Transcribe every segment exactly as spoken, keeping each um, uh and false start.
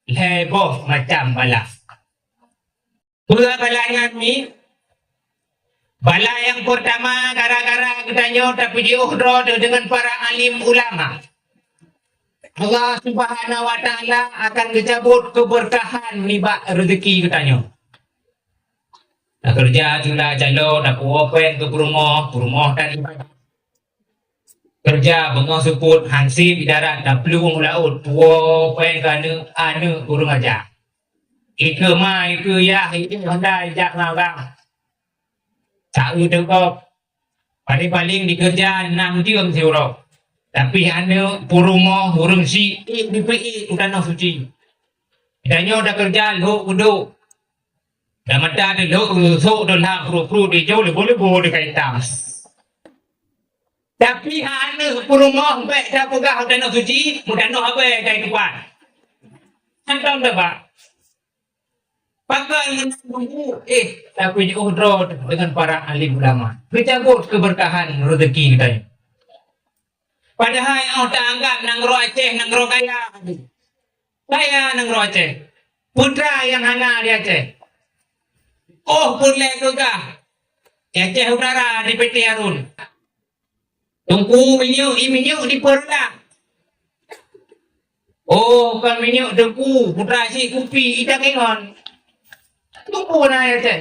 lhée boh macam bala. Peue bala nyan mi? Bala nyang peurtama gara-gara geutanyoe tapeujiôh droe deungon para alim ulama. Allah Subhanahu wa Taala akan geucabot keubeurkahan nibak reuzeki geutanyoe. Takeureuja tunda calo, tapuwoe péng keu peurumoh, peurumoh tan ibadah. Keureuja beungoh seupôt, hansép idarat, taplueng u laôt, puwoe péng keu aneuk, aneuk ureueng aja. Ikeue ma, ikeue yah, ikeue honda ijak ngon agam. Saeu teugop. Paléng-paléng dikeureuja nam jeuem siuroe. Tapi aneuk, peurumoh, ureueng syiek dipeuék u tanoh suci. Tanyoe takeureuja lhok udok. Dan mata teuh lhok rusok, dan lhak pruet-pruet dijok, leubo-leubo dikaitam. Tapi aneuk peurumoh bék tapeugah u tanoh suci, meutanoh abée kai tupan. Hantom teuba. Pakon meunan nunggu, eh, tapi jiôh droe deungon para alim ulama. Geucabot keubeurkahan reuzeki geutanyoe. Padahai 'oh taanggab nanggroe Aceh nanggroe kaya. Kaya nanggroe Aceh. Putra nyang hana di Aceh. Oh, peureulée geupeugah. Di Aceh Utara di P T Harun. Teungku minyeuk, i minyeuk di Peureulah. Oh, kon minyeuk teungku, putra cit kupi, ita kengon. Teungku na ya teh.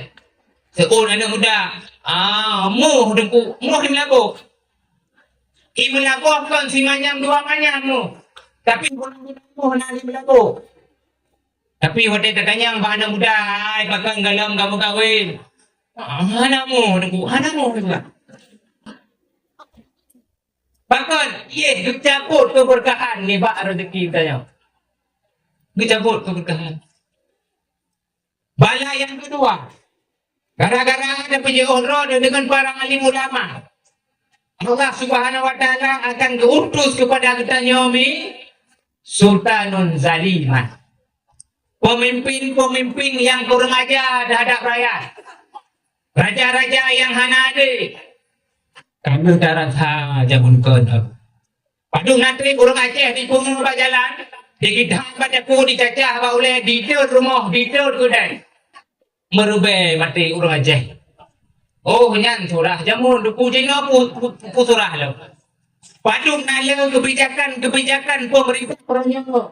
Seuôn aneuk muda. Ah, moh teungku, moh di Meulaboh. I Meulaboh kon simanyam dua manyam moh. Tapi moh na di Meulaboh. Tapi watée tatanyong bak aneuk muda, "Hai, pakon gohlom kamoe kawén?" "Ah, hana moh, Teungku, hana moh," geupeugah. Pakon? Yeh, geucabot keubeurkahan nibak reuzeki geutanyoe. Geucabot keubeurkahan. Bala nyang keudua, gara-gara tapeujeuet droe deungon para alim ulama, Allah Subhanahu wa Taala akan geuutus keupada geutanyoe mi sultanun zalimah. Peumimpin-peumimpin nyang kurang aja teuhadap rakyat. Raja-raja nyang hana adé. Ka lheueh tarasa jameun keunoe. Padub na trép ureuëng Aceh dipeungeut bak jalan, digithan bak daku, dicacah bak ulée, diteuet rumoh, diteuet keudai. Meurubée maté ureuëng Aceh. Oh, nyan surah jameun, Teungku, jinoe pu-, pu-, pu-, surah lom. Padub na le keubijakan-keubijakan peumeurintah uroe nyoe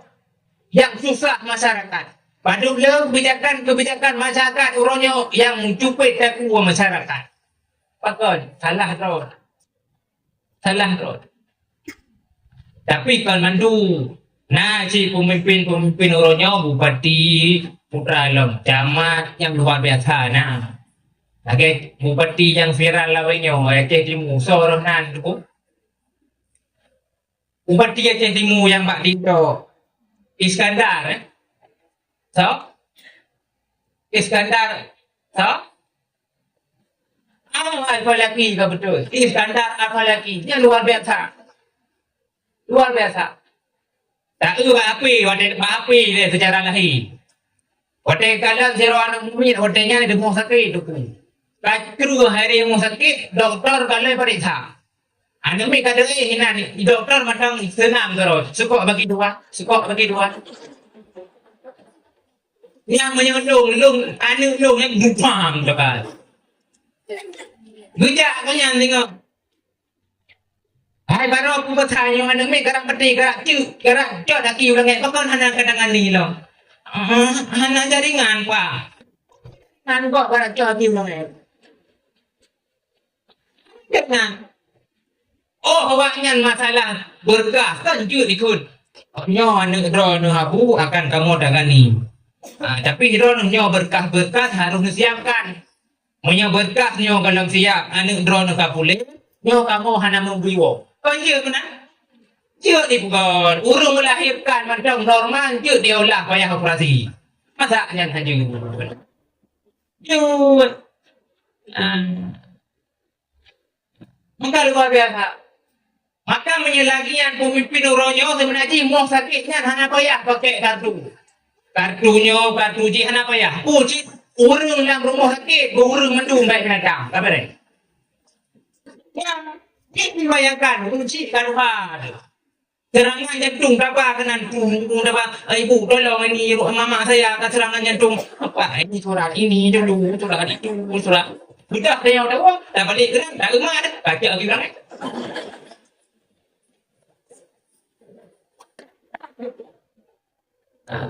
nyang susah masyarakat. Padub le keubijakan-keubijakan masyarakat uroe nyoe nyang meujupet takue masyarakat. Pakon? Salah droe. Salah droe. Tapi kon mandum. Na cit peumimpin-peumimpin uroe nyoe, bupati, putra lom, camat nyang luar biasa na. Lagée bupati nyang viral lawét nyoe, Aceh Timu, soe roh nan tu? Bupati Aceh Timu nyang bak TikTok. Iskandar, eh? Soe? Iskandar, soe? Ah, Al-Falaki ka beutôi. Iskandar Al-Falaki. Nyan luar biasa. Luar biasa. Taeu bak api, watée bak api lé seucara lahé. Watée kalon sidroe aneuk mumin, watée nyan di rumoh sakét, Teungku. Ka kreueh hai di rumoh sakét, dokto ka lheueh pareksa. Aneuk miet ka deuh inan, dokto mantong seunang keudroe. Seukok bagi dua, seukok bagi dua. Nyang meunyoe lôn, lôn, aneuk lôn nyang bupang teuka. Geujak keu nyan singoh. Hai baroe peugah nyoe aneuk miet, garak peuti, garak cek, garak cok daki u langét, pakon hana ka tangani lom? Ah, hana jaringan, Pak. Nan kok garak cok daki u langét. Nyan. Oh, awaknyan masalah beureukat kan jeuet ikot. Nyoe aneuk droeneuh Abu akan kamoe tangani. Ah, tapi droeneuh nyoe beureukat-beureukat harôh neusiapkan. Meunyoe beureukat nyoe gohlom siap, aneuk droeneuh ka puléh, nyoe kamoe hana meubri woe. Kon jeuet meunan? Jeuet dipeugöt. Ureueng meulahirkan mantong normal, jeuet diolah payah operasi. Masa nyan hana jeuet? Jeuet. Ah. Maka luar biasa. Maka meunyoe lagèe nyan peumimpin uroe nyoe, seubeuna jih moh sakét nyan hana payah pakèk kartu. Kartu nyoe, kartu jih hana payah. Peue cit ureueng lam rumoh sakét, beu ureueng mandum bèk binatang. Ka beureh. Nyan, jih bayangkan, ureueng cit ka luha teuh. Serangan jantung, taba keunan, tung, tung, taba. "Eh, ibu, tolong, ini ru-, mamak saya ada serangan jantung." "Apa ini surat? Ini dulu, surat itu, surat." Sudah, dia tahu, dah balik keunan, dah rumah dah. Baca lagi ulang, eh.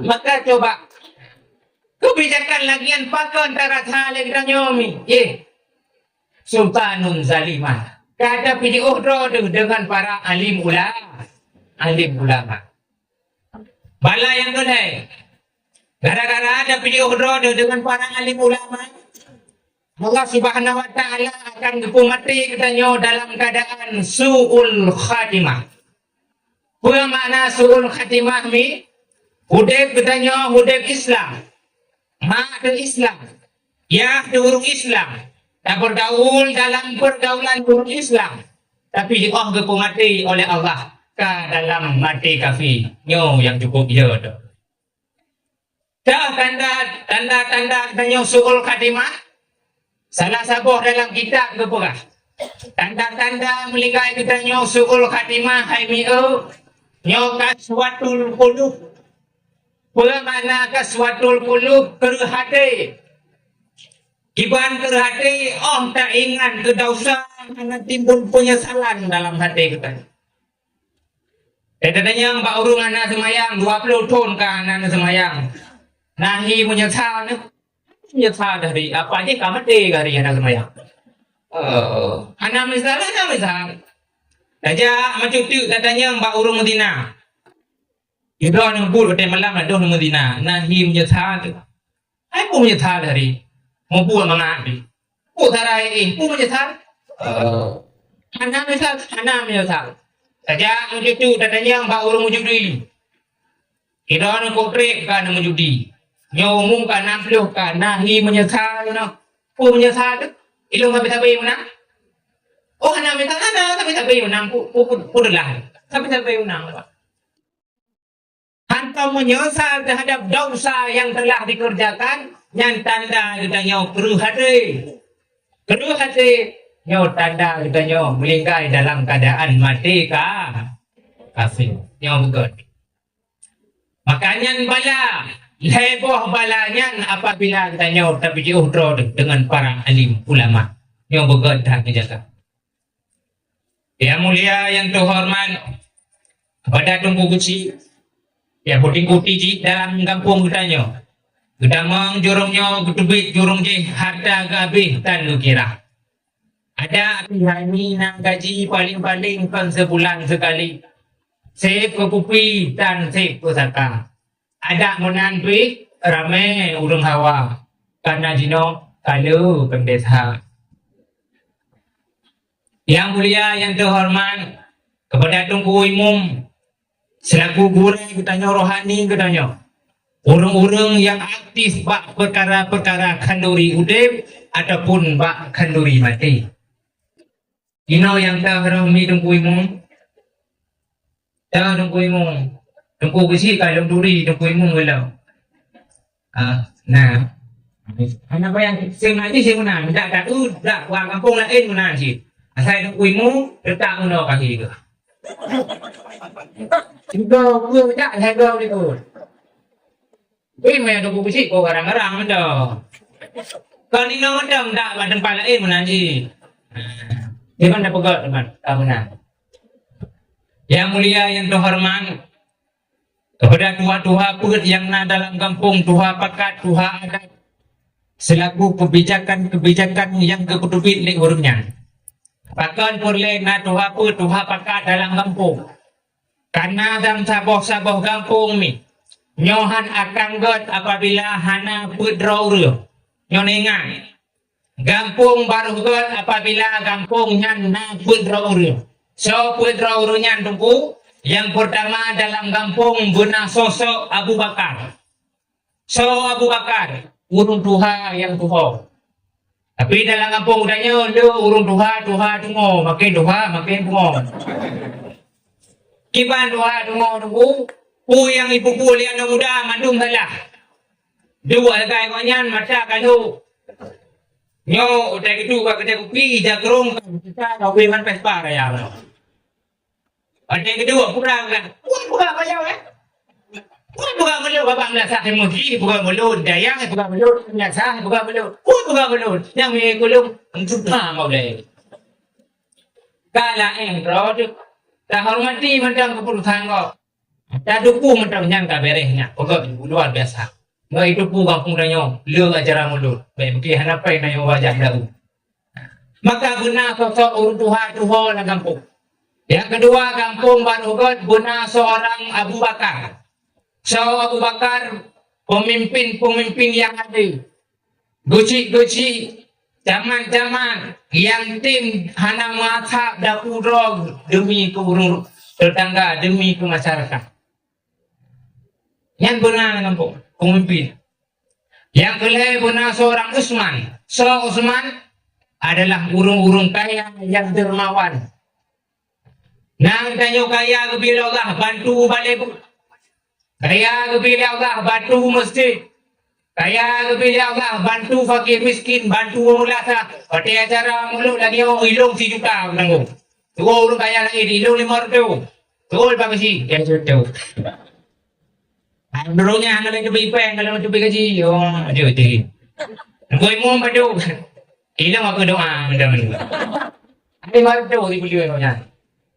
Maka coba, keubijakan lagèe nyan pakon tarasa lé geutanyoe mi? Yeh. Sultanun zalimah. Ka tapijiôh droe teuh deungon para alim ula-, alim ulama. Bala nyang keulhèe, gara-gara tapijiôh droe teuh deungon para alim ulama, Allah Subhanahu wa Ta'ala akan geupeumaté geutanyoe dalam keuadaan su'ul khatimah. Peue makna su'ul khatimah mi? Udép geutanyoe udép Islam, mak teuh Islam, yah teuh ureueng Islam, tapergaul dalam pergaulan ureueng Islam, tapi jiôh geupeumaté oleh Allah ka dalam maté kafé. Nyoe nyang cukup jeuet. Teuh tanda, tanda-tanda geutanyoe su'ul khatimah. Salah saboh dalam kitab geupeugah, tanda-tanda meuninggai geutanyoe su'ul khatimah hai mieu, nyoe qaswatul qulub. Peue makna qaswatul qulub? Kreueh até. Kiban kreueh até, 'oh taingat keu desya, hana timbul peunyesalan dalam até geutanyoe. Teudeungoe bak ureueng hana seumayang, dua ploh thon ka hana seumayang. Nah, hi meunyeusal nyoe. Meunyeusal dari apa jih ka maté keu hari hana seumayang. Oh, hana meunyeusal, hana meunyeusal. Tajak meucutik tatanyong bak ureueng meuzina. Idroe nyang buet watèe malam ladôm meuzina. Nah, hi meunyeusal. Hai peue meunyeusal dari? Meubuet mangat di. Peue sarai, eh, peue meunyeusal? Eh, hana meunyeusal, hana meunyeusal. Tajak meucucuk tatanyong bak ureueng meujudi. Idroe nyoe kotrek ka na meujudi. Nyoe umum ka nam ploh ka na hi meunyeusal nyoe. Peue meunyeusal teuh? Ilôn sabe-sabe meunang. Oh, hana meunyeusal, hana sabe-sabe meunang. Peue, peue, peue, peue teulah. Sabe-sabe meunang. Hantom meunyeusal teuhadap desya nyang teulah dikeureujakan, nyan tanda geutanyoe kreueh até. Kreueh até, nyoe tanda geutanyoe meuninggai dalam keuadaan maté ka-, kafé. Nyoe beugöt. Maka nyan bala, lhèe boh bala nyan apabila geutanyoe tapijiôh droe deungon para alim ulama. Nyoe beugöt that neujaga. Nyang mulia, nyang teuhoreumat, keupada Teungku Geuchik, nyang peutinggi-tinggi dalam gampông geutanyoe, geutamong jurông nyoe, geuteubiet jurông jih, hareuta geuhabéh tan geukira. Adak pih hai mi na gaji paleng-paleng kon sibulan sikali, sép keu kupi tan sép keu saka. Adak meunan pih ramé ureueng hawa, kareuna jinoe ka le peundesa. Nyang mulia, nyang teuhoreumat, keupada Teungku Imum, seulaku gurèe geutanyoe, rohani geutanyoe, ureueng-ureueng nyang aktif bak peukara-peukara khanduri udép ataupun bak khanduri maté. Inoe nyang teuhoreumat Teungku Imum, Dah Teungku Imum. Teungku Geuchik ka lôn turi Teungku Imum geulong. Ah, nah. Hana payah seng ngaji seng meunan. Dak tadu, dak ureueng gampông laén meunan cit. Asai Teungku Imum, teutap meunoe kaki ke. Tiga puluh jak, tiga puluh. Weh, meunan Teungku Geuchik kok garang-garang mantong. Kon inoe mantong dak bak teumpat laén meunan jih. Di mana peugah teman? Ka meunan. Nyang mulia, nyang teuhoreumat, keupada tuha-tuha peuet nyang na dalam gampông, tuha pakat, tuha adat, seulaku keubijakan-keubijakan nyang geupeuteubiet lé ureueng nyan. Pakon peureulèe na tuha peuet, tuha pakat dalam gampông? Kareuna lam saboh-saboh gampông mi, nyoe hán akan gèt apabila hana peuet droe ureueng. Nyoe neuingat, gampông barô gèt apabila gampông nyan na peuet droe ureueng. Soe peuet droe ureueng nyan, Teungku? Nyang peurtama dalam gampông beuna sosok Abu Bakar. Soe Abu Bakar? Ureueng tuha nyang tuho. Tapi dalam gampông geutanyoe, le ureueng tuha, tuha tungo, maken tuha, maken tungo. Kiban tuha tungo, Teungku, peue nyang jipeubuet lé aneuk muda mandum salah. Duek sagai gobnyan mata kalhok. Nyoe utai geuduek bak keutai kupi, ija keurong ka, ka kupi man Vespa raya. Watèe keudua, peugah, peugah. Buet peugah bak lôn, eh. Buet peugah bak lôn, babah meulasah di meuseujid, peugah bak lôn, dayang, peugah bak lôn, meulasah, peugah bak lôn. Buet peugah bak lôn. Nyang miyueb keu lôn, sudah maulai. Ka laén droe teuh. Tahormati mantong keuputusan gob. Tateupeue mantong nyang ka beureh nyan. Peugah luar biasa. Ngon itu peue gampông tanyoe, le ajaran ulôn. Bèk mungkin hana pai tanyoe wajah baru. Maka beuna sosok ureueng tuha tuho lam gampông. Nyang keudua, gampông Baroe Gèt beuna seorang Abu Bakar. Soe Abu Bakar? Pemimpin-pemimpin nyang adé. Geuchik-geuchik, camat-camat nyang tem hana meuasab dapu droe demi keu ureueng tetangga, demi keu masyarakat. Nyan beuna lam gampông, pemimpin. Nyang keulhèe beuna seorang Utsman. Soe Utsman? Adalah ureueng-ureueng kaya nyang dermawan. Nang tanyoe kaya geubri lé Allah, bantu balèe bu-, kaya geubri lé Allah, bantu meuseujid. Kaya geubri lé Allah, bantu fakir miskin, bantu ureueng meulasah. Watèe acara mulod lagèe nyoe, ilôn sijuta tanggong. Tuwoe ureueng kaya laén, ilôn limong reutôh. Tuwoe bak beusi, ilôn sijuta. Hai, droeneuh hana lé teubiet pèng, kalau teubiet gaji, oh, aduh, aduh. Nunggu imum padu. Ilôn aku doa, mudah-mudahan. Ada baru tu di beliau nyonya.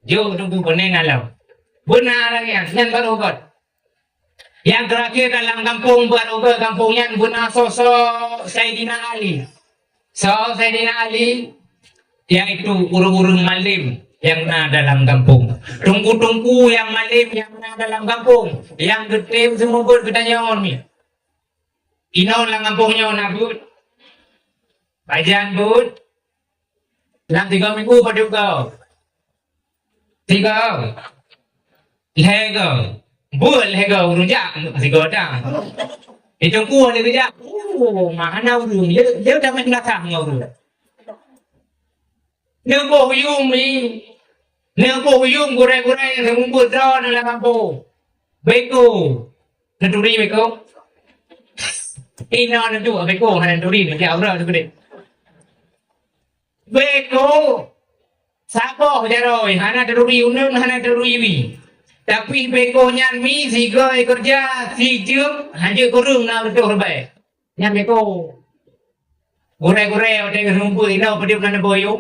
Jom tunggu konen alam. Beuna lagèe nyan, nyan Baroe Gèt. Nyang terakhir dalam gampông Baroe Gèt, gampông nyan beuna sosok Saidina Ali. Soe Saidina Ali? Yaitu ureueng-ureueng malem nyang na dalam gampông. Teungku-teungku nyang malem nyang na dalam gampông, nyang geutem seumeubeuet geutanyoe nyoe. Inoe lam gampông nyoe na beuet? Pajan beuet? Lam tiga minggu padum goe? Tiga. Lhèe goe. Buet lhèe goe ureueng jak sigoe dang. Di Teungku lheueh geujak. Oh, ma hana ureueng. Lheueh, lheueh damai meunasah ngon ureueng. Neuboh yum mi. Neuboh yum gurèe-gurèe nyang seumeubeuet droeneuh lam gampông. Beko. Neuturi beko. Inoe neuduek beko hana neuturi, neujak uroe teukeudeh. Beko. Saboh jaroe, hana teuturi uneun, hana teuturi wie. Tapi beko nyan mi sigoe keureuja, sijeuem, hanjeuet kureueng na reutôh ribèe. Nyan beko. Gurèe-gurèe watèe geuseumeubeuet inoe padum na neuboh yum.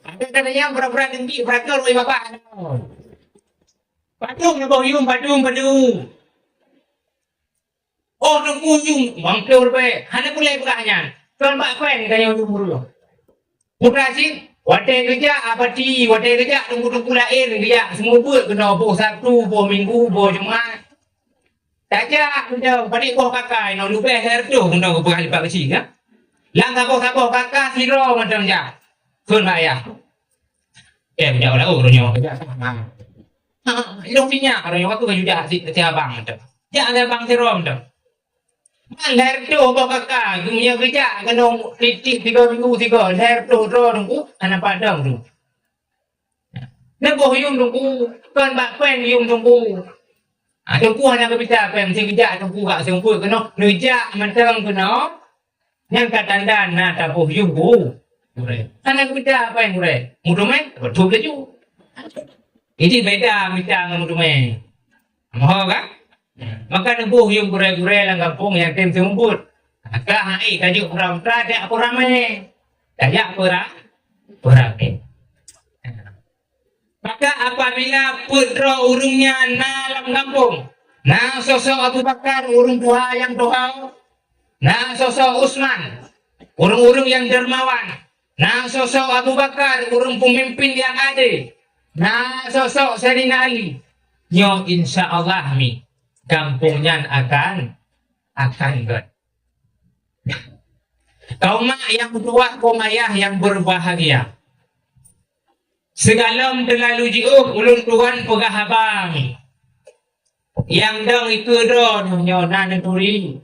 Ada-ada nyang pura-pura dengki, pura keu rui babah. Padum neuboh yum, padum, padum. Oh, Teungku yum, mangkeu ribèe. Hana peureulèe peugah nyan. Kon bak pèng tanyoe yum ureueng. Putra cit, watèe geujak apati, watèe geujak teungku-teungku laén geujak seumeubeuet keunoe boh Sabtu, boh Minggu, boh Jumat. Tajak keunoe, padit boh kaka inoe leubeh lhèe reutôh keunoe geupeugah lipat keuci, ya. Lam saboh-saboh kaka sidroe mantong jak. Kheun bak ayah. Eh, jak u laôt uroe nyoe. Ha, ilôn sinyak uroe nyoe, aku ka jujak si, si abang mantong. Jak si abang sidroe mantong. Ban lhèe reutôh boh kaka, meunyoe geujak keunoe tiep-tiep tiga minggu sigoe, lhèe reutôh droe teungku, hana padong tu. Neuboh yum teungku, kon bak pèng yum teungku. Ha, teungku hana geubita pèng, meusti geujak teungku bak seumeubeuet keunoe, neujak mantong keunoe, nyan ka tanda na taboh yum ku gurèe. Hana geubita pèng gurèe, meuteumèe, beutôi laju. Jadi beda mita ngon meuteumèe. Moho kan? Maka neuboh yum gurèe-gurèe lam gampông nyang tem seumeubeuet. Maka hai tajak peura-peura, tajak peuramè. Tajak peura-, peuramè. Maka apabila peuet droe ureueng nyan na lam gampông, na sosok Abu Bakar ureueng tuha nyang tuha, na sosok Utsman ureueng-ureueng nyang dermawan, na sosok Abu Bakar ureueng peumimpin nyang adé, na sosok Saidina Ali, nyoe insya Allah mi gampông nyan akan, akan gèt. Kaum mak nyang meutuwah, kaum ayah nyang berbahagia. Sigohlom teulalu jiôh ulôn tuan peugah haba mi. Nyang dong ikeue droeneuh nyoe na neuturi.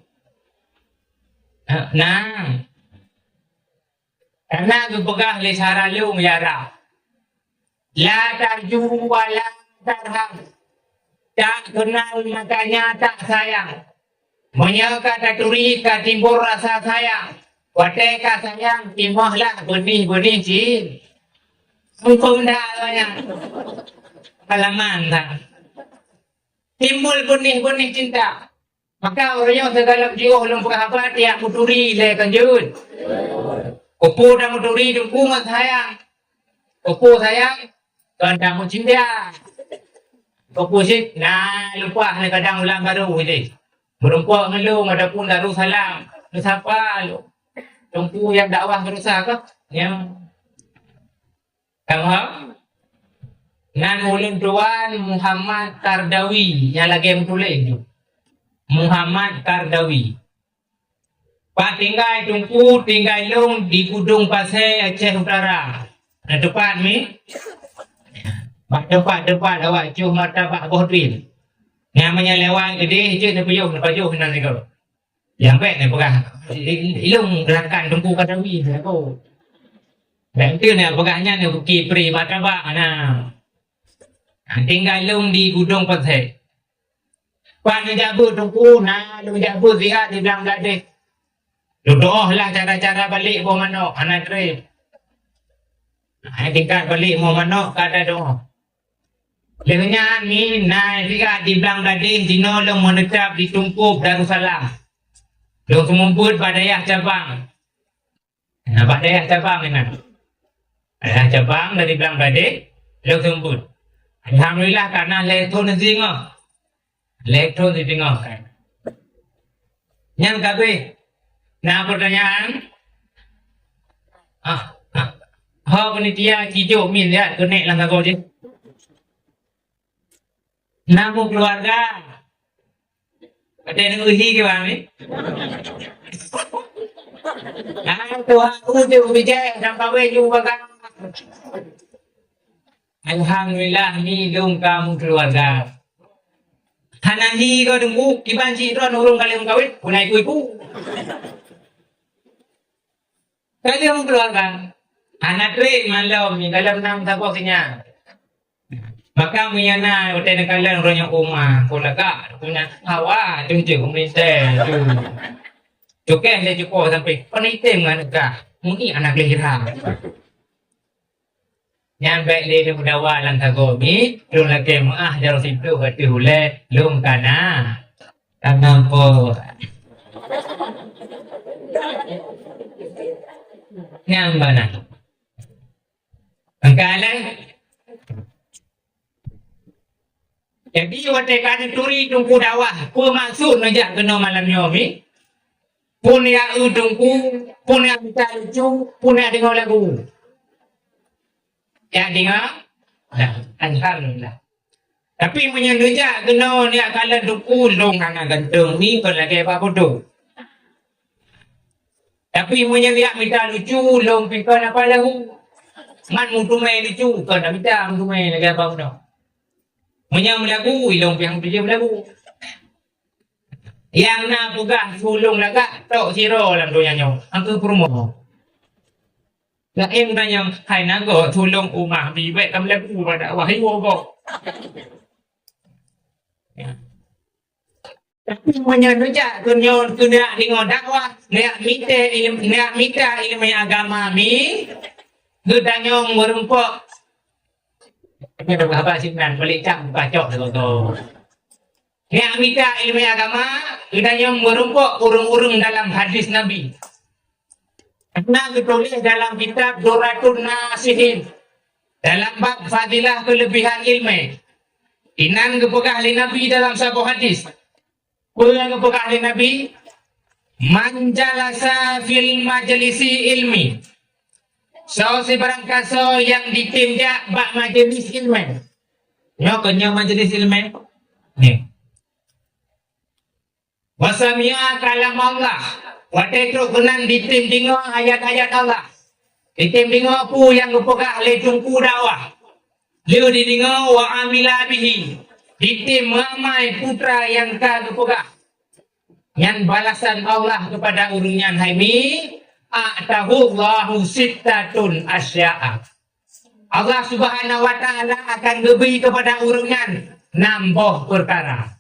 Na. Karena geupeugah lé Sarah Lung Yara, "La tarju wa la tarhab." Tak kenal makanya tak sayang. Meunyoe ka taturi ka timbul rasa sayang, watèe ka sayang timohlah beunih-beunih cin-, Huköm dah awaknyan. Pengalaman dah. Timbul beunih-beunih cinta. Maka uroe nyoe sigohlom jiôh lôn peugah haba, tiak meuturi lé kon jeuet. Keupeue tameuturi Teungku ngon sayang. Keupeue sayang? Kon tameucinta. Keupeue cit? Nah, lumpah lé kadang ulam barô lé. Meurumpok ngon lôn ataupun Darussalam. Neusapa lôn. Teungku nyang dakwah Darussalam kah? Nyan. Ka paham? Nan ulôn tuan Muhammad Kardawi nyang lagèe meutuléh tu. Muhammad Kardawi. Pat tinggai Teungku, tinggai lôn di Gudong Pasè, Aceh Utara. Na teupat mi? Bak teumpat-teumpat awak cuh martabak boh drin. Nyang meunyoe lewat keudeh jeuet neupajoh, neupajoh nan sigoe. Nyang bèk neupeugah, i-, i-, ilôn rakan Teungku Kardawi, aku. Bèk enteuk neupeugah nyan neubuki pri martabak, na. Tinggai lôn di Gudong Pasè. Pat neujak beuet Teungku, na lôn jak beuet siat di Blang Bladeh. Lôn tu'oh lah cara-cara balek boh manok, hana trép. Hai tingkat balek boh manok, ka tadoh. Lheueh nyan mi na siat di Blang Bladeh, jinoe lôn meuneutab di Tungkôb Darussalam. Lôn seumeubeuet bak dayah cabang. Na bak dayah cabang inan. Dayah cabang dari Blang Bladeh, lôn seumeubeuet. Alhamdulillah, ka na lhèe thôn singoh. Lhèe thôn singoh. Nyan ka abéh. Na peurtanyaan? Ah, ah. Ho panitia cijok min ya, keuneuk lam sagoe jih. Na meukeuluwarga. Watèe neuhi keu bang ni. Ah, tuha ku jeuet bijèh dan kawin ju bagah. Alhamdulillah, ni lôn ka meukeuluwarga. Hana hi keu Teungku, kiban sidroe ureueng ka lheueh meukawen, puna iku-iku. Ka lheueh meukeuluwarga. Hana trép malom ni dalam nam saboh sinyan. Maka meunyo na watèe neukalon uroe nyoe uma, kon lagak, punya hawa, tunjuk pemerintah tu. Cukèh lé jupo sampai penitém ngon gah. Muni anak lehira. Nyan bèk lé neumeudawa lam sagoe mi, lôn lakèe meu'ah jaroe siploh ateueh ulèe, lôn kana. Kana po. Nyan bana. Angka laén. Jadi, watèe ka neuturi Teungku dakwah, peue maksud neujak keunoe malam nyoe mi? Peue neujak eu Teungku, peue neujak mita lucu, peue neujak deungö lagu. Jak deungö? Nah, alhamdulillah. Tapi meunyoe neujak keunoe neujak kalon Teungku, lôn hana ganteng mi kon lagèe bak foto. Tapi meunyoe neujak mita lucu, lôn pih kon hafal lagu. Man meuteumèe lucu, kon tamita meuteumèe lagèe bak foto. Meunyoe meulagu, ilôn pih meutuju meulagu. Nyang na peugah tulông lagak tok sidroe lam donya nyoe, angkeu peurumoh. Laén tanyong, hai na goe tulông uma bi bèk tam lagu bak dakwah iwoe goe. Tapi meunyoe neujak keu nyoe keuneuk deungö dakwah, neujak mita ilm-, neujak mita ileumèe agama mi, geutanyong meurumpok. Ini dah haba sinan, balik cam buka cok tu. Neujak mita ileumèe agama, geutanyong meurumpok ureueng-ureueng dalam hadis Nabi. Karena geutuléh dalam kitab Durratun Nasihin, dalam bab fadilah keulebihan ileumèe. Inan geupeugah lé Nabi dalam saboh hadis. Peue nyang geupeugah lé Nabi? "Man jalasa fil majlisi ilmi." Soe sibarang kasoe nyang jitem jak bak majeulis ileumèe. Nyoe keuh nyoe majeulis ileumèe. Nyoe. "Wa sami'a kalam Allah." Watèe trok keunan jitem deungö ayat-ayat Allah. Jitem deungö peue nyang geupeugah lé teungku dakwah. Lheueh jideungö, "Wa amila bihi." Jitem meuamai peue nyang ka geupeugah. Nyan balasan Allah keupada ureueng nyan hai mi, "A'tahu Allahu sittatun asya'a." Allah Subhanahu wa Ta'ala akan geubri keupada ureueng nyan nam boh peukara.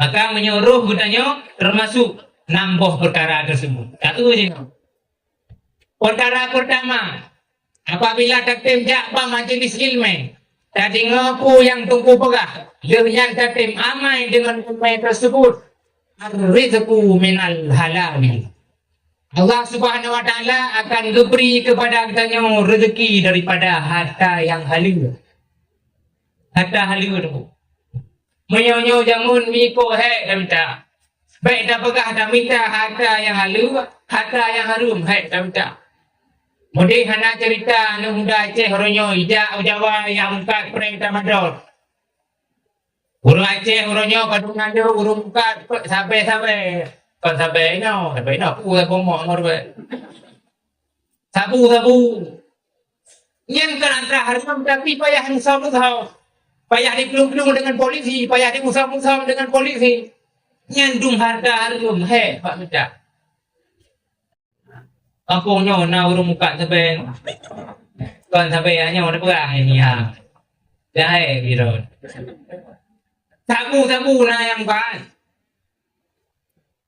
Maka meunyoe roh geutanyoe teumasuk nam boh peukara teuseubut. Ka eu jinoe. Peukara peurtama, Apabila tatem jak bak majlis ilmu, tadeungoe peue nyang Teungku peugah, lheueh nyan tatem amai deungon ilmu tersebut. Ar-rizqu minal halal. Allah Subhanahu wa Taala akan geubri keupada geutanyoe reuzeki daripada harta nyang haleue. Harta haleue tu. Meunyoe nyoe jameun miko hék tamita. Bék tapeugah tamita harta nyang haleue, harta nyang hareuem hék tamita. Meudeh hana ceurita aneuk muda Aceh uroe nyoe ijak u Jawa nyang meukat prang tramadol. Ureuëng Aceh uroe nyoe padum nyan deuh ureuëng meukat sabé-sabé. Kon sabé inoe, sabé inoe, peue sabé mok ngon rubek. Sabu-sabu. Nyan kan harta haram, tapi payah musom-musom. Payah diplueng-plueng dengan polisi, payah dimusom-musom dengan polisi. Nyan dum harta haram, he, Pak Mita. Kampung nyoe na ureuëng meukat sabé. Kon sabé nyoe na peugah ini ha. Dah hai biro. Sabu-sabu na nyang meukat.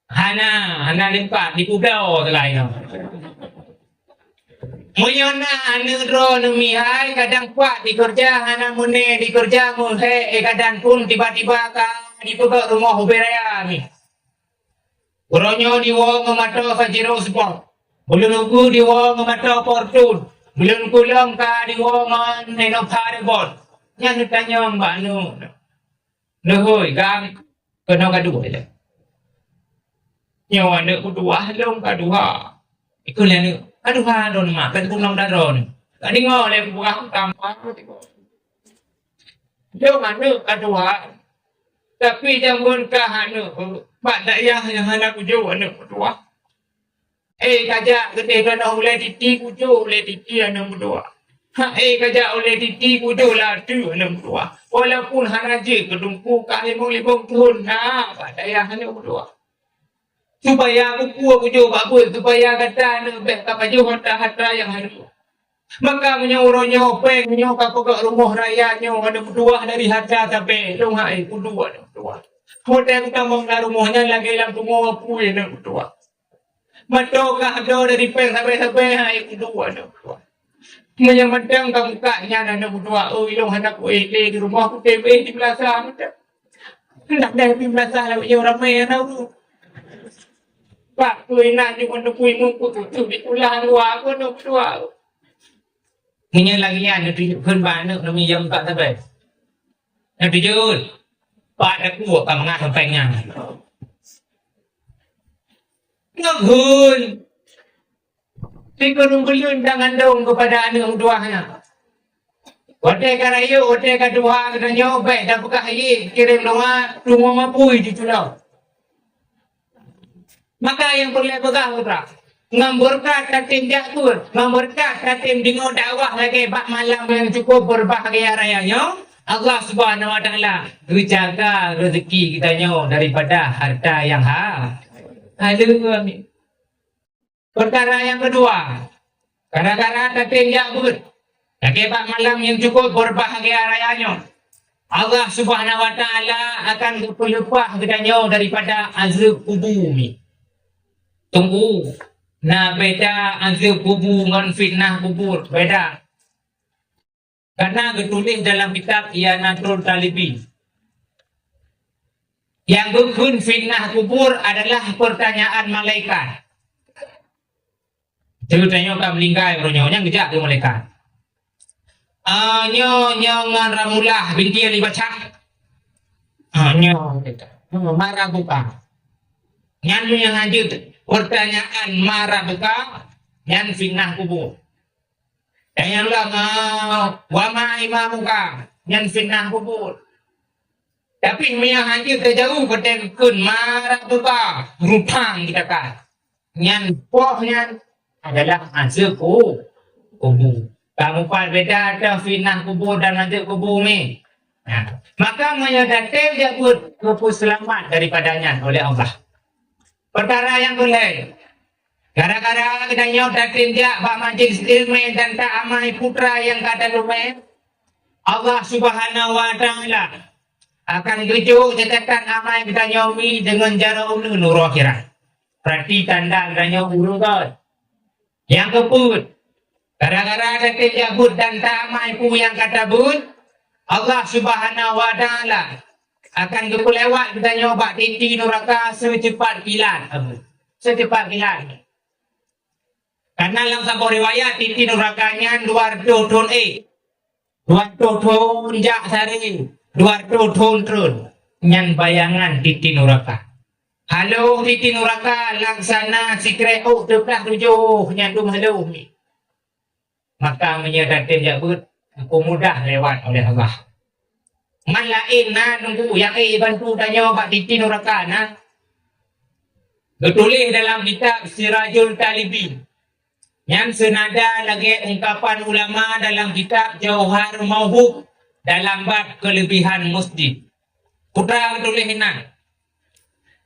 Hana, hana limpat, dipubloe seulai nyoe. Meunyoe na aneuk droeneuh mihai, kadang kuat dikeureuja, hana meuné dikeureuja, meuhé, eh, kadang phon tiba-tiba ka dipeugöt rumoh ubé raya mi. Uroe nyoe diwoe ngon moto Pajero Sport. Buleuen ukeue diwoe ngon moto Fortuner. Buleuen ukeue lom ka diwoe ngon Innova Reborn. Nyan neutanyong bak aneuk. Leuhôi, gam, keunoe ka dua lé. Nyoe aneuk keudua lom ka dua. Ikheun lé aneuk, ka dua lôn mak, ka teupeu lom daroe nyoe. Ka deungoe lé peugah tampa. Lom aneuk ka dua. Tapi jameun ka aneuk, bak dayah nyang hana kujok aneuk keudua. Eh, kajak keudeh keunoe ulée titi kujok ulée titi aneuk meutuah. Ha, eh, kajak ulée titi kujok latu aneuk meutuah. Walaupun hana jeuet keu teungku ka limong-limong thon na bak dayah aneuk meutuah. Supaya bukue kujok bak buet, supaya gata aneuk bék ka pajoh harta-harta nyang hareuem. Maka meunyoe uroe nyoe péng nyoe ka peugöt rumoh raya nyoe aneuk meutuah dari harta sabé, lôn hai kudu aneuk meutuah. Watée kutamong lam rumoh nyan lagée lam tungoe apui aneuk meutuah. Meutoe kah droe dari péng sabé-sabé hai kudu aneuk meutuah. Meunyoe mantong ka meukat nyan aneuk meutuah, oh, ilong hana kuéh lé di rumoh kutem éh di beulasah mantong. Ndak deh di beulasah lawét nyoe ramé hana ureuëng. Pak kui nak nyuruh aneuk kui mungkut tutup di tulah luwa aku aneuk meutuah. Meunyoe lagée nyan neutujok kheun bak aneuk neumi nyang meukat sabé. Neutujok. Pak takue ka mangat sampéng nyan. Ngeukheun. Sikureueng buleuen dan ngandong keupada aneuk meutuah nyan. Watée ka rayeuk, watée ka tuha geutanyoe bék tapeugah ié kirém longa tungoe apui di tuloe. Maka nyang peureulée peugah putra, ngon beureukat tatem jak beuet, ngon beureukat tatem deungoe dakwah lagée bak malam nyang cukup beubahgia raya nyoe, Allah Subhanahu wa Taala geujaga reuzeki geutanyoe daripada harta nyang ha haleue. Amin. Peukara nyang keudua, gara-gara tatem jak beuet, lagée bak malam nyang cukup beubahgia raya nyoe, Allah Subhanahu wa Taala akan geupeuleupah geutanyoe daripada azeueb kubu mi. Teungku, na beda azeueb kubu ngon fitnah kubur, beda. Karena geutuléh dalam kitab I'anatul Talibin. Nyang geukheun fitnah kubur adalah peurtanyaan malaikat. Ceurita nyoe ka meuninggai uroe nyoe, nyang geujak keu malaikat. Ah, nyoe, nyoe ngon Ramulah binti Ali Baca. Ah, nyoe, nyoe, mara buka. Nyan nyang lanjut peurtanyaan mara buka, nyan fitnah kubur. Nyang lama, wa ma imamuka, nyan fitnah kubur. Tapi meunyoe hana teujaweueb, peue teukheun mara buka, rupang geutakah. Nyan poh nyan adalah azeueb ku-, kubur. Kamu pat beda antara fitnah kubur dan azeueb kubur ni. Nah, maka meunyoe tatem jak beuet, geupeuseulamat daripada nyan oleh Allah. Peukara nyang keulhèe, gara-gara geutanyoe tatem jak bak majlis ilmu dan taamai putra nyang ka talumé, Allah Subhanahu wa Taala akan geujok catatan amai geutanyoe mi deungon jaroe uneuen uroe akhirat. Peurati tanda geutanyoe ureueng göt. Nyang keupeuet, Gara-gara tatem jak beuet dan taamai peue nyang ka tabeuet, Allah Subhanahu wa Taala akan geupeulewat geutanyoe bak titi nuraka seuceupat kilat. Seuceupat kilat. Karena lam saboh riwayat, titi nuraka nyan dua reutôh thon ék, dua reutôh thon jak saré, dua reutôh thon treun. Nyan bayangan titi nuraka. Halôh titi nuraka laksana sikrek ôk teuplah tujoh, nyan dum halôh mi. Maka meunyoe tatem jak beuet, mudah lewat oleh Allah. Man laén na teungku nyang ék jibantu tanyoe bak titi nuraka na. Geutuléh dalam kitab Sirajul Talibin. Nyan seunada lagée ungkapan ulama dalam kitab Jauhar Mauhub dalam bab keulebihan masjid. Putra geutuléh inan.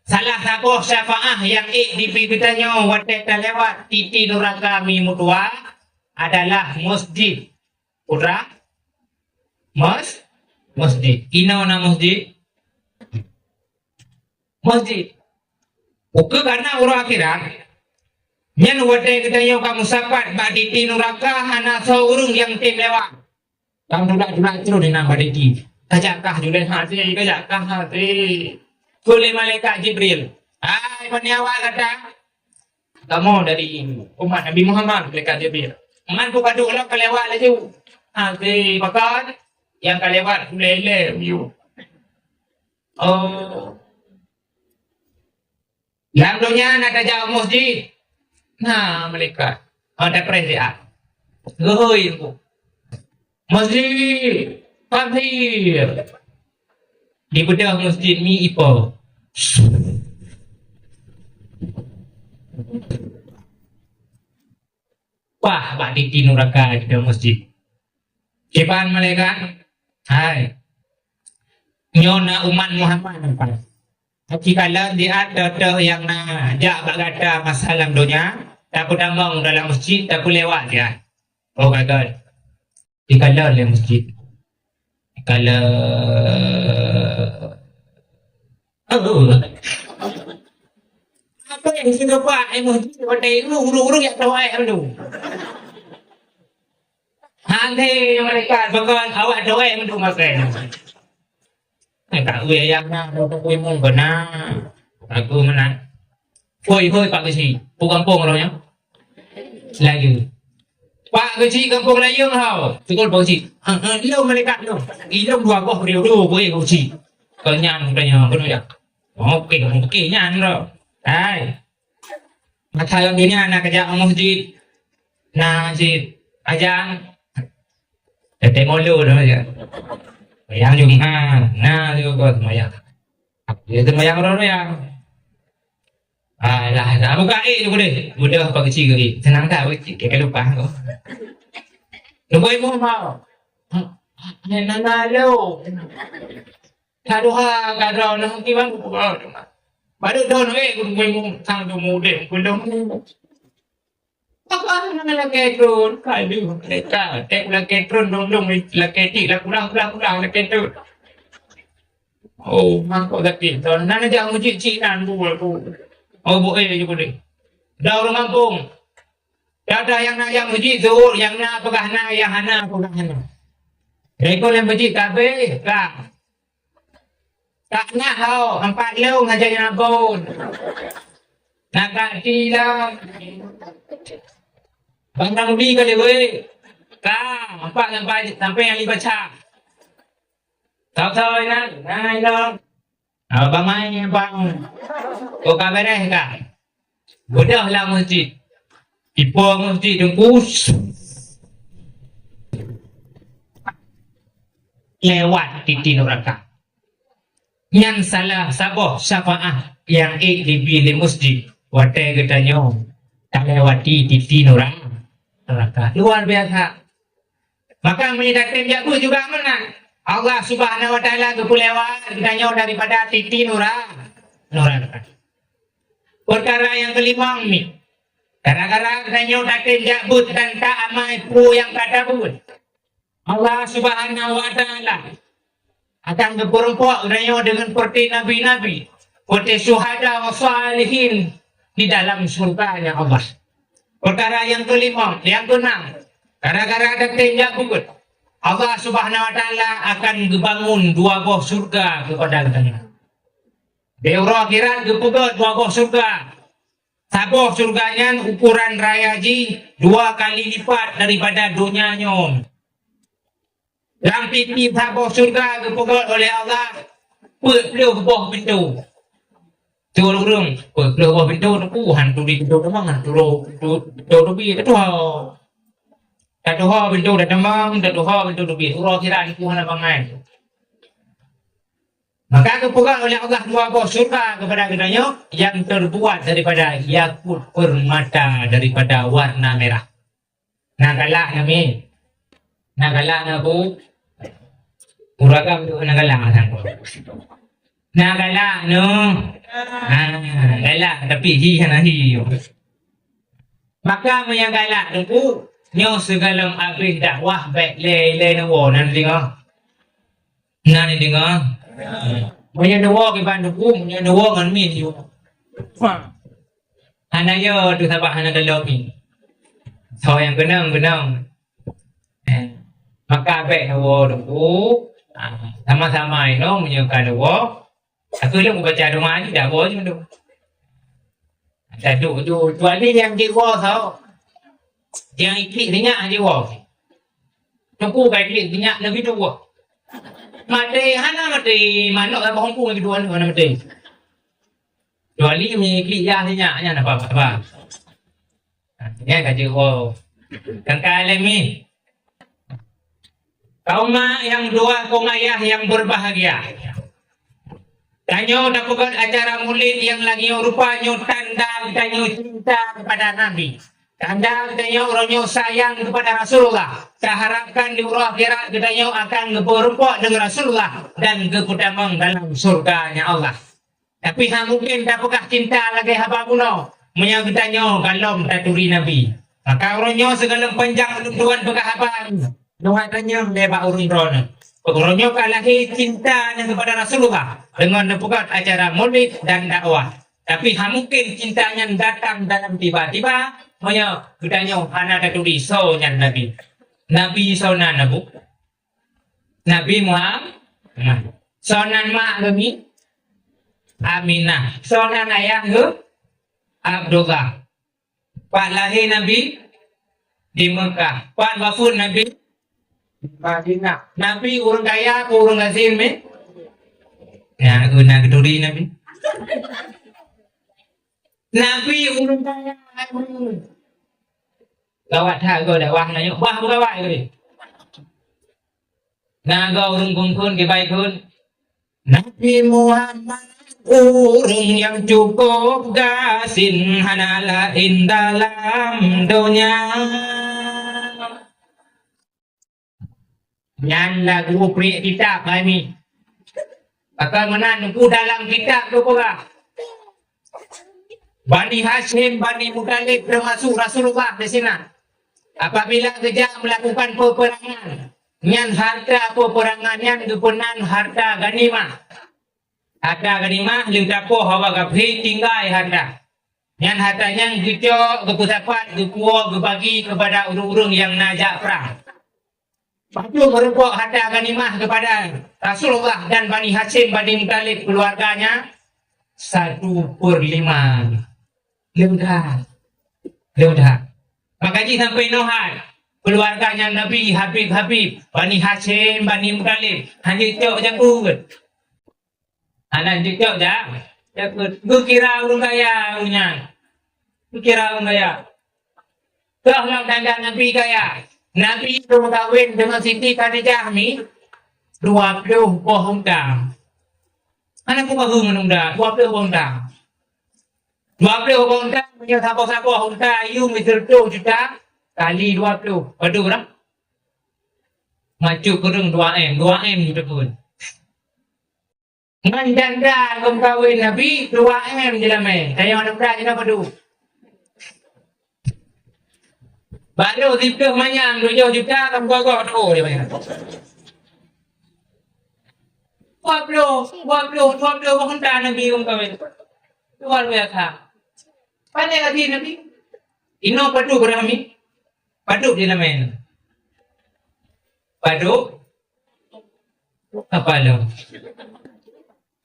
Salah saboh syafaah nyang ék jibi geutanyoe watée talewat titi nuraka mi meutuwah adalah masjid. Putra? Mas? Masjid. Inoe na masjid? Masjid. Ukeue karena uroe akhirat, nyan watée geutanyoe ka meusapat bak titi nuraka hana soe ureuëng nyang tem lewat. Ka tulak-tulak treun inan bak titi. Ka jak kah Juleha teuh, ka jak kah teuh. Kheun lé malaikat Jibril, "Hai, pane awak gata?" "Kamoe dari umat Nabi Muhammad," malaikat Jibril. "Man peue ka duek lom ka lewat laju?" "Até pakon nyang ka lewat ulée-ulée yue." "Oh. Lam donya na tajak u masjid?" "Na, malaikat." "Oh, tapreh siat." Geuhôi teungku. "Masjid, Fadhil." Dibeudôh masjid mi ipo. Pah bak titi nuraka di dalam masjid. Kiban malaikat, "Hai, nyoe na umat Muhammad nampak. Tapi kalau di ateuh yang na jak bak gata masa lam donya, tapeutamong dalam masjid, tapeulewat siat." Oh, gagal. Dikalon lé masjid. Dikalon. Oh. Apa yang sudah buat, eh, masjid pada ilmu, urung-urung yang tahu, eh, dulu. Nanti mereka bakal awak doa yang dulu masai. Eh, tak boleh yang na, tak boleh mung benar. Aku menang. Hoi, hoi, Pak Geuchik. Peue gampông roh nyan? Layeue. Pak Geuchik gampông Layeue hao. Teungku Pak Geuchik. Ha, ha, ilông malaikat lông. Ilông dua boh bri udu, boh Pak Geuchik. Keu nyan tanya, keunoe jak. Oke, oke, nyan roh. Hai. Masa lam dunia na kajak masjid. Na masjid. Ajang. Tete molo dah aja. Yang Jumat. Na juga sembahyang. Dia sembahyang roh yang. Alah, dah buka eh tu boleh. Mudah apa kecil lagi. Senang tak kecil? Kita lupa kau. Tunggu ibu mau. Nana lo. Taduha kadang nak kiban. Baru dah nak eh, tunggu ibu sang tu mudah. Belum. Apa nang lakée trôn? Ka lheueh malaikat. Tek lakée trôn dong-dong, lakée cit lah kurang, kurang, kurang lakée trôn. Oh, mangkok sakét. Trôn nan jak meucit-cit nan bu aku. Oh, bu eh je boleh. Dah ureuëng gampông. Dah dah nyang na jak meucit suruh, nyang na peugah na, nyang hana peugah hana. Rekod nyang meucit kabeh, ka. Tak nak hau, empat lông aja nyabon. Nak ganti lah. Bang Ramli ka lewat. Ka, empat sampai, sampai yang dibaca. Tahu-tahu nak, nah, ilong. Ah, bang mai, bang. Kau ka beres ka? Beudôh lam masjid. Ipo masjid teungku. Lewat titi nuraka. Nyan salah saboh syafaat nyang ék jibi lé masjid watée geutanyoe talewati titi nura-, nuraka. Luar biasa. Maka meunyoe tatem jak beuet juga meunan, Allah Subhanahu wa Taala geupeulewat geutanyoe daripada titi nura-, nuraka. Peukara nyang keulimong nyoe, gara-gara geutanyoe tatem jak beuet dan taamai peue nyang ka tabeuet, Allah Subhanahu wa Taala akan geupeurumpok geutanyoe deungon peureuté nabi-nabi, peureuté syuhada wa salihin di dalam syurga-Nya Allah. Peukara nyang keulimong, nyang keunam, Gara-gara gata jak beugét, Allah Subhanahu wa Taala akan geubangun dua boh syeuruga keupada geutanyoe. Di uroe akhirat geupeugét dua boh syeuruga. Saboh syeuruga nyan ukoran raya jih dua kali lipat daripada donya nyoe. Lam tiep-tiep saboh syeuruga geupeugét oleh Allah peuet ploh boh pintoe. Tuan ureuëng, peuet ploh boh pintoe teungku, han turi pintoe teumang, han turi pintoe teubi, tatuho. Tatuho pintoe teumang, tatuho pintoe teubi. Uroe akhirat teungku hana bangai. Maka geupeugah oleh Allah dua boh syeuruga keupada geutanyoe nyang teubuat daripada yakut peurmata daripada warna merah. Na galak na mi? Na galak na bu? Uragam tu na galak na. Na galak no. Ha, galak tapi hi hana hi. Maka meunyo galak teungku, nyoe sigohlom abéh dakwah bék lé-lé neuwoe nan deungoe. Nan deungoe. Meunyo neuwoe kiban teungku, meunyo neuwoe ngon min. Hana yo tu sabab hana taloe min. Soe nyang keunong, keunong. Eh, maka bék neuwoe teungku. Ah, sama-sama inoe meunyo ka neuwoe. Aku lôn baca doa ni dah boh je tu. Dah duk tu, tu ali yang jiwoe tau. Yang iklik nyak jiwoe. Teungku ka iklik nyak lebih dua. Mati hana mati, manok dah bongkong lagi dua ni hana mati. Dua ali yang iklik ya nyak nya apa apa. Nyan ka jiwoe. Tangka lem ni. Kaum mak yang dua, kaum ayah yang berbahagia. Tanyoe dapeugöt acara Maulid yang lagèe nyoe rupa nyoe tanda tanyoe cinta kepada Nabi. Tanda tanyoe uroe nyoe sayang kepada Rasulullah. Taharapkan di uroe akhirat geutanyoe akan geupeurumpok dengan Rasulullah dan geupeutamong dalam syurga-Nya Allah. Tapi hana mungken tapeugah cinta lagèe haba bunoe, meunyoe geutanyoe gohlom taturi Nabi. Maka uroe nyoe sigohlom panjang ulôn tuan peugah haba nyoe. Neuha tanyong lé bak ureueng droeneuh. Uroe nyoe ka lahé cinta nyan keupada Rasulullah deungon neupeugöt acara Maulid dan dakwah. Tapi hana mungken cinta nyan datang dalam tiba-tiba, meunyoe geutanyoe hana taturi soe nyan Nabi. Nabi soe nan, Abu? Nabi Muhammad. Soe nan mak geuh? Aminah. Soe nan ayah geuh? Abdullah. Pat lahé Nabi? Di Mekah. Pat wafeuet Nabi? Di Madinah. Nabi ureueng kaya atau ureueng gasien, meh? Nyan guna geuturi Nabi. Nabi ureueng kaya. Gawat that goe dakwah nyoe. Bah beugawat goe. Na goe ureueng kungkun kibai kheun. Nabi Muhammad ureueng nyang cukup gasien hana laén dalam donya. Nyan lagu priek kitab hai mi. Pakon meunan, Teungku, dalam kitab geupeugah, Bani Hasyim, Bani Muthalib teumasuk Rasulullah di sinan. Apabila geujak meulakukan peuperangan, nyan hareuta peuperangan nyan geupeunan hareuta ganimah. Hareuta ganimah lheueh tapoh hawa gabhi tinggai hareuta. Nyan hareuta nyan geucok, geupeusapat, geupuwoe, geubagi keupada ureueng-ureueng nyang na jak prang. Padub meurumpok hareuta ganimah keupada Rasulullah dan Bani Hasyim, Bani Muthalib keuluwarganya? Satu per lima. Leudah. Leudah. Maka jih sampoe noe hai, keuluwarganya Nabi, Habib-Habib, Bani Hasyim, Bani Muthalib, hana jicok jaku. Hana jicok jak, jak geukira ureueng kaya ureueng nyan. Geukira ureueng kaya. Toh lom tanda Nabi kaya. Nabi geumeukawen deungon Siti Khadijah mi dua ploh boh unta. Hana peue bahue ngon unta, dua ploh boh unta. Dua ploh boh unta, meunyoe saboh-saboh unta ayue miseu reutôh juta kali dua ploh, padub dah? Macut kureueng dua M, dua M teupeue. Ngon janda geumeukawen Nabi dua M jilamé. Tanyoe aneuk muda jinoe padub? Barô siplôh manyang tujoh juta ka meugogoh tuoh dia manyang. Dua ploh, dua ploh, dua ploh boh unta Nabi geumeukawen. Luar biasa. Pandai lagi Nabi. Inoe padub beurami? Padub jilamé. Padub? Apa lo?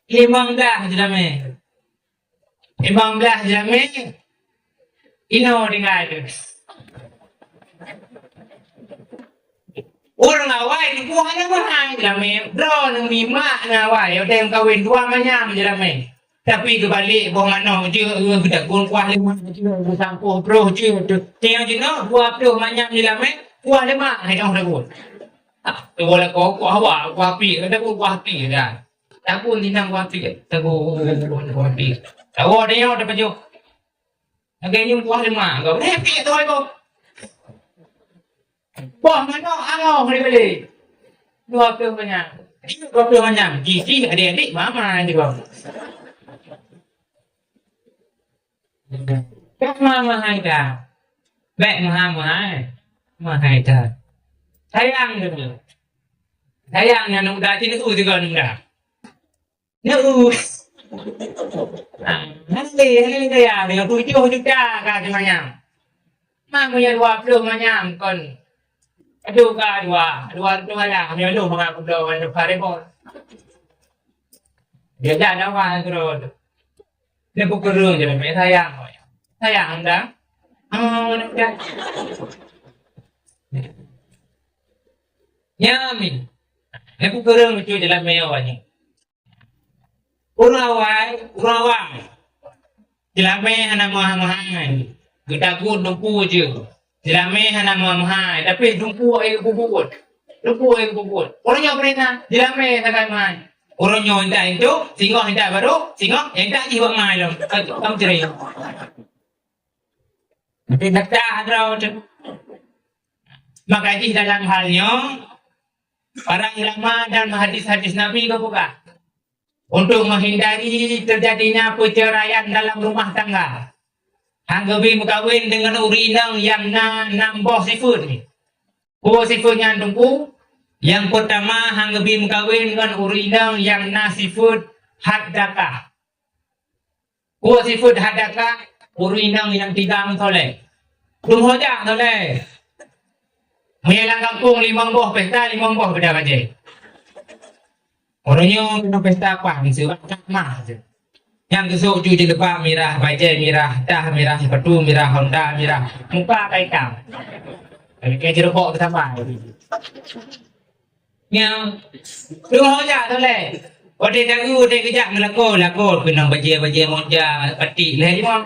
Limong blah jeulamé. Limong blah jeulamé. Inoe tinggai tu. Ureueng awai teungku hana meuhai jeulamé. Droeneuh mimak na awai, watèe meukawen dua manyam jeulamé. Tapi geubalek boh manoe jeuet, geudagun kuah leumah jeuet, geusampôh broh jeuet. Tiang jinoe dua ploh manyam jeulamé, kuah leumah hai dong dagun. Ah, tu wala ko kuah wa, kuah pi, dagun kuah pi dah. Dagun tinang kuah pi, dagun kuah pi. Tawoe tanyoe tapajoh. Lagèe nyoe kuah leumah, kau. Eh, pi tu hai ko. Boh manoe angoh lé-lé. Dua ploh manyam. Dua ploh manyam. Jih-jih adik-adik mama juga. Bèk meuhai-meuhai dah. Bèk meuhai-meuhai. Meuhai dah. Sayang tu. Sayang nyan muda cit tu juga muda. Neu. Ah, nanti, nanti ya, dengan tujuh juta ka semuanya. Mak punya dua puluh manyam kon. Aduh ka dua, dua ratus lah. Punya lu mengaku dua ratus ribu. Dia dah nama terus. Dia pukul je, sayang. Sayang dah. Oh, dah. Ya, Min. Dia pukul lucu je lah, mewah ni. Ureueng awai, ureueng awai. Jeulamé hana meuhai-meuhai. Geutakot dumpeue jeuet. Jeulamé hana meuhai-meuhai, tapi dumpeue ék geububuet. Dumpeue ék geububuet. Uroe nyoe peurintah, jeulamé sagai meuhai. Uroe nyoe intat intok, singoh intat barô, singoh intat jih bak meuhai lom. Ka, ka meucre. Tapi data droe tu. Maka jih dalam hal nyoe, para ulama dan hadis-hadis Nabi geupeugah, untuk menghindari terjadinya perceraian dalam rumah tangga, han geubi meukawen deungon ureueng inong nyang na nam boh sifeuet ni. Peue sifeuet nyan teungku? Nyang peurtama, han geubi meukawen ngon ureueng inong nyang na sifeuet hat dakah. Peue sifeuet hat dakah? Ureueng inong nyang tiga meusoleh. Dum hojak soleh. Meunyo lam gampông limong boh pesta, limong boh beda bajèe. Uroe nyoe keunoe pesta apa? Meuseue mah. Nyang geusok ju jilbab mirah, bajèe mirah, tah mirah, sepatu mirah, honda mirah, muka ka itam. Lagèe jerobok beusama. Nyan, teungoh jak soleh. Watèe taeu, watèe geujak meulakoe, lakoe keunong bajèe-bajèe monja, patik lhèe limong.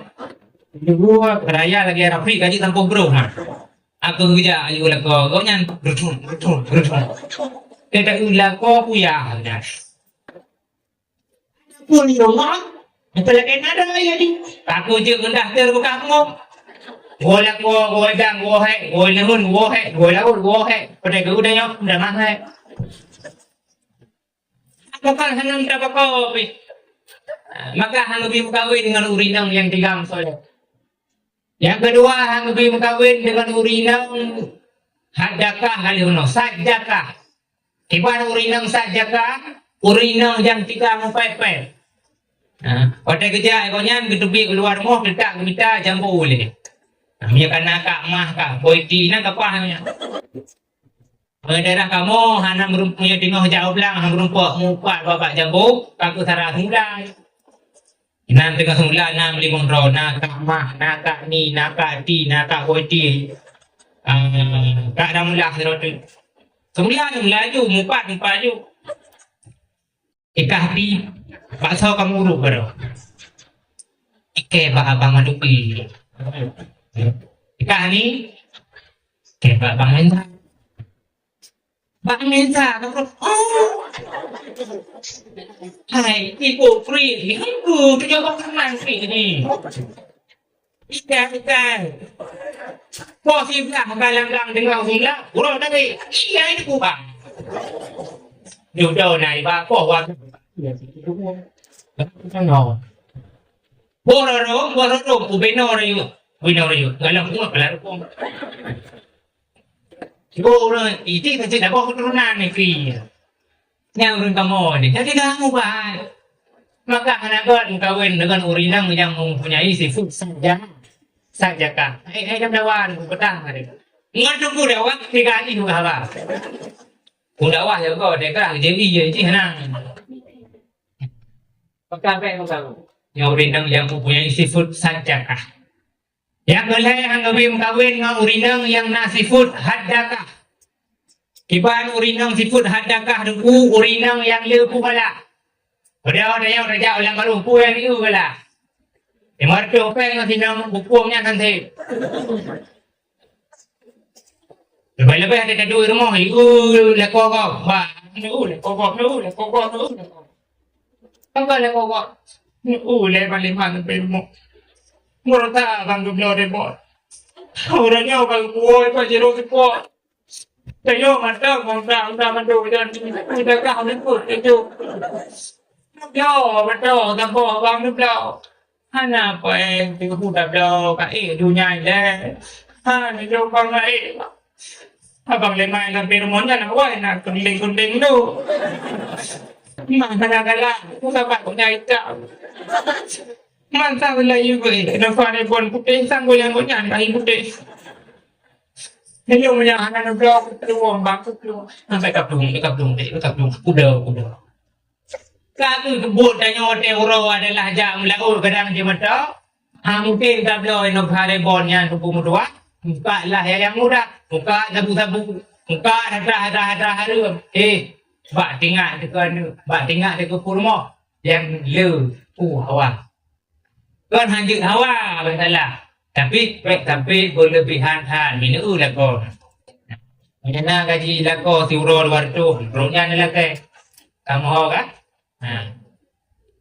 Dua raya lagèe Rafiq ka jeuet sampôh broh na. Aku geujak aju lakoe, gobnyan, beudum, beudum, beudum. Watèe taeu lakoe puyah dah. Pun di rumah, beutôi lagèe nada ya di. Aku jeuet ngon daster beukah ngom. Woe lakoe, woe dang, woe hék, woe leuheun, woe hék, woe laôt, woe hék. Padahai geuh udah nyoe, udah mahai. Bukan hana mita bakoe pih. Maka hana geubi meukawen ngon ureueng inong nyang tiga meusoleh. Nyang keudua, hana geubi meukawen deungon ureueng inong hat dakah ka lheueh nyoe, sat jakah. Kiban ureueng inong sat jakah, ureueng inong nyang tiga meupèe-pèe. Ha, watèe geujak gobnyan geuteubiet keuluwa rumoh, teutak geumita jambo ulèe. Ha, meunyoe kana kak mah, kak boiti, na kapah nyan. Meunyoe daerah kamoe hana meurum-, meunyoe teungoh jak u blang hana meurumpok mupat babak jambo, ka keu sara seumula. Inan teungoh seumula na limong droe, na kak mah, na kak ni, na kak ti, na kak boiti. Ah, kak Ramlah sidroe teuk. Seumula, seumula laju, mupat, mupat laju. Ikah pi, baksoe kamoe urôk baroe. Ikèe bak abang Maduki. Ikah ni, ikèe bak abang Mensa. Bak Mensa, kamoe, oh. Hai, ibu free, ibu, tu jawapan free ni. Ikan, ikan. Poh siblah balang-balang deungon siblah, uroe tadi. Iya, itu kubang. Dudoe na iba poh wa. Bororo, bororo, ubeno rayu. Ubeno rayu. Galang pun, galang pun. Ibu ureueng, ijih keucit lagoe keuturonan ni, pi. Nyang ureueng kamoe ni, jadi kamoe bah. Maka hana göt meukawen deungon ureueng inong nyang mempunyai sifeuet sat ja-, sat jakah. Eh, eh, jam dawa ni, petang tadi. Ngon teungku dawa, tiga hari juga haba. Peue dakwah ya kau, teuka jadi ya jih nang. Pekan pek kau tahu. Nyang ureueng nyang mempunyai sifat sancakah. Nyang keulhèe han geubri meukawen ngon ureueng nyang na sifat haddakah. Kiban ureueng nyang sifat haddakah teungku, ureueng nyang le peubala. Padahai tanyoe tajak u lam barôh, peue nyang jieu bala. Lima reutôh péng ngon sinong bukong nyan han sép. Leubeh-leubeh ada tadu rumoh, ieu leko gob, ba, nu leko gob, nu leko gob, nu leko gob. Apa leko gob? Nu le paling mana pe rumoh. Murta bang dua belas ribu. Orang nyawa bang kuoi pa jero sepo. Tayo mata mata mata mata dan kita kah ni pun itu. Yo, betul, tambah bang dua belas. Hana apa eh, tiga puluh dah bloe ka eh dunia ilèe. Ha, ni lôn bang laén. Abang lemai lam pih rumoh nyan awai na kundeng-kundeng tu. Mah hana galak, ku sabat kok nyai tak. Man sang laju gue, kena fare bon putih, sang goyang kok nyan kain putih. Ni lôn nyan hana neubloe, ku keluar bang, ku keluar. Sampai kaplung, kaplung, kaplung, kuda, kuda. Ka keuh keubuet tanyoe watèe uroe adalah jak meulaôt kadang jimeutoe. Ha, mungken tabloe inoe keuhai bon nyan teungku meutuah. Muka lah nyang muda, muka sabu-sabu, muka rata-rata hareuem. Eh, bak tingak teuka aneuk, bak tingak teuka peurumoh nyang le u hawa. Kon hanjeuet hawa masalah, tapi bèk sampai berlebihan that, mineu lakoe. Meunyo na gaji lakoe siuroe dua reutôh, trok nyan lakèe. Kamoe ho kan? Ha.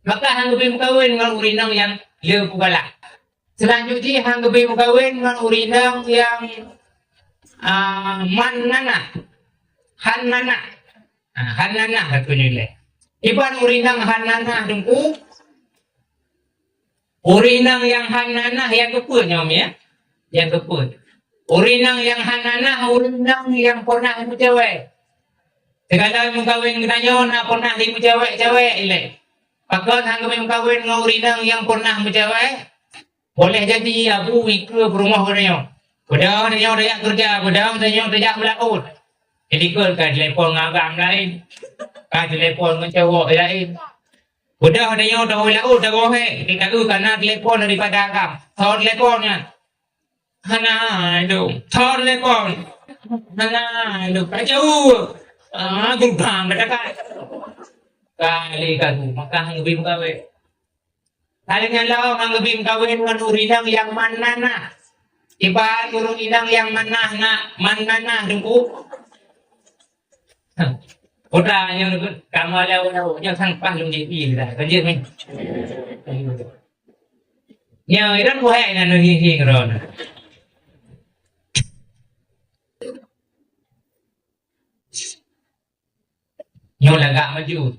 Maka han geubri meukawen ngon ureueng inong nyang le peugalak. Seulanjut jih han geubri meukawen ngon ureueng inong nyang, ah, mannanah. Hannanah. Ha, hannanah keu nyoe lé. Iban ureueng inong hannanah teungku. Ureueng inong nyang hannanah nyang keupeuet nyoe, ya? Nyang keupeuet. Ureueng inong nyang hannanah, ureueng inong nyang pernah meucewek. Segala meukawen geutanyoe na pernah dimeucewek-cewek ilèe. Pakon han geumeukawen ngon ureueng inong nyang pernah meucewek? Boleh jadi abu ikeue peurumoh geutanyoe. Padahai tanyoe tajak keureuja, padahai tanyoe tajak meulaôt. Jadi kon ka telepon ngon agam laén. Ka telepon ngon cowok laén. Padahai tanyoe tawoe laôt tawoe hék, kita tu kana telepon daripada agam. Soe telepon nyan? Hana, aduh. Soe telepon? Hana, aduh. Ka jauh. Ah, geubang ka dekat. Kali ka tu, maka han geubri meukawen. Kali nyan lom han geubri meukawen ngon ureueng inong nyang mannanah. Iban ureueng inong nyang mannanah, mannanah teungku. Udah nyoe kamoe lewat-lewat nyoe sang pah lôn jibi dah. Kan jeuet meh. Nyoe iran buhai nyan hieng-hieng ron. Nyoe lagak maju.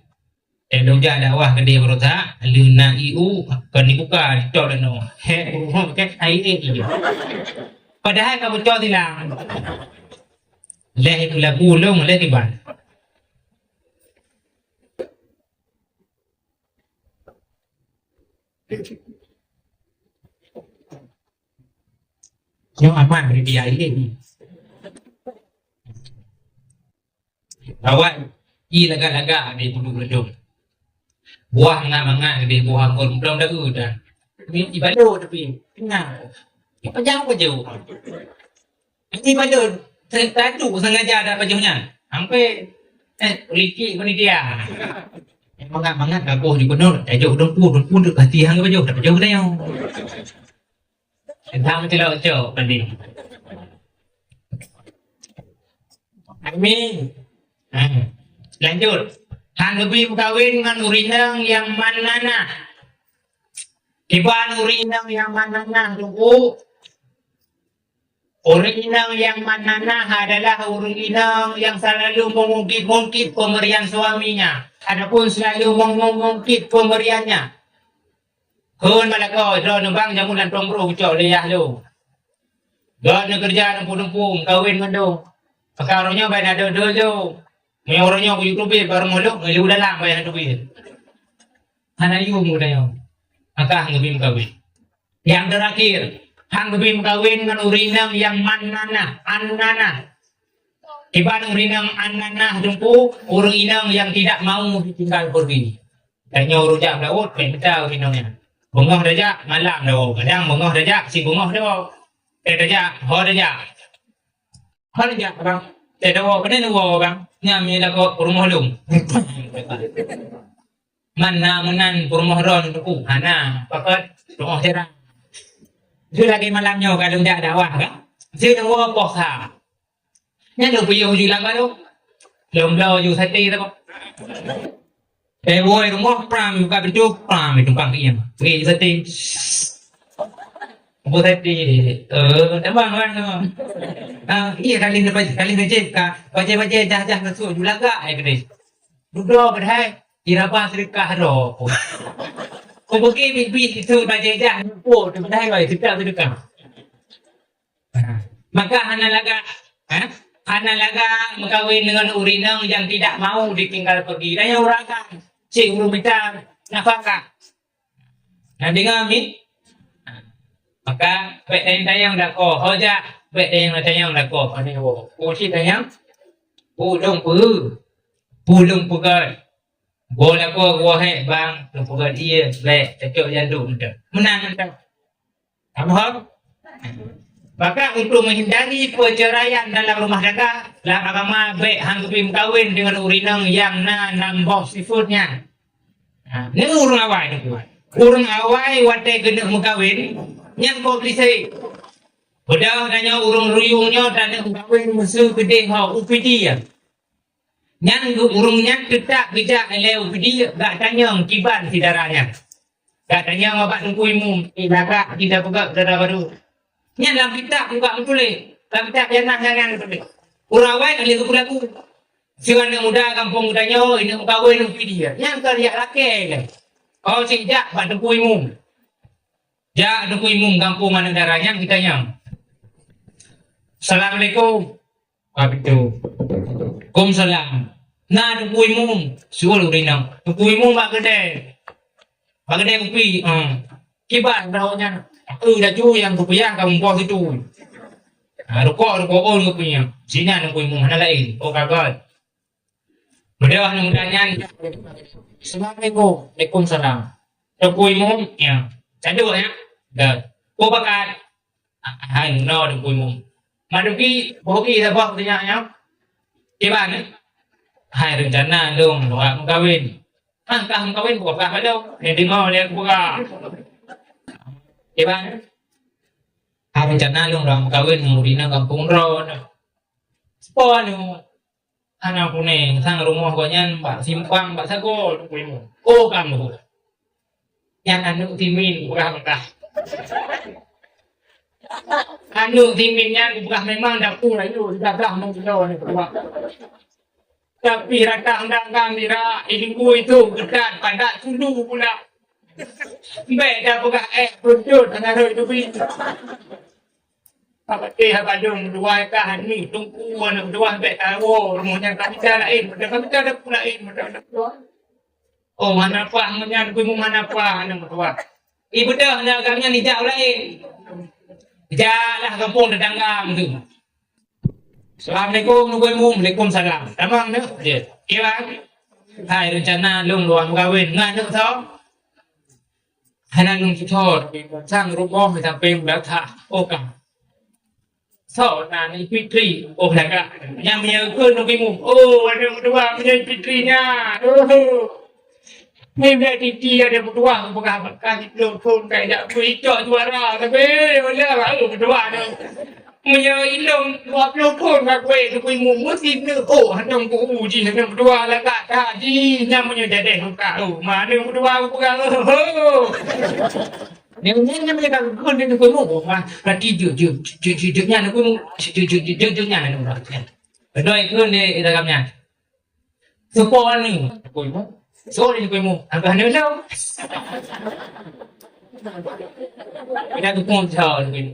Eh, lôn jak dakwah keudeh baroesa, lôn na I U, kon dibuka, ditop lom. Hek, buhong, kek, ai, eh, iya. Padahai ka bocor silang. Leh itu lagu lôn, leh tiban. Nyoe aman bri dia ini. Kawan, i lagak-lagak di bulu lejong. Buah mangat-mangat di buah anggur belum daun dah. Ini ibadah tapi tengah. Apa jauh apa jauh? Ini ibadah tadu sengaja ada pajoh nyan. Sampai eh riki panitia. Mangat-mangat bagus di benar. Tajuk dengku, dengku dek hati hang pajoh, tak pajoh dah. Entah meucilok-cilok tadi. Amin. Hmm. Lanjut. Han geubri meukawen ngon ureueng inong nyang mannanah. Kiban ureueng inong nyang mannanah teungku. Ureueng inong nyang mannanah adalah ureueng inong nyang selalu mengungkit-ungkit pemberian suaminya ataupun selalu mengungkit pemberiannya. Kon bak lakoe, droeneuh bang jameun lam tueng broh ucok lé yah lôn. Droeneuh keureuja dumpeue-dumpeue, meukawen ngon lôn. Maka uroe nyoe bai na deuh-deuh lôn. Meunyoe uroe nyoe kuyue teubiet bak rumoh lôn, ngon lôn dalam bai na teubiet. Hana yum geutanyoe. Maka han geubri meukawen. Nyang teurakhir, han geubri meukawen ngon ureueng inong nyang mannanah, annanah. Kiban ureueng inong an-nanah teungku, ureueng inong nyang tidak mau ditinggal pergi. Tanyoe ureueng jak meulaôt, bèk mita ureueng inong nyan. Beungoh tajak, malam tawoe. Kadang beungoh tajak, si beungoh tawoe. Eh, tajak, ho tajak. Ho tajak, bang. Eh, tawoe, keuneuk tawoe, bang. Nyan meunan kok rumoh lôn. Man na meunan peurumoh droe teungku? Hana, pakon rumoh jarang. Jeuet lagèe malam nyoe ka lôn jak dakwah kan. Jeuet nyoe poh sa. Nyan lôn piôh ju lam balok. Lôn bloe ju sate saboh. Eh, woe rumoh pram buka pintoe, pram tumpang keu ie. Bri ju sate. Bu sate. Eh, teuma kan. Ah, iya kali ni kali ni cit ka. Bajèe-bajèe jah-jah neusok ju lagak ai keudeh. Dudoe padahai iraba seudeukah droe. Kubuki bibi itu bajèe jah nyumpuk tu padahai wai seudeukah seudeukah. Maka hana lagak, eh? Hana lagak meukawen deungon ureueng inong nyang tidak mau ditinggal pergi. Dan nyang ureueng agam, cit ureueng mita nafakah. Na deungoe, Mi? Maka, bèk tanyong-tanyong lakoe. Ho jak, bèk tanyong-tanyong lakoe. Pane woe. Peue cit tanyong? Peue lôn peue? Peue lôn peugah? Boh lakoe geuwoe hék bang, lôn peugah ie, bèk, tacok janduk mantong. Meunan mantong. Ka paham? Maka, untuk menghindari perceraian dalam rumah tangga, lam agama bèk han geubri meukawen deungon ureueng inong nyang na nam boh sifeuet nyan. Ha, nyoe ureueng awai teungku. Ureueng awai watèe keuneuk meukawen, nyan gob lise. Padahai tanyoe ureueng ruyueng nyoe taneuk meukawen meuseu keudeh ho U P D nyan. Nyan ureueng nyan teutap geujak lé U P D, gak tanyong kiban si dara nyan. Gak tanyong bak Teungku Imum, eh, lagak kita peugah dara barô. Nyan lam kitab juga meutuléh. Lam kitab janah nyan, nyan meutuléh. Ureueng awai ka lheueh geupeu lagu. Sigoe aneuk muda gampông geutanyoe, ineuk meukawen U P D. Nyan ka riyak lakèe nyan. Oh, cit jak bak Teungku Imum. Jak Teungku Imum gampông aneuk dara nyan geutanyong. Assalamualaikum. Bak pintoe. Waalaikumsalam. Na Teungku Imum, suul ureueng inong. Teungku Imum bak keudè. Bak keudè kupi, hmm. Kiban tahu nyan. Aku laju nyang kupiah ka mupoh situ. Ha, rukok, rukok ôn kupi nyan. Sinan Teungku Imum hana laén. Oh, ka göt. Beudôh aneuk muda nyan. Assalamualaikum. Waalaikumsalam. Teungku Imum, ya. Caduk, ya. Dah. Ko pakat. Hai, no Teungku Imum. Maduki, boh i saboh teunya nyoe. Kiban, eh? Hai, rencana lôn lôn meukawen. Ah, kah meukawen, buka kah balong. Nyang deungoe lé buka. Kiban, eh? Hai, rencana lôn lôn meukawen ngon ureueng inong gampông droe. Sepon nyoe. Hana puneng, sang rumoh gobnyan bak simpang, bak sagoe Teungku Imum. Oh, ka lheueh. Nyan aneuk Simin peugah mantah. Aneuk Simin nyan peugah memang dapu rayeuk, gagah meugunoe ni peugah. Tapi rata undang-undang nira, ilmu itu geutat padat sulu pula. Bèk dah peugah eh, beutôi hana rhoi teubi. Ka patéh haba dong dua ka hani Teungku aneuk dua bèk tawoe rumoh nyan ka mita laén, meuda ka mita dapur laén, meuda dapur. Oh, hana pah ngon nyan, kumu hana pah aneuk dua. Ibeudôh aneuk agam nyan ijak u laén. Jaklah gampông tetangga tu. Assalamualaikum, Teungku Imum. Waalaikumsalam. Tamong tu? Ya. Kira. Hai, rencana lôn luwah meukawen ngon aneuk soe? Hana lôn tutoe, tapi sang rumoh sampai meudatang. Oh, ka. Soe nan Fitri? Oh, lagak. Nyang meunyoe kheun Teungku Imum. Oh, aneuk dua meunyoe Fitri nyan. Oh. Mimpi titi ada meutuah peugah bak kah siplôh thôn kai jak beuicok juara, tapi ulèe baru meutuah tu. Meunyoe ilôn dua ploh thôn ka kueh Teungku Imum meusineuk, oh, hantom ku uji hantom meutuah lagak that jih, nyan meunyoe jadeh muka, oh, mana meutuah ku peugah, oh, oh. Nyan, nyan, nyan meunyoe ka geukheun Teungku Imum, oh, mah, berarti jeuet, jeuet, jeuet, jeuet, jeuet nyan Teungku Imum, jeuet, jeuet, jeuet, jeuet nyan Teungku Imum. Beutôi kheun lé lagak nyan. Soe po ni? Soe ni, Teungku Imum? Agak ni lom. Kita dukung jauh ni.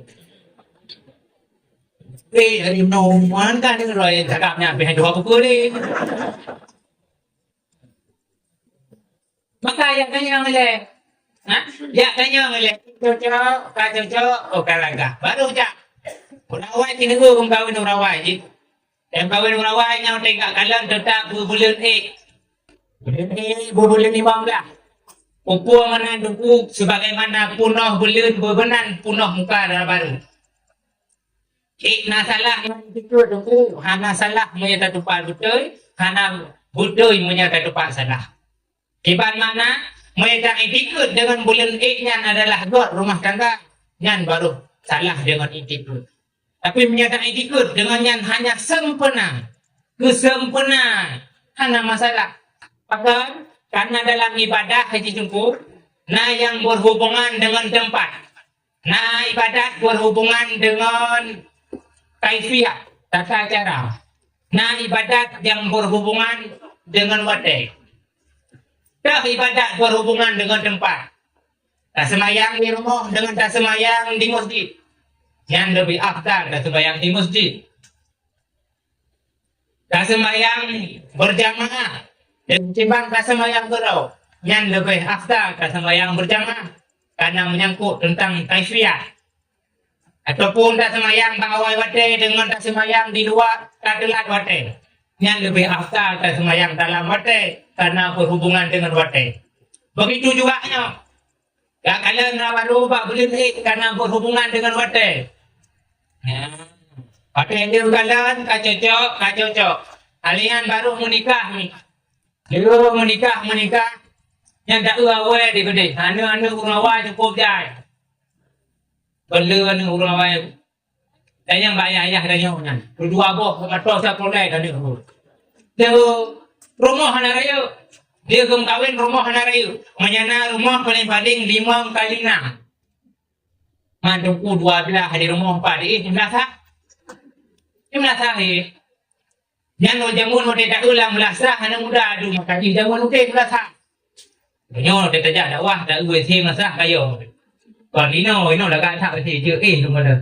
Eh, hari ni umum kan ni, roi cakap ni, habis dua buku ni. Maka, yak tanyong lé. Ha? Yak tanyong lé. Cocok, ka cocok, oh, ka lagak. Baru jak. Ureueng awai ti neugui ureueng kawin ureueng awai jih. Nyang kawén ureueng awai nyoe teuka kalon teutap beubuleuen ék. Buleuen ék, beubuleuen limong blah. Peue meunan Teungku, sebagaimana punoh buleuen beumeunan punoh muka dara barô. Ék na salah ngon itikeuet Teungku, hana salah meunyoe tatupat beutôi, hana beutôi meunyoe tatupat salah. Kiban makna, meunyoe ta itikeuet deungon buleuen ék nyan adalah göt rumoh tangga, nyan barô salah deungon itikeuet. Tapi meunyoe ta itikeuet deungon nyan hanya sempurna, keusempurnaan, hana masalah. Pakon? Karena dalam ibadah haji Teungku, na nyang berhubungan dengan tempat. Na ibadat berhubungan dengan kaifiah, tata cara. Na ibadat nyang berhubungan dengan watée. Toh ibadat berhubungan dengan tempat. Taseumayang di rumoh dengan taseumayang di masjid. Nyan leubeh afdal taseumayang di masjid. Taseumayang berjamaah dan timbang taseumayang keudroe, nyan leubeh afdal taseumayang berjamaah karena menyangkut tentang kaifiah. Ataupun taseumayang bak awai watée deungon taseumayang di luwa ka teulat watée, nyan leubeh afdal taseumayang dalam watée karena berhubungan dengan watée. Begitu juga nyoe. Ka kalon na barô bak buleuen ék kana berhubungan dengan watée. Nah, watée lheueh kalon ka cocok, ka cocok. Alian barô meunikah ni. Lheueh meunikah, meunikah. Nyang taeu awai di keudeh. Aneuk-aneuk ureueng awai cukup jai. Beu le aneuk ureueng awai. Dan nyang bak ayah-ayah tanyoe nyan, dua boh meuto sapeue lé tanyoe. Dia rumoh hana rayeuk. Dia geumeukawen rumoh hana rayeuk. Meunyo na rumoh paléng-paléng limong kali nam. Man Teungku dua blah di rumoh pat diéh, di meulasah. Di meulasah éh. Nyan lôn jameun watée taeu lam meulasah hana muda adu maka jih jameun udeb meulasah. Nyoe watée tajak dakwah taeu W C meulasah kayo. Kon inoe, inoe lagak that W C jeuet éh lôn kata.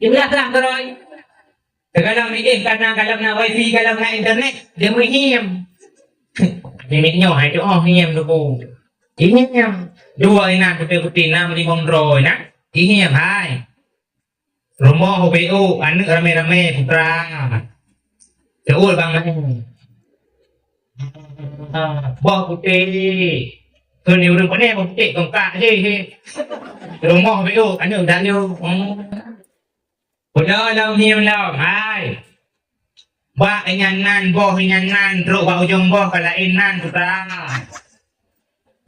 Di meulasah keurôi. Teugalom diéh kana galom na wifi, galom na internet, dia meuhiem. Di miet nyoe hai tuoh hiem Teungku. Hiem. Dua inan putih-putih nam limong droe na. Hiem hai. Rumoh ubé u, aneuk ramé-ramé putra. Seuôt bang laén. Boh putéh. Keu ni ureueng pané boh putéh tongkat jih. Rumoh ubé u, aneuk dalu. Hmm. Udah lom hiem lom, hai. Bak inyan nan, boh inyan nan, trok bak ujong boh ka laén nan, putra.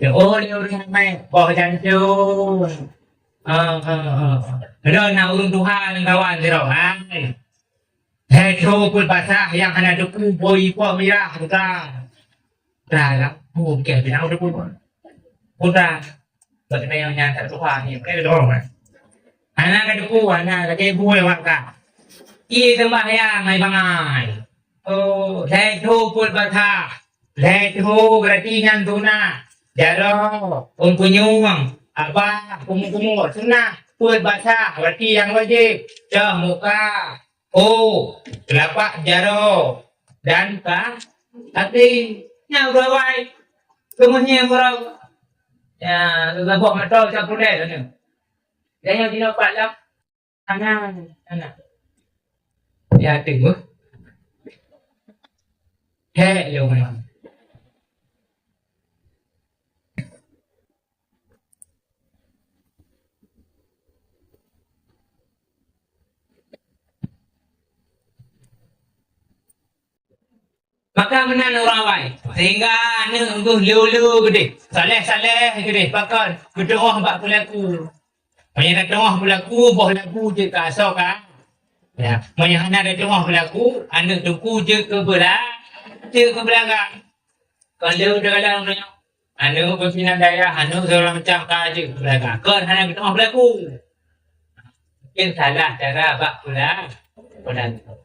Teuôt lé ureueng ramé, boh jantung. Ah, ah, ah. Lôn na ureueng tuha lam kawan sidroe, hai. Hai tho peuet basah nyang hana teupeue bôi ipok mirah, putra. Putra, lam, oh, bukan, bilang udah pun. Putra. Bagaimana yang nyata Tuhan ni? Bukan doang, kan? Anak ada ku, anak ada ibu yang makan. Iya sembahyang, hai bangai. Oh, lhèe tho peuet basah. Lhèe tho berarti nyan sunah. Jaroe, ôn punyueng, abah, kumu-kumu, sunah. Peuet basah berarti yang wajib. Cah muka. Oh, telapak jaroe dan ka kaki. Nyan udah wai. Kemudian orang, ya, udah buat motor, udah pulai dah ni. Dan yang dina pat lam, tangan, tangan. Ya, tengok. Hek, yo, memang. Maka meunan ureueng awai, sehingga aneuk geuh leu-leu geudeh, saleh-saleh geudeh, pakon geutuoh bak peulaku. Meunyoe na tuoh peulaku, boh lagu jeuet keu asoe ka. Ya, meunyoe hana na tuoh peulaku, aneuk teungku jeuet keu beula-, jeuet keu beulagak. Kon lheueh teugalang donya. Aneuk pimpinan dayah, aneuk segala macam ka jeuet keu beulagak. Kon hana geutuoh peulaku. Mungkin salah cara bak peula-, peulaku.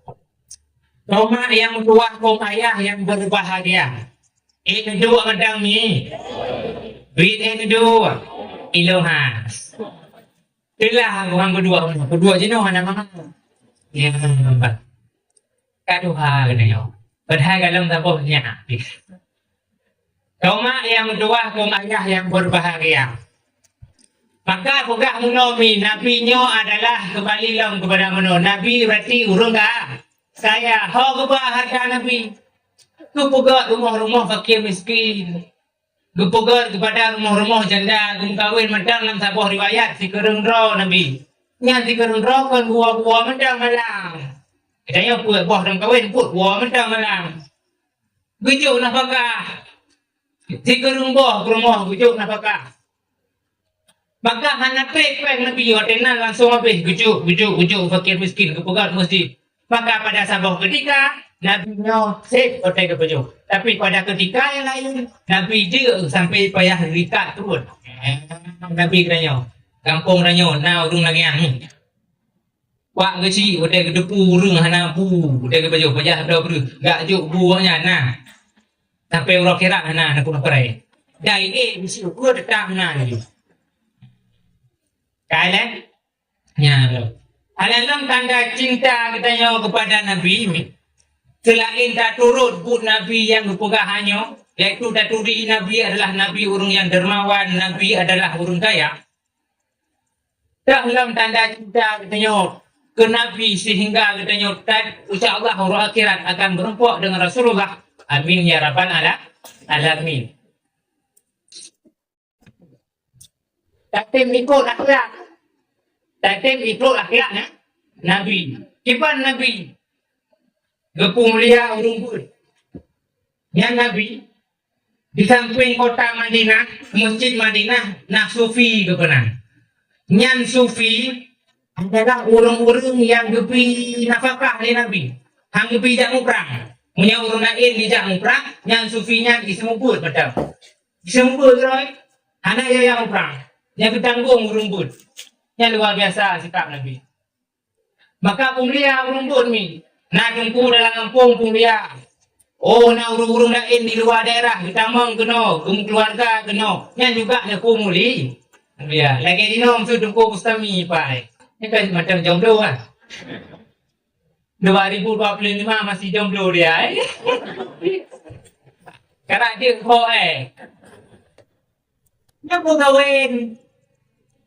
Tomak nyang meutuwah kong ayah nyang berbahagia. Eh, duek mantong mi. Duek, eh, duek. Iloha. Itulah orang kedua, kedua jinoe hana mama. Ya, nampak. Kaduha kena nyoe. Padahal dalam saboh nyak. Tomak nyang meutuwah kong ayah nyang berbahagia. Maka peugah meunoe mi, Nabi nyoe adalah keumbali lom keupada meunoe. Nabi berarti ureuëng ka-, kaya. Ho geuba hareuta Nabi. Geupeugöt rumoh-rumoh fakir miskin. Geupeugöt keupada rumoh-rumoh janda geumeukawen mantong lam saboh riwayat sikureueng droe Nabi. Nyan sikureueng droe kon dua-dua mantong malam. Geutanyoe peuet boh dong kawen peuet dua mantong malam. Geujok nafakah. Sikureueng boh peurumoh geujok nafakah. Maka hana trép péng Nabi watée na langsung habéh geujok, geujok, geujok fakir miskin geupeugöt meuseujid. Maka pada saboh keutika, Nabi nyoe sép watée geupeujok. Tapi pada keutika nyang laén, Nabi jeuet sampai payah rikat turun. Nabi geutanyoe, gampông tanyoe na ureuëng lagée nyan. Wak geuchik watée geuteupeu ureuëng hana bu, watée geupajoh pajah droe breueh, gak jok bu awaknyan na. Sampai uroe akhirat hana, hana peureulée. Dai ék bisi ukeue teutap na laju. Kai lé? Nyan lom. Alah lom tanda cinta geutanyoe keupada Nabi, seulaén taturot buet Nabi nyang geupeugah nyoe, yaitu taturi Nabi adalah Nabi ureuëng nyang dermawan, Nabi adalah ureuëng kaya. Dah lom tanda cinta geutanyoe keu Nabi sehingga geutanyoe tan, insya Allah, uroe akhirat akan meurumpok deungon Rasulullah. Amin ya rabbal ala-, alamin. Tatem ikot akhlak. Tatem ikot akhlak, ya? Nabi. Kiban Nabi geupeumulia ureuëng buet. Nyan Nabi, di sampéng kota Madinah, Masjid Madinah, na sufi geupeunan. Nyan sufi adalah ureuëng-ureuëng nyang geubri nafakah lé Nabi. Han geubri jak muprang. Meunyoe ureuëng laén jijak muprang, nyan sufi nyan jiseumeubeuet mantong. Jiseumeubeuet droe, hana yah muprang. Nyang geutanggong ureuëng buet. Nyan luar biasa sikap Nabi. Maka peumulia ureuëng buet mi. Na teungku dalam gampông peumulia. Oh, na ureuëng-ureuëng laén di luwa daerah geutamong keunoe, geumeukeuluwarga keunoe. Nyan juga na peumuli-, mulia. Lagée jinoe meusu Teungku Bustami, Pak, eh. Nyan kan macam jomblo lah. Dua ribu dua puluh lima masih jomblo dia, eh. Karena dia kok, eh. Nyoe peukawen.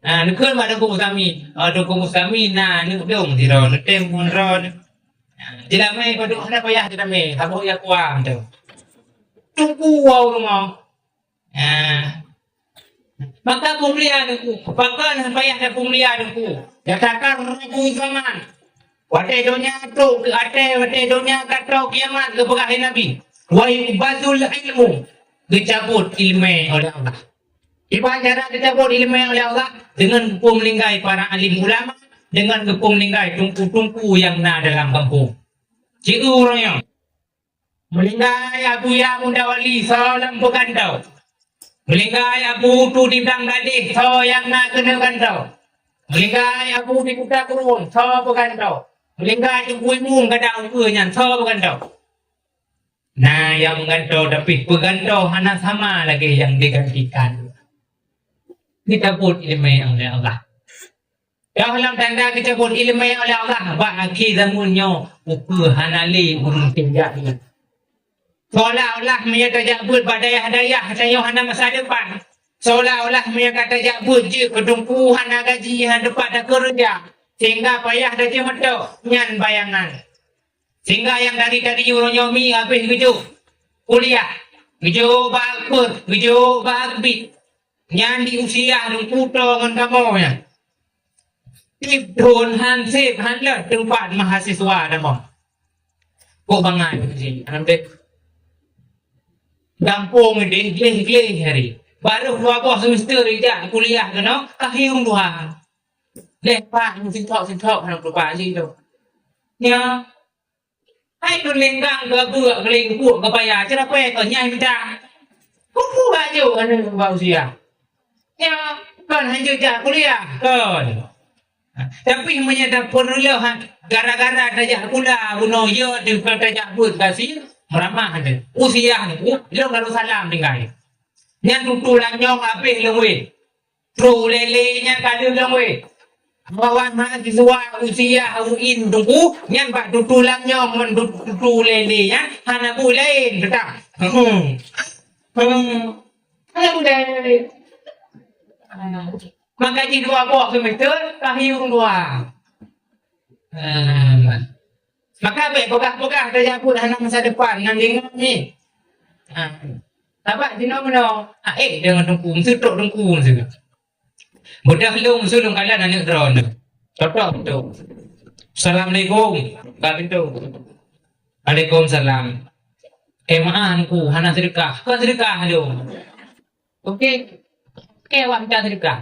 Ha, neukheun bak Teungku Mustami. Oh, Teungku Mustami na aneuk dong sidroe, neutem phon droe. Ha, jilamé padub hana payah jilamé, saboh ya kuah tu. Teungku wau rumoh. Ha. Maka peumulia Teungku, pakon hana payah tapeumulia Teungku. Nyatakan rabu zaman. Watée donya trok keu até, watée donya ka trok kiamat, geupeugah lé Nabi, "Wa yuqbadul ilmu," geucabot ileumé oleh Allah. Kiban cara geucabot ileumé oleh Allah? Deungon geupeue meuninggai para alim ulama, deungon geupeue meuninggai teungku-teungku nyang na dalam gampông. Ci ureuëng nyoe. Meuninggai Abuya Mundawali, soe lam peugantoe? Meuninggai Abu Tu di Blang Gadeh, soe nyang na keuneuk gantoe? Meuninggai Abu di Kuta Krueng, soe peugantoe? Meuninggai Teungku Imum gadang ukeue nyan, soe peugantoe? Na nyang meugantoe, tapi peugantoe hana sama lagée nyang digantikan. Geucabot ileumé oleh Allah. Ka lom tanda geucabot ileumé oleh Allah bak akhé zamon nyoe, ukeue hana lé ureuëng tinggai. Seolah-olah meunyoe tajak beuet bak dayah-dayah tanyoe hana masa depan. Seolah-olah meunyoe ka tajak beuet jeuet keu teungku hana gaji, hana teumpat takeureuja, sehingga payah tajeuet meutok nyan bayangan. Sehingga nyang dari-dari uroe nyoe mi habéh geujok kuliah, geujok bak Akper, geujok bak Akbit. Nyan di usia teungku toe ngon kamoe nyan. Tieb thon han seb han lheueh teumpat mahasiswa kamoe. Kok bangai bak jih, hana deh. Gampông deh, gleh-gleh hari. Barô dua boh semester ijak kuliah keunoe, akhé ureuëng tuha. Leh pat sintok-sintok hana teumpat jih tu. Nyan. Hai tu lenggang geubuek geuling buek geupaya, ceurapée kon nyang mita. Kuku baju anu bak usia. Ya, kon hanjeuet jak kuliah, kon. Tapi meunyoe tapeureuloh, ha, gara-gara tajak kuliah bunoe, ya, di kon tajak buet gasien, meuramah teuh. Usia ni, uh, lôn lalu salam tinggai. Nyan tutoe lanyong habéh lôn wéh. Trok lé-lé nyan ka lheueh lom wéh. Awak mahasiswa usia uin teungku nyan bak tutoe lanyong ngon tu-, tutoe lé-lé nyan hana buet laén teutap. Hmm. Hmm. Hana buet laén. Maka jih dua boh keumeuteuet, ka hieng dua. Ah. Maka bèk peugah-peugah tajak buet hana masa depan ngon deungon nyan. Ah. Sabab jinoe meunoe, ah, eh, deungon teungku, meuseutôt teungku meuseutôt. Beudôh lôn, meuseutôt lôn kalon aneuk droeneuh. Totok beutôi. Assalamualaikum. Buka pintoe. Waalaikumsalam. Eh, meu'ah teungku, hana seudeukah. Kon seudeukah lôn. Oke. Oke, awak mita seudeukah.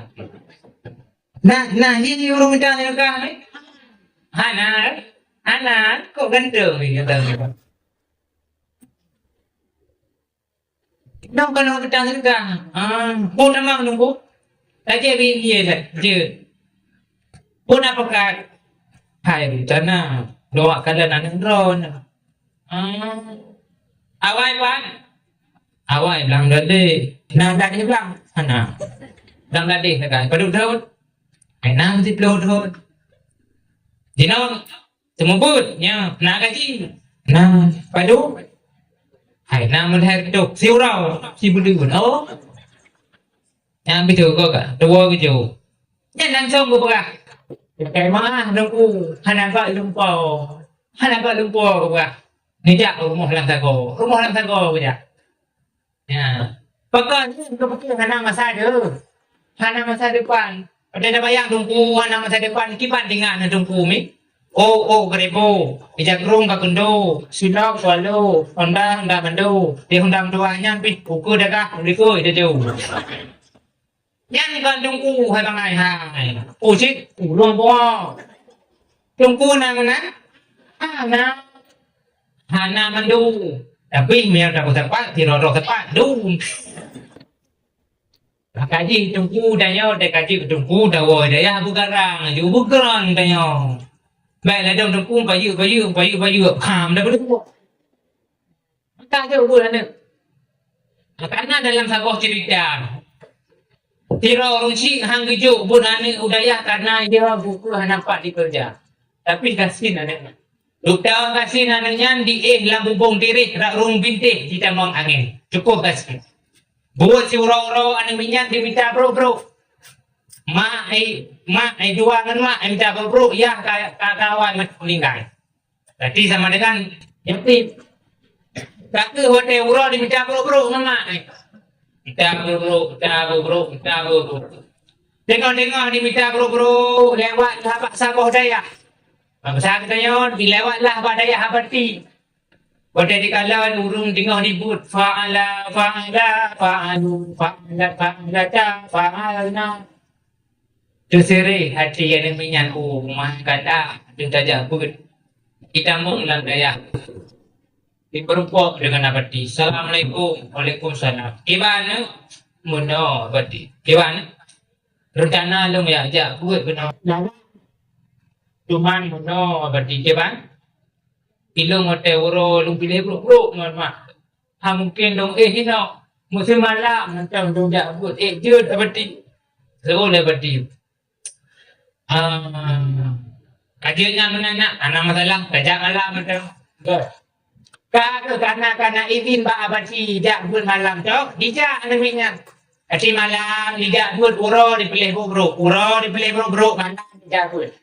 Nah, nah, hi ureueng mita seudeukah ni. Hana, hana, kok ganteng ni kata. Nang kana mita seudeukah. Ah, pun nama nunggu. Tajak bi ye lah, je. Pun apa kat? Hai rencana, doa kalian aneuk droeneuh. Ah. Awai, Wan. Awai, blang gadeh. Na gadeh blang? Hana. Blang gadeh na kan? Padub thon? Hai na meusiplôh thon. Jinoe, seumeubeuet, nya, na gaji. Na, padub? Hai na meulahé reutôh. Siuroe, sibuleuen. Oh. Nyan beutôi ko ka, tuwo keujok. Nyan langsong geupeugah. Kai meu'ah teungku, hana gak lumpoe. Hana gak lumpoe geupeugah. Neujak rumoh lam sagoe. Rumoh lam sagoe geujak. Ya. Pakon nyan geupeugah hana masa de-, hana masa depan. Padahai tabayang teungku hana masa depan, kiban tinggai na teungku mi. Oh, oh, geuribu, ija krông ka keundo, silop, swallow, honda, honda meundo, di honda meundo nyan pih ukeue dagah, ukeue dagah. Nyan kon teungku hai bangai hai. Oh, cit, ulôn buah. Teungku na meunan? Hana. Hana mandum. Tapi meunyoe tapeugah tepat, sidroe-droe tepat, dum. Maka jih teungku tanyoe, teuka jeuet teungku, dawa dayah beugarang, ju beugrang tanyoe. Bèk ladôm teungku, payeuk-payeuk, payeuk-payeuk, ham dah beudeuh. Maka jeuet buet aneuk. Karena dalam saboh cerita, sidroe ureueng chik han geujok buet aneuk u dayah karena ia buku hana pat dikeureuja. Tapi gasien aneuk nyan. Lutang gasien aneuk nyan diéh lam bubông tireh rot rhueng bintéh jitamong angén. Cukup gasien. Buet siuroe-uroe aneuk miet nyan dimita brôk-brôk. Mak ai, mak ai dua ngon mak ai mita brôk-brôk, yah ka, ka, ka awai meuninggai. Berarti sama dengan yatim. Tapi watèe uroe dimita brôk-brôk ngon mak ai. Mita brôk-brôk, mita brôk-brôk, mita brôk-brôk. Teungoh-teungoh dimita brôk-brôk lewat sahabat saboh dayah. Bangsa geutanyoe dilewatlah bak dayah Abati. Watèe dikalon ureueng teungoh dibuet, fa'ala, fa'ala, fa'alu, fa'alat, fa'alata, fa'alna. Teusireh hati aneuk miet nyan, oh, mah gata, deuh tajak beuet. Jitamong lam dayah. Jipeureumpok deungon Abati. Assalamualaikum. Waalaikumsalam. Kiban, meunoe Abati. Kiban. Rencana lôn jak, jak beuet keunoe. Cuman meunoe Abati, kiban. Ilôn watèe uroe lôn piléh brôk-brôk ngon mak. Ha mungken lôn éh inoe. Meuseumalam mantong lôn jak beuet, ék jeuet Abati. Seuôt lé Abati. Ah, ka jeuet nyan meunan nak, hana masalah, tajak malam mantong. Ka, ka, kana, kana izin bak Abati jak beuet malam tu, dijak aneuk miet nyan. Até malam dijak beuet, uroe dipiléh brôk-brôk, uroe dipiléh brôk-brôk, malam dijak beuet.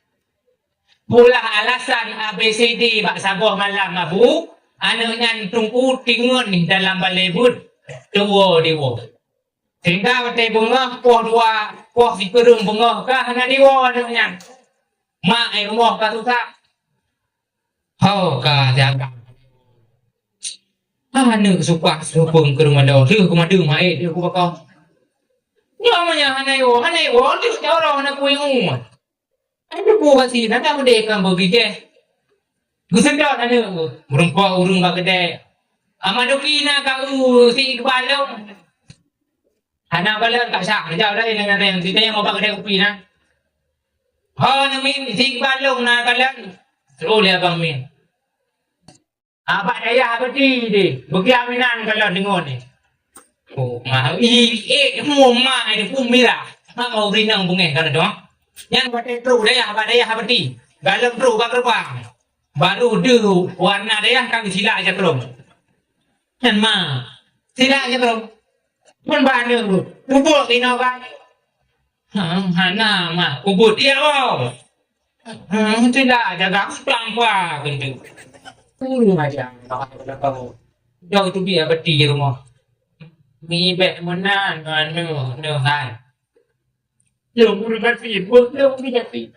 Peulah alasan A B C D bak saboh malam abu, aneuk nyan teungku teungeut dalam balèe beuet, tuwo diwoe. Sehingga watèe beungoh poh dua, poh sikureueng beungoh ka hana diwoe aneuk nyan. Mak ai rumoh ka susah. Ho ka jaga. Aneuk supah supung keu rumoh doh, teuh keumadeueng maet, teuh kubakong. Nyoe meunyoe hana iwoe, hana iwoe, teuh nyoe hana kuingat. Aneuk buah gasien, hana meudeh ka beugigeh. Geuseudot aneuk, meurumpok ureueng bak keudè. Ama Doki na ka u si Iqbal lom. Hana balon ka sah, jauh dari nang nang si tanya mau bak keudè kupi na. Ho na min si Iqbal lom na balon. Seru lé abang min. Abah dayah Abati deh, beugiam inan kalon deungon ni. Oh, mah, i, eh, mu ma ni pun mirah. Ma mau rinang bungeh kana doh. Nyan watèe trok dayah, abah dayah Abati. Galom trok bak gerbang. Baru deuh warna dayah kan silak jakrong. Nyan ma. Silak jakrong. Pun bana tu. Bubuk inoe bak. Hmm, hana mak kubut dia, oh. Hmm, tidak jaga utang pa keutu. Kurang aja. Jauh tu dia beti rumah. Mi bek meunan anu, neuhai. Lôn ureueng gasien, buet lôn ureueng gasien.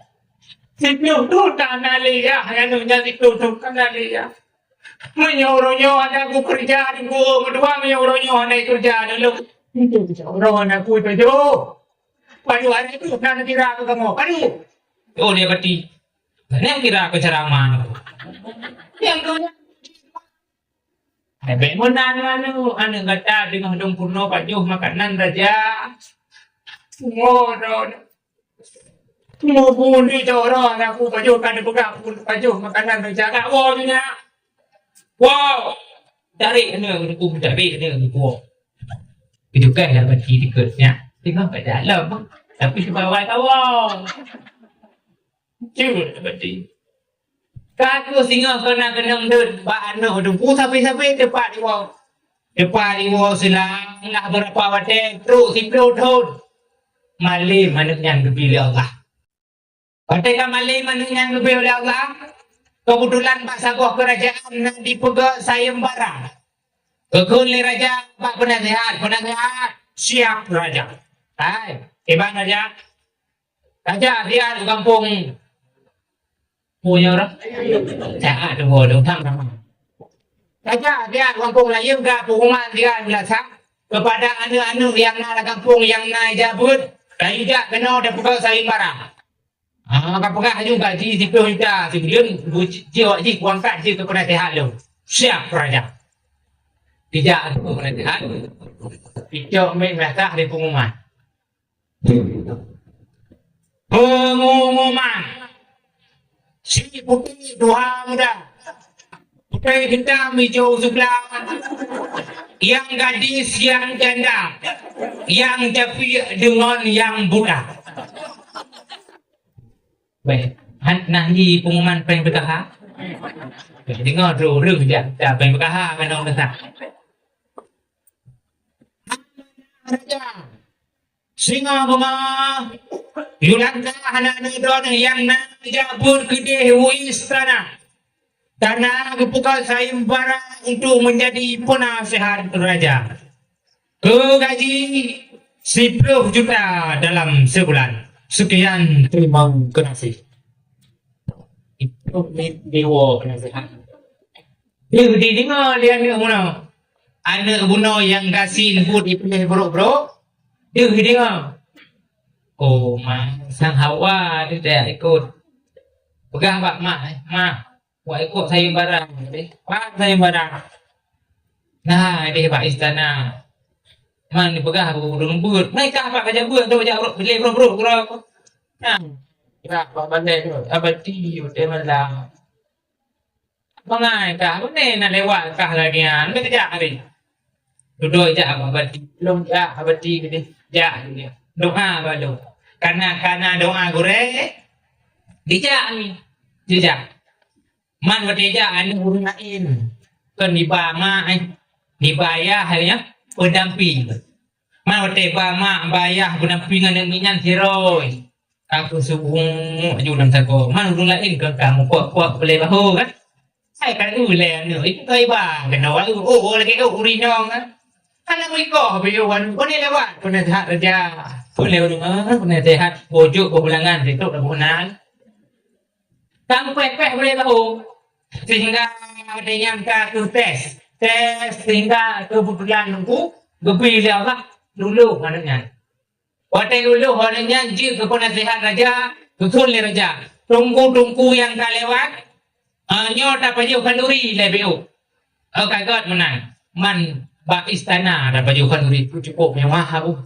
Siplôh thôn ka na lé yah, nyan lôn nyan siplôh thôn ka na lé yah. Meunyoe uroe nyoe hana kukeureuja, teungku, meudua meunyoe uroe nyoe hana keureuja, lôn, uroe hana kupajoh. Pajoh hari tu na kira keu kamoe, pajoh. Oh, dia beti. Nyan kira keu ceramah. Nyang tu nyan. Hai, bèk meunan aneuk, aneuk gata teungoh dong peurunoe pajoh makanan raja. Ngoh droe. Mubunoe coroh aku pajoh ka neupeugah pajoh makanan raja. Gak woe nyoe nyak. Woe! Tarék aneuk aku, tarék aneuk aku. Keujukai lam até dikeue nyak. Teungoh ka dalam, tapi sibawa ka woe. Cuma berarti. Ka kheueh singoh keu na keunong deuet bak aneuk teungku sabe-sabe teupat iwoe. Teupat iwoe seulang lah beurapa watèe trok siplôh thôn. Malém aneuk nyan geubri lé Allah. Watèe ka malém aneuk nyan geubri lé Allah, keubeutulan bak saboh keurajeuen na dipeugöt sayeumbara. Geukheun lé raja bak peunasihat, peunasihat, siap raja. Hai, kiban raja, raja siat u gampông. Punya orang. Siat tu bodoh, tak nama. Raja siat u gampông laén ka pengumuman siat meulasak kepada aneuk-aneuk nyang na lam gampông nyang na ijak beuet, ka ijak keunoe tapeugöt sayeumbara. Ah, ka peugah laju gaji siplôh juta sibuleuen, bu-, jih awak jih kuangkat jih keu peunasihat lôn. Siap raja. Ijak keu peunasihat. Icok mic meulasak di pengumuman. Pengumuman. Si putéh tuha muda. Putéh hitam ijo seublah. Yang gadis, yang janda. Yang capiek deungon yang buta. Bèk, han-, nah di pengumuman péng P K H. Bèk, deungoe droe ureueng jak, jak péng P K H kan orang besar. Raja. Singoh beungoh, yue langkah aneuk-aneuk droeneuh nyang na jak beuet keudeh u istana. Ka na geupeugöt sayeumbara untuk menjadi peunasihat raja. Keu gaji siplôh juta dalam sebulan. Sekian, terima kasih. Itu ni dewa penasehat. Deuh dideungoe lé aneuk bunoe. Aneuk bunoe nyang gasien buet jipiléh brôk-brôk. Deuh dideungoe. Oh, ma, sang Hawa tu dak ikot. Peugah bak mak, eh, "Ma, wak ikot sayeumbara." Pat sayeumbara? Nah, deh bak istana. Man peugah ureueng beuet. Meunyoe kah bak ka jak beuet, tu jak brôk, piléh brôk-brôk keudroe. Nah, peugah bak balèe tu, abati, utai malam. Bangai kah, beuna na lewat kah lagèe nyan, beuna jak hari. Dudoe jak bak abati, lôn jak abati keudeh, jak keudeh. Doa bak lôn. Kana, kana doa gurèe, dijak ni. Dijak. Man watèe jak aneuk ureueng laén, kon diba mak, eh, diba ayah, eh, ya, peudampéng. Man watèe ba mak, ba ayah peudampéng aneuk miet nyan sidroe. Ka keusubuh aju lam sagoe. Man ureueng laén kon ka mupok-pok beulée bahu kan. Hai ka ulèe aneuk, itu ka iba keunoe, oh, oh, lagèe oh, ureueng inong kan. Hana meuikoh beu wan, kon lewat, kon that raja. Kon lewat, kon that, bojok beulangan, sitok dah bunan. Ka meupéh-péh ulèe bahu. Sehingga watèe nyan ka keuh tes. Tes sehingga keubeutulan Teungku geubri lé Allah lulôh aneuk nyan. Watèe lulôh aneuk nyan jeuet keu peunasihat raja, geukheun lé raja, "Teungku-teungku nyang ka lewat, ah, nyoe tapajoh khanduri lé beu." Oh, ka gèt meunan. Man bak istana tapajoh khanduri, cukôp meuwah, abu.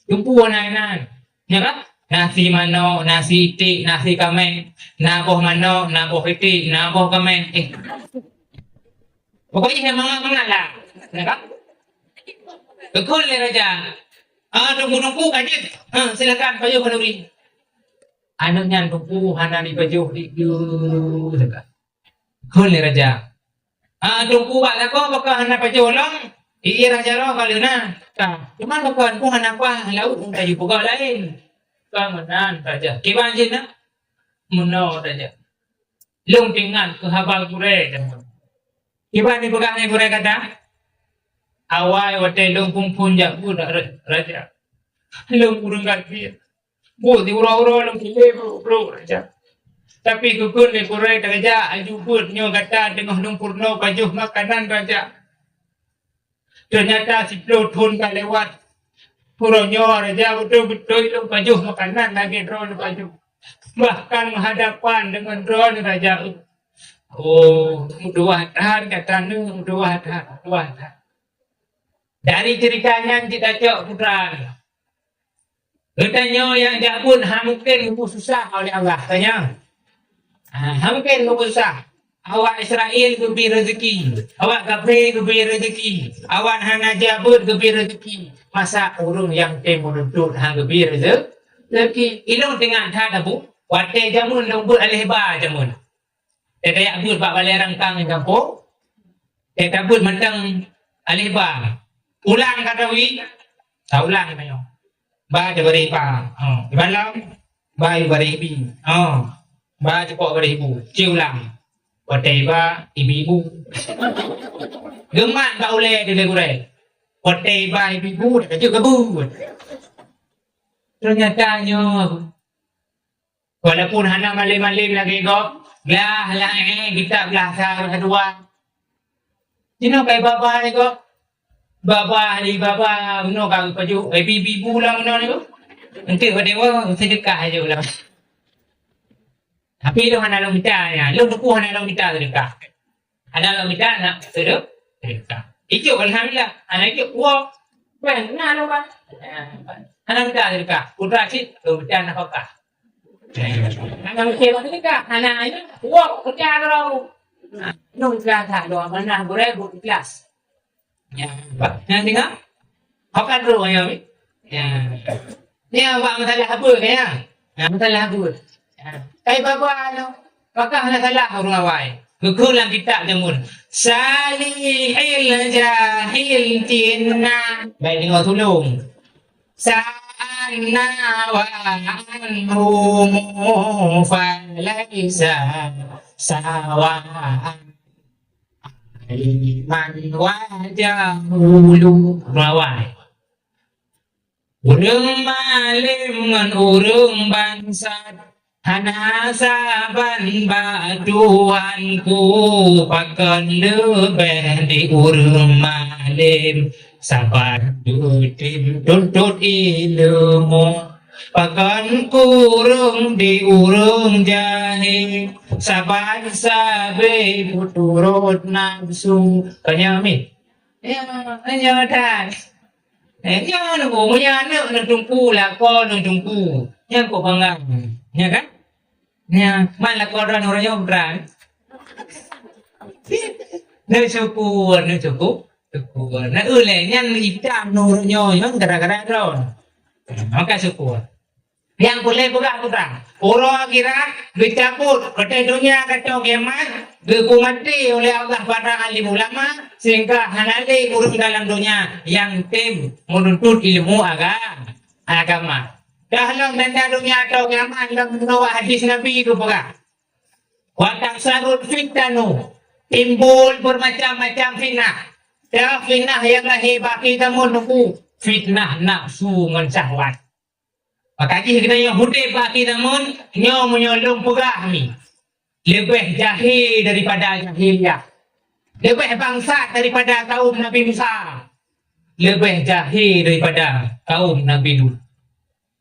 Teungku na inan. Nyan kan? Nasi manok, nasi iték, nasi kaméng, na boh manok, na boh iték, na boh kaméng. Eh. Pokoknya mangat-mangat lah. Nyan kan? Geukheun lé raja. "Ah, teungku-teungku ka jeuet. Ah, silakan pajoh khanduri." Aneuk nyan teungku hana jipajoh di, di, geukheun lé raja. Ah, teungku bak lakoe pakon hana pajoh lom, ie raja roh ka lheueh na. Ka, cuman pakon ku hana paih laôt ka jipeugah laén. Ka meunan raja. Kiban jih na? Meunoe raja. Lôn teuingat keu haba gurée jameun. Kiban jipeugah lé gurée gata? Awai watée lôn phon-phon jak buet ra-, raja. Lôn ureuëng gasien. Buet di uroe-uroe lôn piléh brok-brok raja. Tapi geukheun lé gurée raja, aju beuet nyoe gata teungoh lôn peurunoe pajoh makanan raja. Teunyata siplôh thon ka lewat. Uroe nyoe raja beutôi-beutôi lôn pajoh makanan lagée droeneuh pajoh. Bahkan meuhadapan deungon droeneuh raja. Oh, meutuwah that gata nyoe, meutuwah that, meutuwah that. Dari ceurita nyan cit tacok putra. Geutanyoe nyang jak buet hana mungken geupeususah oleh Allah, tanyoe. Ha, hana mungken geupeususah. Awak Israel geubri rezeki, awak kafé geubri rezeki, awak hana jak buet geubri rezeki. Masa ureuëng nyang tem meununtot hana geubri reze-, rezeki? Ilôn teuingat that, Abu, watée jameun lôn buet aléh ba jameun. Teuka jak buet bak balée rangkang ngon gampông. Teuka buet mantong aléh ba. Ulang ka tawi, ka ulang ka nyoe. Ba teubareh ba. Ha, di malam, ba teubareh bi. Ha, ba teupok bareh bu. Ci ulang. Watée ba ibi bu. Geumat bak ulée di lé gurée. Watée ba ibi bu, teuka jeuet ka buet. Teunyata nyoe Walaupun hana malem-malem lagée gob, glah lah, eh, kitab glah sa dua. Jinoe kai baba lé gob. Baba lé baba, bunoe ka geupajoh, eh, bi-, bi bu lam bunoe niku. Enteuk bak dewa, seudeukah aja ulang. Tapi lôn hana lôn mita nyan, lôn teupeu hana lôn mita seudeukah. Hana lôn mita nak seudeukah. Ijok, alhamdulillah. Hana ijok, woe. Pen, na lôn ba. Hana mita seudeukah. Putra cit, lôn mita nafakah. Hana mita seudeukah. Hana, hana. Woe, kerja dulu. Lôn ikhlas that, lôn amanah gurée, buet ikhlas. Ya, ba-, nyan tengok. Hok kan dulu, ya, Mi? Ya. Ni bak masalah apa, ya? Ya, masalah apa? Ya. Kai baba anu, pakah hana salah ureuëng awai. Geukheun lam kitab jameun. Salihil jahil tina. Baik, tengok tulung. Sa'anna wa anhumu falaisa sawa'an. Aliman wa jahulu. Rawai. Ureuëng malem ngon ureuëng bansat hana saban bak Tuhanku, pakon leubeh di ureuëng malem saban geutem tuntot ileumô. Pakon kureueng di ureueng jahé, saban sabe peuturot nafeusu. Ka nyan, Mi? Ya, nyoe that. Eh, nyoe neubu, meunyoe aneuk neuteungku, lakoe neuteungku. Nyan kok bangga. Ya kan? Nyan, man lakoe droe nyoe, nyoe beutôi. Neusyukur, neusyukur. Syukur. Na ulée nyan itam nurut nyoe, nyoe gara-gara droe. Maka syukur. Nyang peureulée peugah peue? Uroe akhirat geucabut, watée donya ka tô kiamat, geupeumaté oleh Allah para alim ulama, sehingga hana lé ureueng dalam donya nyang tem meununtut ilmu aga-, agama. Dah lom tanda donya tô kiamat, lom nurut hadis Nabi geupeugah. Wa taksarul fitanu, timbul bermacam-macam fitnah. Ya, fitnah nyang lahé bak akhé zaman nunggu, fitnah nafsu ngon syahwat. Maka jih keunan nyang udeb bak akhé zaman, nyoe meunyoe lôn peugah ni, leubeh jahé daripada jahiliyah. Leubeh bangsat daripada kaum Nabi Musa. Leubeh jahé daripada kaum Nabi Lut.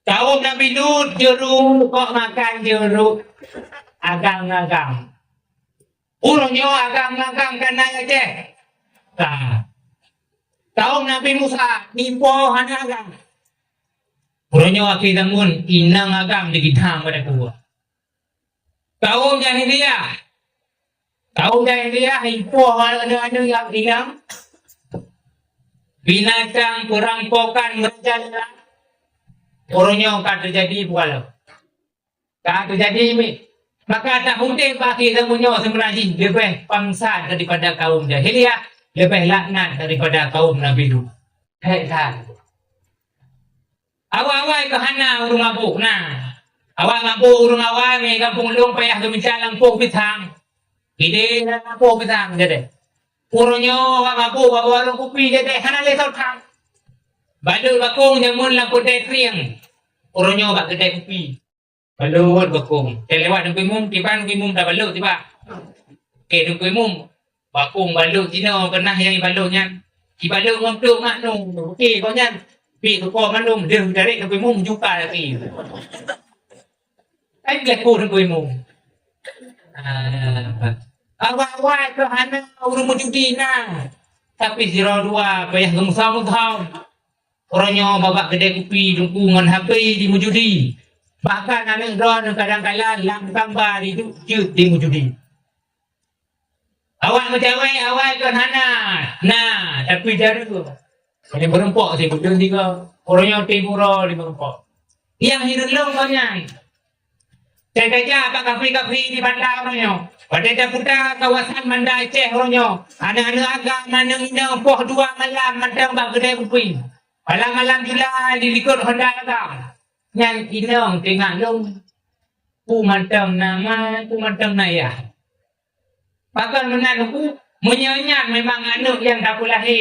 Kaum Nabi Lut, jeruk, kok makan jeruk. Agam-agam. Ureueng nyoe agam-agam ka na Aceh. Ka. Kaum Nabi Musa, ipo hana agam. Ureueng nyoe akhé zaman, inong agam digidang pada kuah. Kaum jahiliyah. Kaum jahiliyah, ipo aneuk-aneuk nyang inong. Binatang perampokan merajalela. Ureueng nyoe ka teujadi buah lom. Ka teujadi, Mi. Maka taudeb bak akhé zaman nyoe seubeuna jih leubeh bangsat daripada kaum jahiliyah, leubeh laknat daripada kaum Nabi Lut. Hék that. Awai-awai keuh hana ureuëng mabök na. Awai mabök ureuëng awai, mé gampông lôn payah geumita lam poh pisang. Idéh lam poh pisang jadi. Uroe nyoe awak mabök bak warong kupi jadi hana lé sot tham. Balot bakong jameun lam keudè krieng. Uroe nyoe bak keudè kupi. Balot bakong. Teuh lewat Teungku Imum, tiba Teungku Imum tabalot tiba. Oke, Teungku Imum. Bakong balot jinoe keunah nyang ibalot nyan. Ibalot ngon trok mak nu. Oke, kok nyan. Pi teuko mandum deuh tarék Teungku Imum juka lagi. Ai geupeu Teungku Imum. Ah. Awai-awai keuh hana ureuëng meujudi na. Tapi sidroe dua payah geumeusaboh-saboh. Uroe nyoe babah keudè kupi Teungku ngon H P di meujudi. Bahkan aneuëk droeneuh kadang-kadang lam kamba di jeuet di meujudi. Awak meucawée awai kon hana. Na, tapi jareue. Lima reumpok sibeudeun tiga. Uroe nyoe timu uroe lima reumpok. Nyang hireuen lôn kon nyan. Teuka jak bak kafé-kafé di banda uroe nyoe. Watée taputa kawasan Banda Aceh uroe nyoe, aneuëk-aneuëk agam aneuëk inong poh dua malam mantong bak keudè kupi. Malam-malam jula di likot honda agam. Nyan inong teuingat lôn. Peue mantong na ma, peue mantong na yah. Pakon meunan Teungku, meunyoe nyan memang aneuëk nyang tapeulahé.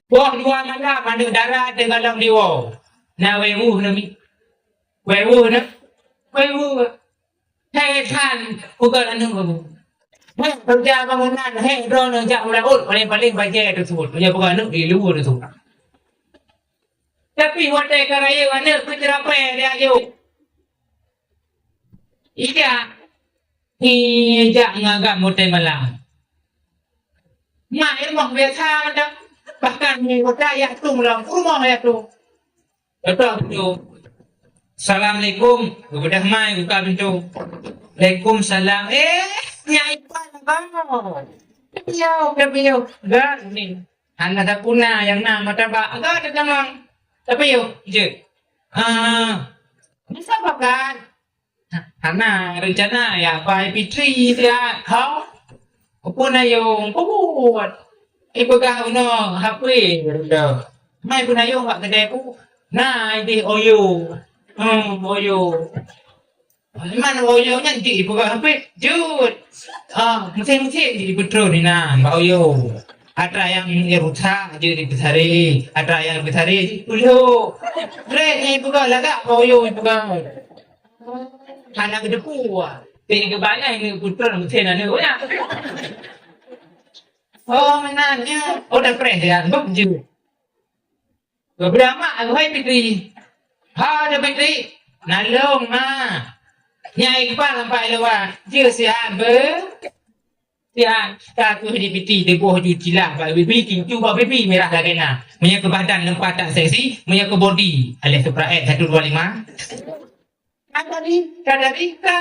Poh dua malam aneuëk dara teugalong diwoe. Na wéwueh neuh mi. Wéwueh neuh. Wéwueh. Hék that peugah aneuëk. Hék keureuja bangunan, hék droeneuh jak meulaôt, paléng-paléng bajée teusuet. Meunyoe peugah aneuëk di luwa teusuet. Tapi watée ka rayeuk aneuëk keu ceurapée di ayue. Ija. Ijak ngon agam watée malam. Mak ilmoh biasa mantong. Bahkan mi kota yah tu meulam rumoh yah tu. Beutôi tu. Assalamualaikum. Geubeudôh mai buka pintu. Waalaikumsalam. Eh, nyak ipan abang. Tapi yo, tapi yo. Gak ni. Hana takuna nyang na martabak. Agak teudamong. Tapi yo, jeuet. Ah. Masa bakat? Hana rencana ya pai Fitri siat. Hau. Pun ayong pun. Ipeugah unoe H P dah. Mai pun ayong bak kedai ku. Na ideh oyo. Hmm, oyo. Iman oyo nyan jeuet ipeugah H P. Jeuet. Ah, meusé-meusé jeuet ipeutron inan bak oyo. Atra nyang rusak jeuet ipeusaré, atra nyang ipeusaré jeuet ipeulhok. Trek nyang ipeugah lagak bak oyo ipeugah. Hana geudepu ah. Teuka bangai ni putra mungkin ada banyak. Oh, meunan nya. Oh, dah preh dia. Bak je. Beurama hai Fitri. Ha, ada Fitri. Nalong ma. Nyai kepala sampai luar. Je siap be. Siap. Ka tu di piti deboh ju cilah bak bibi, kincu bak bibi merah lagèe na. Meunyo keu badan lempa tak seksi, meunyo keu body alias Supra X satu dua lima. Ka tadi, ka tadi, ka.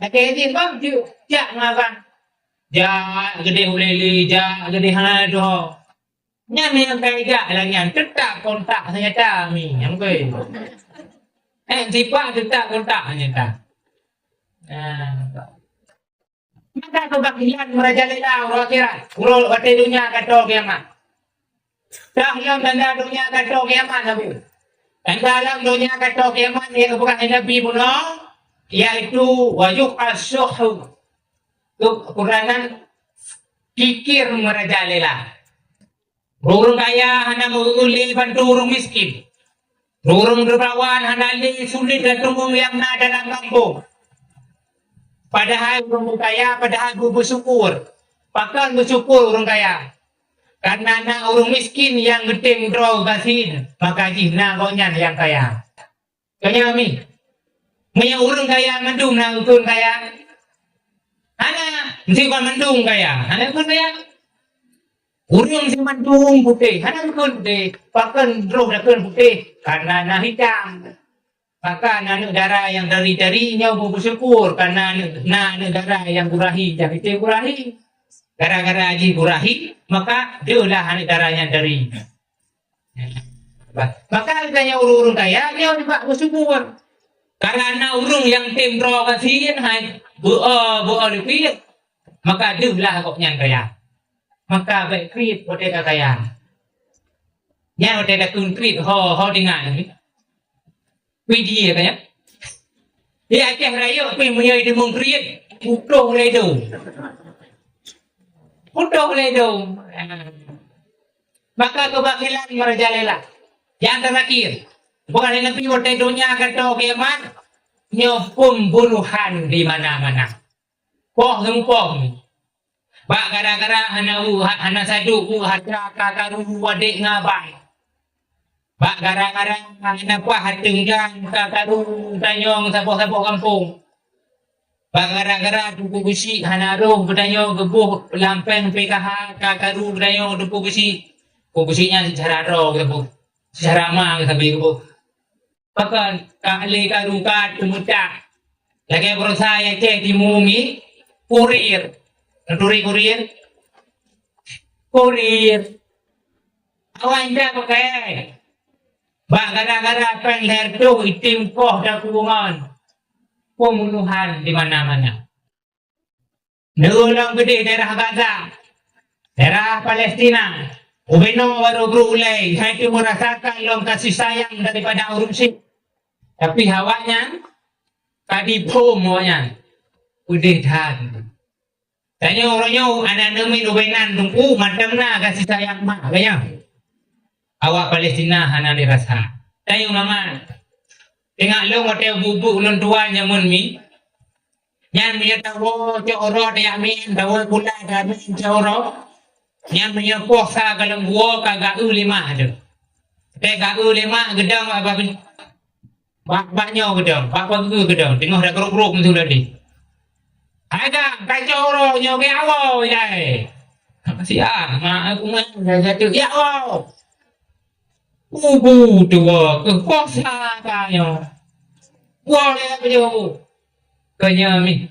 Lagèe ni bang, ju, jak ngarang. Jak gede ulili, jak gede hana doh. Nyan nyang ka ijak lah nyan, teutap kontak senyata mi, nyang keu. Eh, sipak teutap kontak senyata. Nah. Maka keubagian merajalela uroe akhirat, uroe watèe donya ka toe kiamat. Dah lom tanda donya ka toe kiamat, Nabi. Tanda lom donya ka toe kiamat, nyang geupeugah Nabi bunoe, yaitu wa yuqas syuhhu. Tu Quranan kikir merajalela. Ureueng kaya hana meuulèe bantu ureueng miskin. Ureueng dermawan hana lé sulet ateueh ureueng nyang na dalam gampông. Padahai ureueng kaya padahai beusyukur. Pakon beusyukur ureueng kaya? Karena na ureueng miskin nyang geutem droe gasien, maka jih na gobnyan nyang kaya. Tanya mi. Meunyo ureueng kaya mandum na geukheun kaya? Hana, meusti ban mandum kaya. Hana geukheun kaya. Ureueng si mandum putéh, hana geukheun putéh. Pakon droe geukheun putéh? Karena na hitam. Maka na aneuk dara nyang dari-dari nyoe beusyukur, karena aneuk, na aneuk dara nyang gurahi, jadi gurahi. Gara-gara jih gurahi, maka deuh lah aneuk dara nyang dari. Bah, maka geutanyoe ureueng-ureueng kaya, nyoe juga beusyukur. Karena ureueng nyang tem droe gasien hai beu-o, beu-o leupie, maka deuh lah gobnyan kaya. Maka bèk kriet watèe ka kaya. Nyan watèe takheun kriet ho, ho deungon. Pih di, ya kan, ya? Di Aceh Rayeuk pih meunyoe deungon kriet, putôh lé dong. Putôh lé dong. Maka keubakhilan merajalela. Nyang terakhir, bukan lé Nabi watèe donya ka tô kiamat, nyoe pembunuhan di mana-mana. Poh geupoh. Bak gara-gara hana u-, ha-, hana sadôk u hareuta ka karu u adék ngon abang. Bak gara-gara hana paih ateueh jalan ka karu tanyong saboh-saboh gampông. Bak gara-gara Teungku Geuchik hana rôh geutanyoe geuboh lam péng P K H ka karu geutanyoe Teungku Geuchik. Teungku Geuchik nyan seucara droe geuboh. Seucara ma geusabe geuboh. Pakon ka lé karu ka teumeutak. Lagèe baroesa nyang ceh timu mi kurir. Neuturi kurir? Kurir. Awai jak pakai. Bak gara-gara péng lhèe reutôh item poh takuwongon. Pembunuhan di mana-mana. Neu lom geudeh daerah Gaza, daerah Palestina. Ubenoe barô brôk ulèe, hai teumerasakan lom kasih sayang daripada ureueng syiek. Tapi awaknyan ka diphom awaknyan. Peudeh that. Tanyoe uroe nyoe aneuk miet ubé nan teungku mantong na kasih sayang mak gaya. Awak Palestina hana dirasa. Tanyoe mangat. Tengok lôn watèe bubu ulôn tuan nyamun mi. Nyan meunyoe tawoe cok uroe tajak mien, tawoe pula tajak mien cok uroe. Nyan meunyoe poh sa galom buo ka geu lima tu. Teuh geu lima geudong bak, bak, bak nyoe geudong, bak pageue geudong, teungoh da grok-grok meusu tadi. Hai ka, ka cok uroe nyoe geu awoe jai. Siah, mak aku ngan, ya jatuh, ya Allah. Ubu tuwo keu kuasa tanyoe. Boleh apa jauh? Kanya mi.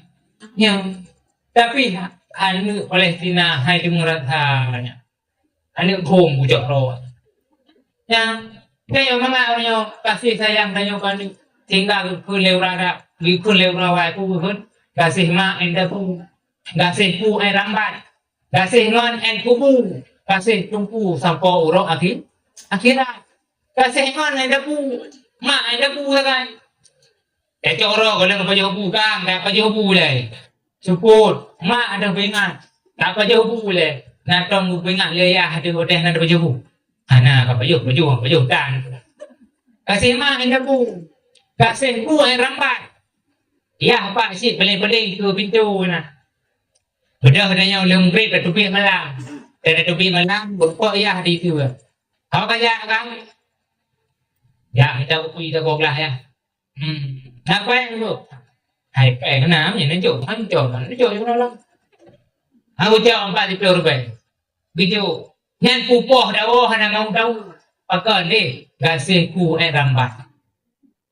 Nyang. Tapi aneuk Palestina hai teumeurat hanya. Aneuk hom bujok roh. Nyang. Kaya mangat nyoe kasih sayang tanyoe keu aneuk. Sehingga geukheun lé ureueng Arab, geukheun lé ureueng awai ku geukheun. Kasih mak endah pu. Kasih pu ai rambat. Gaséh ngon ét kubu, gaséh teungku sampoe uroe akhi-, akhirat. Gaséh ngon ét dapu, mak ét dapu sagai. Tacok uroe gohlom pajoh bu kang, dak pajoh bu lé. Seupôt, mak ada peuingat, dak pajoh bu lé. Na tom peuingat lé yah ada watèe na pajoh bu. Hana ka pajoh, pajoh, pajoh tan. Gaséh mak ét dapu, gaséh bu ét rambat. Yah pak cit paléng-paléng keu pintoe na. Beudôh tanyoe lheueh meugreb tateubiet malam. Tateubiet malam, beurukok yah di keue. Hao ka jak kan? Jak mita bukui saboh glah yah. Hmm. Na péng tu? Hai péng na, nyan neujok, han cok, neujok, neujok, neujok. Aku cok empat siplôh ribèe. Geujok. Nyan pupoh dawoe hana mau tau. Pakon deh, gaséh ku ét rambat.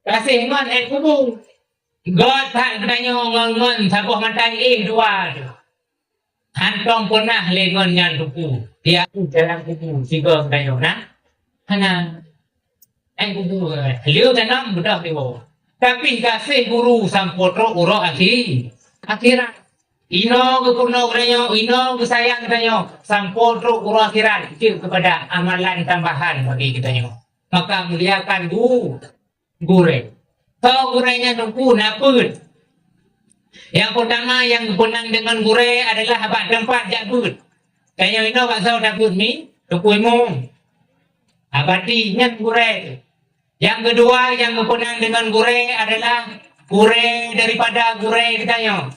Gaséh ngon ét kubu. Göt that geutanyoe ngon, ngon saboh mata éh dua tu. Hántom peunah lé ngon nyan teungku. Tiap jalan kubu sigoe geutanyoe na. Hana. Ét kubu. Lheueh tanam beudôh tiwoe. Tapi gaséh guru sampoe trok uroe akhi-, akhirat. Inoe geupeurunoe geutanyoe, inoe geusayang geutanyoe, sampoe trok uroe akhirat jeuet keupada amalan tambahan bagi geutanyoe. Maka muliakan gu-, gurèe. Soe gurèe nyan teungku na peuet. Nyang peurtama nyang geupeunang deungon gurèe adalah bak teumpat jak beuet. Tanyoe inoe bak soe tabeuet mi, teungku imum. Abati nyan gurèe. Nyang keudua nyang geupeunang deungon gurèe adalah gurèe daripada gurèe geutanyoe.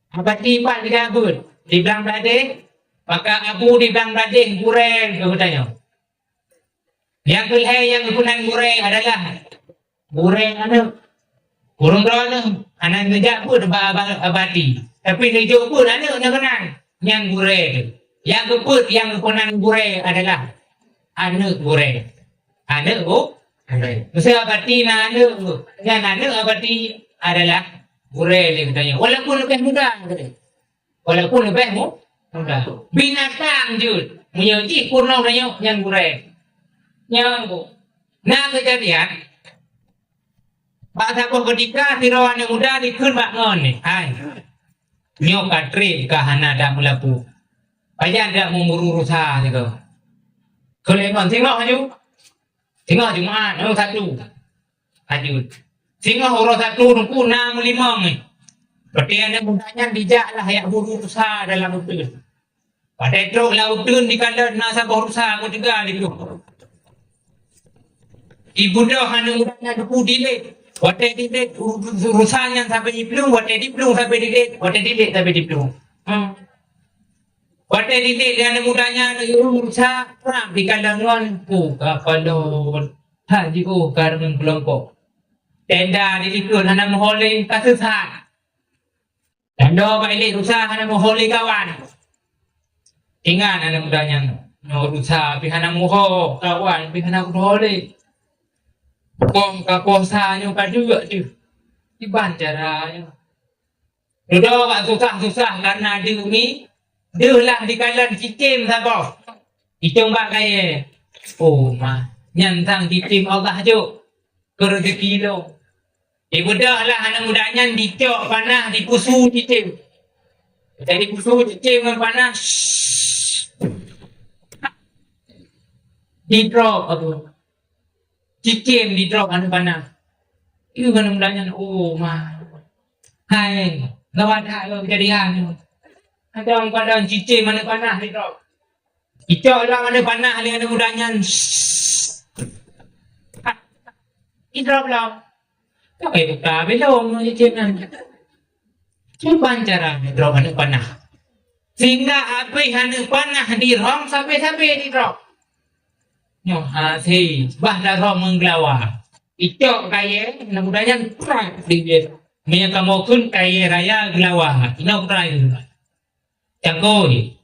Abati pat geujak beuet di Blang Bladeh, maka abu di Blang Bladeh gurèe keu geutanyoe. Nyang keulhèe nyang geupeunang gurèe adalah gurèe aneuk. Ureueng droeneuh hana neujak beuet bak aba-, abati, tapi neujok beuet aneuk nyang keunan, nyan gurèe teuh. Nyang keupeuet nyang geupeunang gurèe adalah aneuk gurèe. Aneuk gu-, gurèe. Meusé abati na aneuk, nyan aneuk abati adalah gurèe lé geutanyoe. Walaupun leubeh muda geutanyoe. Walaupun leubeh mu-, muda. Binatang jeuet. Meunyoe jih peurunoe tanyoe nyan gurèe. Nyan bu. Na keujadian, bak saboh keutika sidroe aneuk muda dikheun bak ngon ni. Hai. Nyoe ka treb ka hana dak meulapu. Pajan dak meuburu rusa sigoe. Keu lé ngon singoh laju. Singoh Jumaat, oh, Sabtu. Lanjut. Singoh uroe Sabtu Teungku na meulimong nyoe. Watèe aneuk muda nyan dijak lah jak buru rusa dalam uteuen. Watèe trok lam uteuen dikalon na saboh rusa meuteuga di luwa. Ibeudôh aneuk muda nyan Teungku dilét. Watèe dilét, ru-, ru-, rusa nyan sabe jiplueng, watèe jiplueng sabe dilét, watèe dilét sabe jiplueng. Hmm. Watèe dilét lé aneuk muda nyan, rusa prap dikalon ngon, oh, ka kalon. That jiôh kareuna keulompok. Tenda di likot hana meuho lé, ka seusat. Tanda bak ilét rusa hana meuho lé kawan. Ingat aneuk muda nyan, nyoe rusa pih hana meuho, kawan pih hana meuho lé. Kong ka puasa nyoe ka deuk teuh. Kiban cara nyoe. Dudoe bak susah-susah kareuna deuk mi, deuh lah dikalon cicém saboh. Itong bak kayèe. Oh ma, nyan sang cicém Allah jok. Keu rezeki lôn. Ibeudôh lah aneuk muda nyan dicok panah dipeusu cicém. Jadi peusu cicém ngon panah. Didrop apa? Cicém didrop aneuk panah. Ieu aneuk muda nyan, oh ma. Hai, gawat that lom kejadian nyoe. Ada orang pandang cicém aneuk panah didrop. Icok lom aneuk panah lé aneuk muda nyan. Idrop lom. Tapi buka belom cicém nyan. Kiban cara idrop aneuk panah. Sehingga abéh aneuk panah dirhom sabe-sabe didrop. Nyoe hase bah darhom ngon geulawa. Icok kayèe aneuk muda nyan prak di jih. Meunyoe kamoe kheun kayèe raya geulawa, inoe prak. Cangkôi.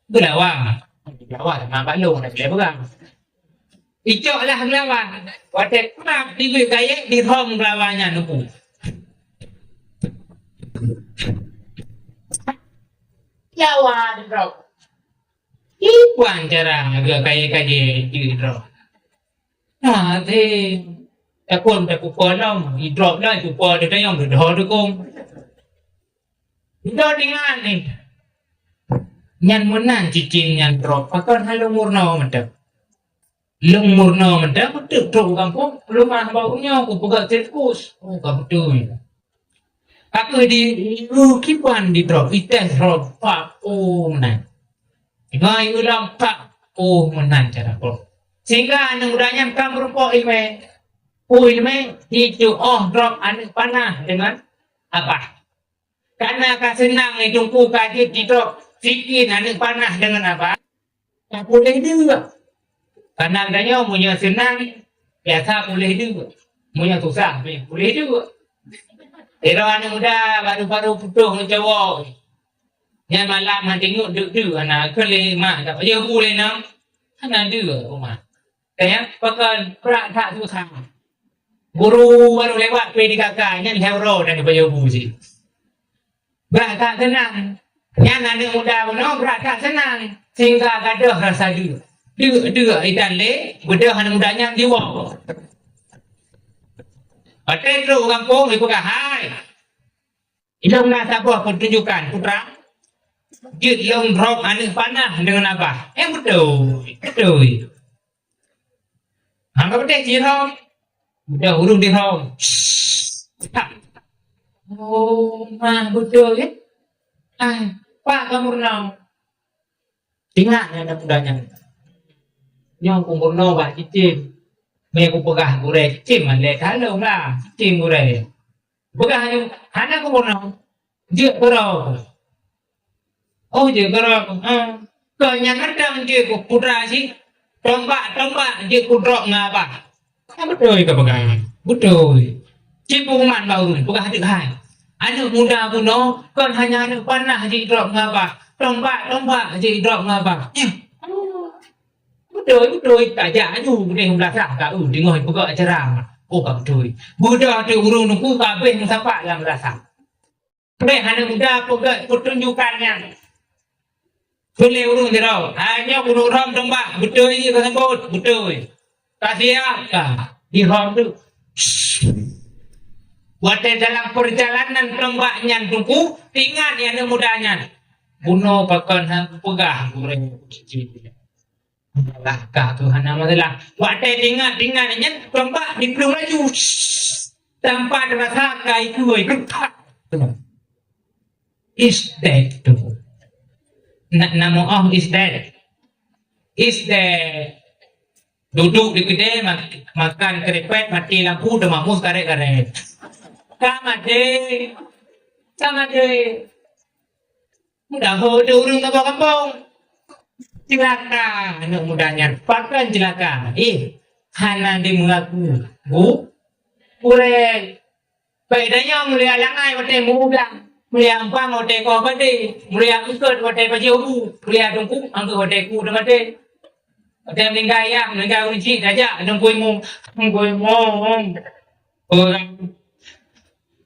Geulawa. Geulawa sama balong dah boleh pegang. Icok lah geulawa. Watèe prak di jih kayèe dirhom geulawa nyan Teungku. Geulawa dirhom. Kiban cara geu kayèe-kayèe jih drop. Nah, teuh. Takon takupa lom, idrop lah, kupa teutanyong, dudoe dukong. Dudoe deungon nyan. Nyan meunan cicém nyan drop, pakon hana lôn meurunoe mantong. Lôn meurunoe mantong, beutôi trok u gampông, leumah bak uroe nyoe, kupeugah sirkus. Oh, ka beutôi. Ka kheueh di, kiban di drop, ites drop, pak, oh, meunan. Ngai ulang, pak, oh, meunan cara drop. Sehingga aneuk muda nyan ka meurumpok ileumèe. Oh, ileumèe, jicuoh drop aneuk panah deungon abah. Kareuna ka seunang lé Teungku ka jeuet jidrop sikin aneuk panah deungon abah. Ka puléh deuk. Kana geutanyoe meunyoe seunang, biasa puléh deuk. Meunyoe susah, puléh deuk. Sidroe aneuk muda baru-baru putôh ngon cowok. Nyan malam han teungeut deuk-deuk hana, keu lé mak, "Pajoh bu lé nang?" "Hana deuk, Uma." Kaya pakon prak that susah. Guru baru lewat P D K K, nyan lhèe uroe dan pajoh bu cit. Brat that seunang. Nyan aneuk muda bunoe brat that seunang. Sehingga gadôh rasa deuk. Deuk-deuk itan lé, beudôh aneuk muda nyan jiwoe. Watèe trok u gampông, jipeugah, "Hai, ilôn na saboh peutunjukan, putra. Jeuet lôn drop aneuk panah deungon abah." Eh, beutôi, beutôi. Anggap deh jihom. Udah ureueng dihom. Oh, mah beutôi, eh? Ah, pak kamoe meurunoe. Ingat nyan aneuk muda nyan. Nyoe ku meurunoe bak cicém. Meunyo kupeugah gurèe cicém, mandé kalon lah cicém gurèe. Peugah nyoe, hana ku meurunoe. Jeuet keudroe. Oh, jeuet keudroe. Ha. Keu nyan mantong jeuet keu putra cit. Tombak-tombak jeuet kudrop ngon abah. Kan beutôi ka peugah. Beutôi. Cit peuruman bak ureueng, peugah deuk hai. Aneuk muda bunoe kon hanya aneuk panah jidrop ngon abah. Tombak-tombak jidrop ngon abah. Nyoe. Beutôi, beutôi. Tajak aju udeh meulasah ka, uh, teungoh peugah acara. Oh, ka beutôi. Beudôh teuk ureueng Teungku ka abéh meusapat lam meulasah. Bèk hana muda peugah peutunjukan nyan. Keu lé ureueng sidroe, "Hai nyoe keuneuk rhom tombak, beutôi jih ka sambot?" "Beutôi." "Ka siap?" "Ka." Dirhom tu. Watèe dalam peurjalanan tombak nyan Teungku, teuingat aneuk muda nyan. Bunoe pakon han kupeugah gurèe cicém. Lah, ka tu hana masalah. Watèe teuingat-teuingat nyan, tombak diplueng laju. Tanpa terasa ka ikui. Is dead tu. Na-, nama oh is dead. Is dead. Duduk di kedai, mak-, makan keripik, mati lampu, teumamus karet-karet. Ka maté. Ka maté. Mudah ho teu ureueng saboh gampông. Ceulaka aneuk muda nyan. Pakon ceulaka? Eh, hana jimeungaku. Bu, kureng. Bèk tanyoe mulia langai watèe mubulang, mulia empang watèe koh padé, mulia eungkôt watèe pajoh bu, mulia teungku eungkôt watèe ku teumaté. Watèe meuninggai yah, meuninggai ureueng chik tajak teungku imum, teungku imum. Ureueng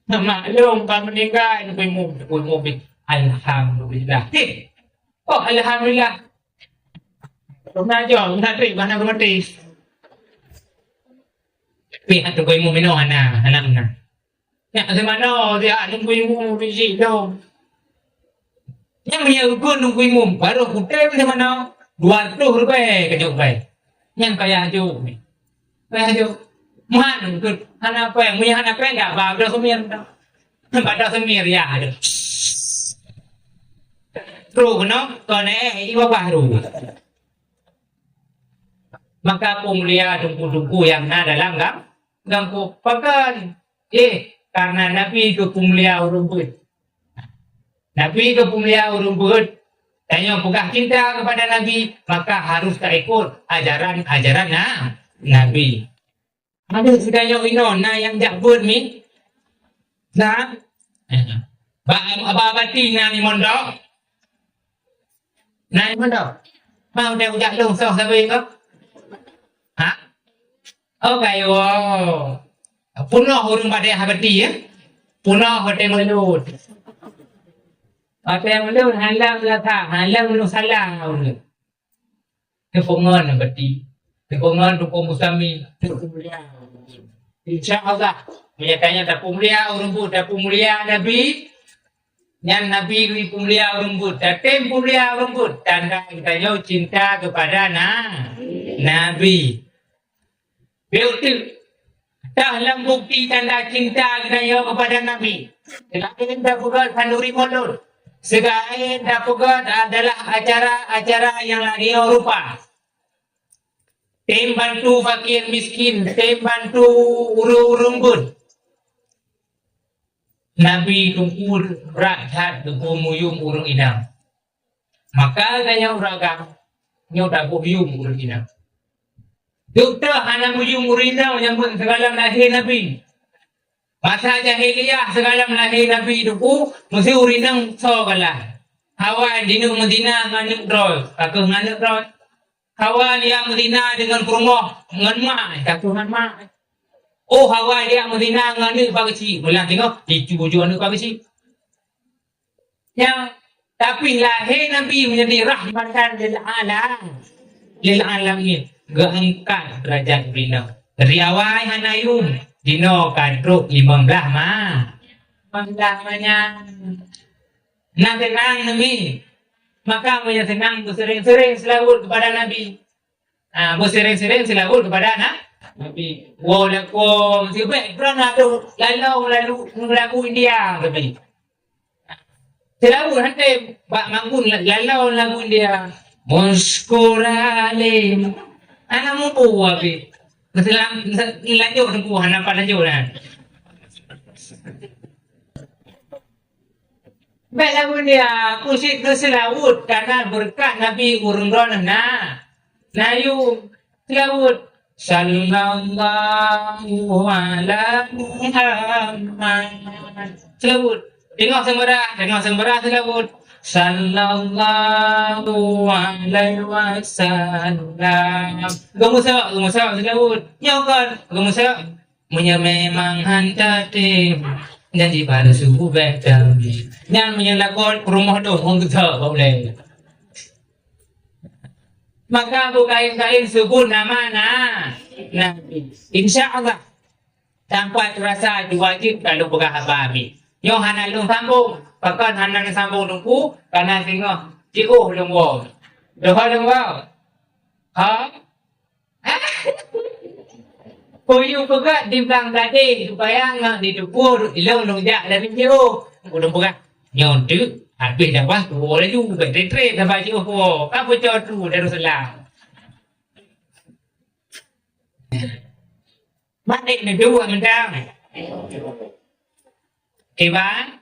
maklum ka meuninggai teungku imum, teungku imum pih, alhamdulillah. Heh. Oh, alhamdulillah. Pernah aja, pernah trip, pernah mati. Pih teungku imum minoe hana, hana, hana. Nyak simanoe, dia teungku imum biji dong. Nyang meunyoe ukeue teungku imum, baru kutem simanoe, dua ratus ribèe keu jok bai. Nyang payah jok ni. Payah jok. Man, hana pèng. Meunyoe hana pèng, dak ba, dak semir dah. Pada semir, ya, aduh. Trok keunoe, kon eh, ini babah tu. Maka peumulia teungku-teungku nyang na dalam gam-, gampông. Pakon? Eh, karena Nabi geupeumulia ureueng beuet. Nabi geupeumulia ureueng beuet. Tanyoe peugah cinta kepada Nabi, maka harus taikot ajaran-ajaran na-, Nabi. Aduh, geutanyoe inoe na nyang jak beuet mi? Na? Ba, ba, bati na di mondok? Na di mondok? Mau dah ujak lôn soh sabe ko? Ha? Oh, kayo. Punoh ureueng bak dayah bati, ya? Punoh watèe meulut. Watèe meulut, halang lata, halang lôn salah ureueng. Teupeungon bati, teupeungon Teungku Muzamil, teupeumulia. Insya Allah, meunyoe tanyoe tapeumulia ureueng beuet, tapeumulia Nabi, nyan Nabi geupeumulia ureueng beuet, tatem peumulia ureueng beuet, tanda geutanyoe cinta keupada na-, Nabi. Bék teuk. Tah lam bukti tanda cinta geutanyoe keupada Nabi. Selain tapeugöt khanduri mulod, selain tapeugöt adalah acara-acara nyang lagèe nyoe rupa. Tem bantu fakir miskin, tem bantu ureueng-ureueng beuet. Nabi Teungku brat that geupeumuyum ureueng inong. Maka geutanyoe ureueng agam, nyoe tapeuyum ureueng inong. Dokto hana meuyum ureueng inong nyang beuet sigohlom lahé Nabi. Masa jahiliyah sigohlom lahé Nabi Teungku, meusé ureueng inong soe galak. Hawa jineuk meuzina ngon aneuk droe, ka keuh ngon aneuk droe. Hawa jiak meuzina deungon peurumoh, ngon mak, ka keuh ngon mak. Oh, hawa jiak meuzina ngon aneuk bak geuchik, meulah teungoh jicu ju aneuk bak geuchik. Nyan, tapi lahé Nabi menjadi rahmatan lil alam, lil alamin. Geuangkat derajat ureueng inong. Dari awai hana yum, jinoe ka trok limong blaih ma. Limong blaih ma nyan. Na seunang Nabi. Maka meunyoe seunang, beuseuring-seuring seulaweuet keupada Nabi. Ah, beuseuring-seuring seulaweuet keupada na-, Nabi. Woe lakoe sibèk droeneuh atoh lalu, lalu lagu India Nabi. Seulaweuet hantom bak manggun la-, lalu lagu India. Muskuralim. Aneuk mubu Nabi. Seulang-, se-, lanjut Teungku, hana pat lanjut dah. Bèk lagu India, keuseulaweuet, karena beureukat Nabi ureueng droeneuh na. Na yum, seulaweuet. Sallallahu ala Muhammad. Seulaweuet. Teungoh seumeurah, teungoh seumeurah seulaweuet. Sallallahu alaihi wasallam. Geumeusak, geumeusak seulaweuet. Nyoe kon, geumeusak. Meunyoe memang han tatem, janji palsu bèk tamé. Nyan meunyoe lakoe peurumoh dong, hong geusa bak ulèe. Maka beukaén-kaén seubut nama na-, Nabi. Insya Allah, tanpa terasa wajéb ka lôn peugah haba Nabi. Nyoe hana lôn sambông, pakon hana lôn sambông Teungku, karena singoh jiôh lôn woe. Deuh lôn woe. Ha? Kuyue peugah di blang gadeh supaya ngon di tupur ilong lôn jak dari jauh. Ulôn peugah, "Nyoe teuk, habéh dakwah tuwoe laju, bèk trép-trép dakwah jauh tuwoe. Ka peucok tu Darussalam." Maté neudua mantong. Kiban?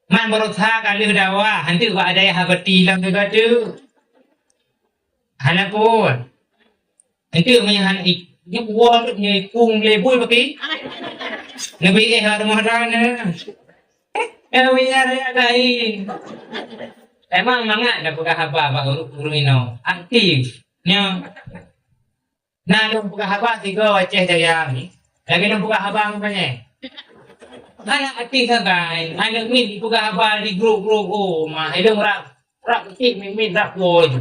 Man beureusaha ka lheueh dakwah, hanteuk bak dayah Abati lam teuka teuk. Hana phôn. Hanteuk meunyoe hana i-, nyoe woe nyoe ikung lé bui paki. Leubeh éh bak rumoh droeneuh. Eh, meunyoe raya laén. Emang mangat dak peugah haba bak ureueng, ureueng inong. Aktif. Nyoe. Na lôn peugah haba sigoe Aceh Jaya ni. Lagèe lôn peugah haba ngon panyèt. Hana até sagai, aneuk miet jipeugah haba di grup-grup, oh, ma, ilôn rab, rab keuchik miet-miet rab woe ju.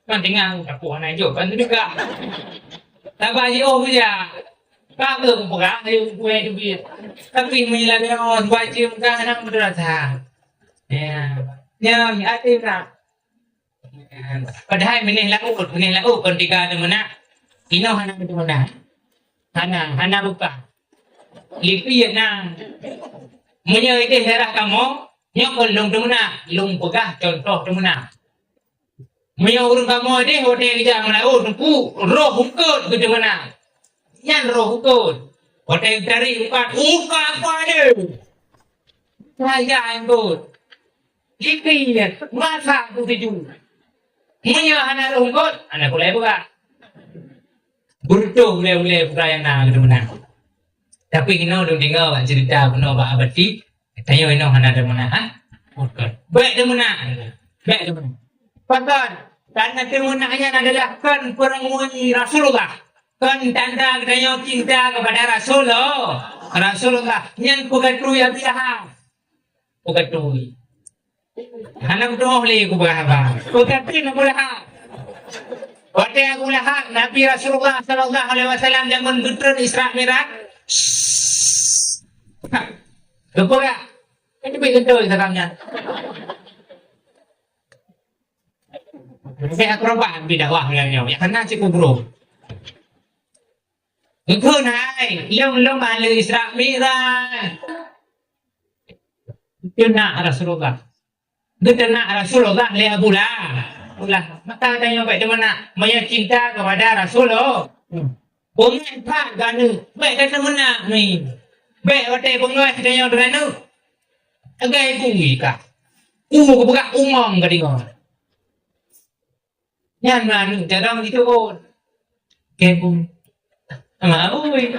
Kan teungang, tapi hana jok, kan teudeungö. Saban jiôh keu jak. Ka keuh peugah, ayo kueh teubiet. Tapi meunyoe lagèe nyoe, baca muka hana meuteurasa. Ya. Nyan, até na. Padahai meuneh laôt, meuneh laôt kon teuga teumeunak. Inoe hana teumeunak. Hana, hana buka. Lipi na. Meunyoe ideh daerah kamoe, nyoe kon lôn teumeunak, lôn peugah contoh teumeunak. Meunyoe ureueng kamoe ideh watèe geujak meulaôt teungku, roh eungkôt geuteumeunak. Nyan roh eungkôt. Watèe geutarék ukat, ukat apa deh? Saya eungkôt. Jikri, masak beutuju. Meunyoe hana lôn eungkôt, hana pulai buka. Beureutoh ulèe-ulèe peugah nyang na geuteumeunak. Tapi inoe lôn deungö bak ceurita bunoe bak Abati, tanyoe inoe hana teumeunak, ha? Bèk teumeunak. Bèk teumeunak. Pakon? Karena teumeunak nyan adalah kon peurangui Rasulullah. Kon tanda geutanyoe cinta kepada Rasulullah. Rasulullah. Nyan peugah tui Abi Lahab. Peugah tui. Hana meutuoh lé kupeugah haba. Peugah tui Abu Lahab. Watèe Abu Lahab, Nabi Rasulullah sallallahu alaihi wasallam jameun geutrön Isra Mi'raj. Geupeugah. Kan teubiet keuntôi satam nyan. Saya akrobat bak dakwah ngon nyoe. Nyang hana cit kubro. Engkau nai, lom-lom ahli Isra Mi'raj. Itu nak Rasulullah. Kita nak Rasulullah lé Abu Lahab. Abu Lahab. Maka tanyoe bèk teumeunak. Meunyoe cinta kepada Rasulullah. Beungèh that ganeuk, bèk that teumeunak mi. Bèk watèe beungèh tanyoe ganeuk. Agai bui kah. Umu kupeugah umong ka deungö. Nyan meunan carông jiteuôt. Kèe bui. Ama ui.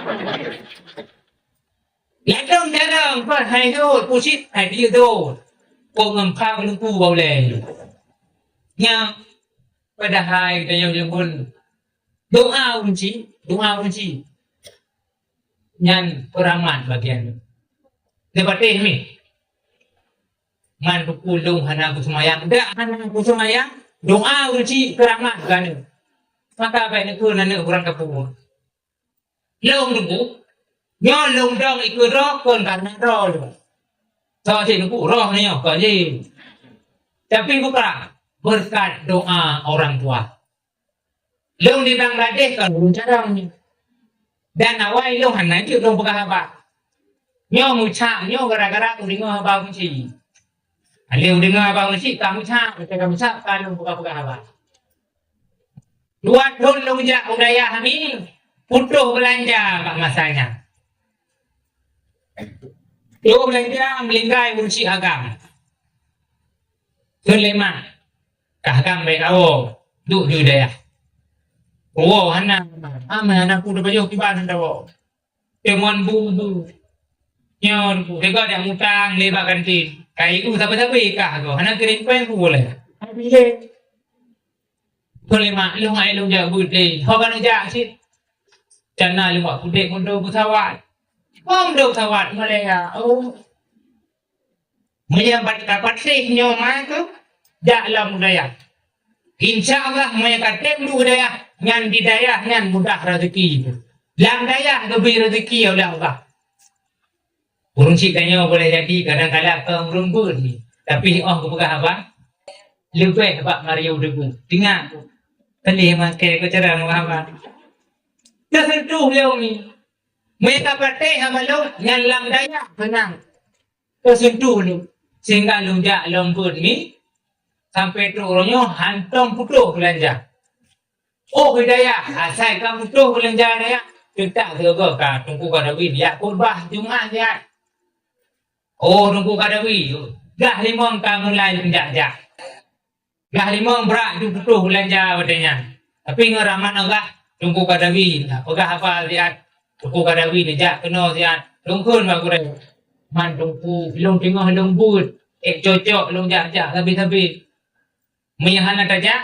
Ladôm carông kon hai teuôt, pusit hai piyeue teuôt. Kok ngon pha meulungku bak ulèe. Nyan padahai tanyoe leumbôn. Doa ureueng chik, doa ureueng chik. Nyan peuramat bagian nyoe. Neupatéh mi. Man teungku lôn hana kuseumayang. Dak hana kuseumayang, doa ureueng chik peuramat keu aneuk. Maka bèk neukheun aneuk kurang kapeue. Lôn teungku, nyoe lôn dong ikeu droe kon karena droe lôn. Soe cit teungku roh nyoe kon jih. Tapi bukan berkat doa orang tua. Lôn di Bangladesh kon ureueng carông nyoe. Dan awai lôn hana jeuet lôn peugah haba. Nyoe meucak nyoe gara-gara kudeungö haba ureueng chik. Lé kudeungö haba ureueng chik ka meucak, ka meucak ka lôn peugah-peugah haba. Dua thôn lôn jak u dayah mi, putôh beulanja bak masa nyan. Putôh beulanja meulinggai ureueng chik agam. Thôn lima. Kah agam bèk kawoe, duek di dayah. Woe hana, amai hana ku teupajoh kiban hana woe. Teumon bu-bu. Nyoe ku teuka dak mutang lé bak kantin. Kai u sabe-sabe kah go, hana kirém péng ku lé. Habis lé. Thôn lima, lôn hai lôn jak beuet lé. Ho ka neujak cit. Cana lôn bak pudek meudo pesawat. Ho meudo pesawat, malèe ya. Oh. Meunyoe pat-, ka patéh nyoe ma keuh, jak lam dayah. Insya Allah, meunyoe ka tem duek dayah, nyan di dayah nyan mudah rezeki. Lam dayah geubri rezeki oleh Allah. Ureueng chik tanyoe boleh jadi kadang-kadang ka ureueng beuet ni, tapi oh geupeugah haba, leubeh bak Mario Debu. Teuingat, Teulieh makai keu cara Muhammad. Teuseuntuh lé Umi. Meuka patéh haba lôn nyan lam dayah seunang. Teuseuntuh lôn. Sehingga lôn jak lom beuet mi. Sampai trok uroe nyoe hantom putôh beulanja. Oh, hidayah, asai ka putôh beulanja dayah. Teutak sigoe ka Teungku Kadawi jak khutbah Jumat nyan. Oh, Teungku Kadawi, gah limong ka mulai jak-jak. Gah limong brat ju putôh beulanja watèe nyan. Tapi ngon rahmat Allah, Teungku Kadawi, nah, peugah haba siat. Teungku Kadawi neujak keunoe siat. Lôn kheun bak gurèe. Man Teungku, lôn teungoh lôn beuet. Ék cocok lôn jak-jak sabe-sabe. Meunyoe hana tajak,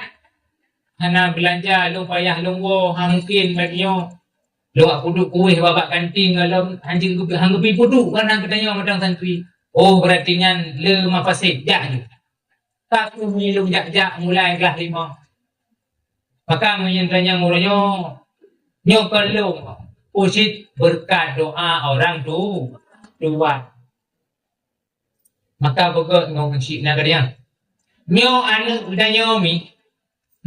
hana beulanja, lôn payah lôn woe, ha mungken lagèe nyoe. Lôn jak peuduek kueh babah kanti ngon lôn, hanjeuet geubi, han geubi peuduek, kan, geutanyoe mantong santri. Oh, beurati nyan le mafasid, jak ju. Tapi meunyoe lôn jak-jak mulai glah limong. Maka meunyoe tanyong uroe nyoe, nyoe kon lôn, peue cit beureukat doa orang tu, tua. Maka beugöt ngon chik na keudeh. Nyoe aneuk geutanyoe mi,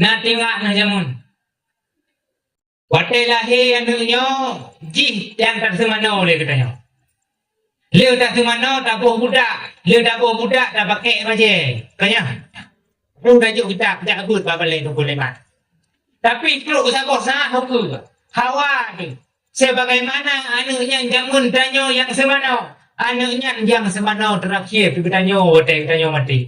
na tingak na jameun. Watèe lahé aneuk nyoe, jih nyang taseumanoe lé geutanyoe. Lheueh taseumanoe, taboh budak. Lheueh taboh budak, tapakèk bajèe. Ka nyan. Peue tajok kitab, jak beuet bak balèe Teungku Sulaiman. Tapi trok saboh saát hukeu. Hawa teuh. Sebagaimana aneuk nyan jameun tanyoe nyang seumanoe, aneuk nyan nyang seumanoe teurakhir keu geutanyoe watèe geutanyoe maté.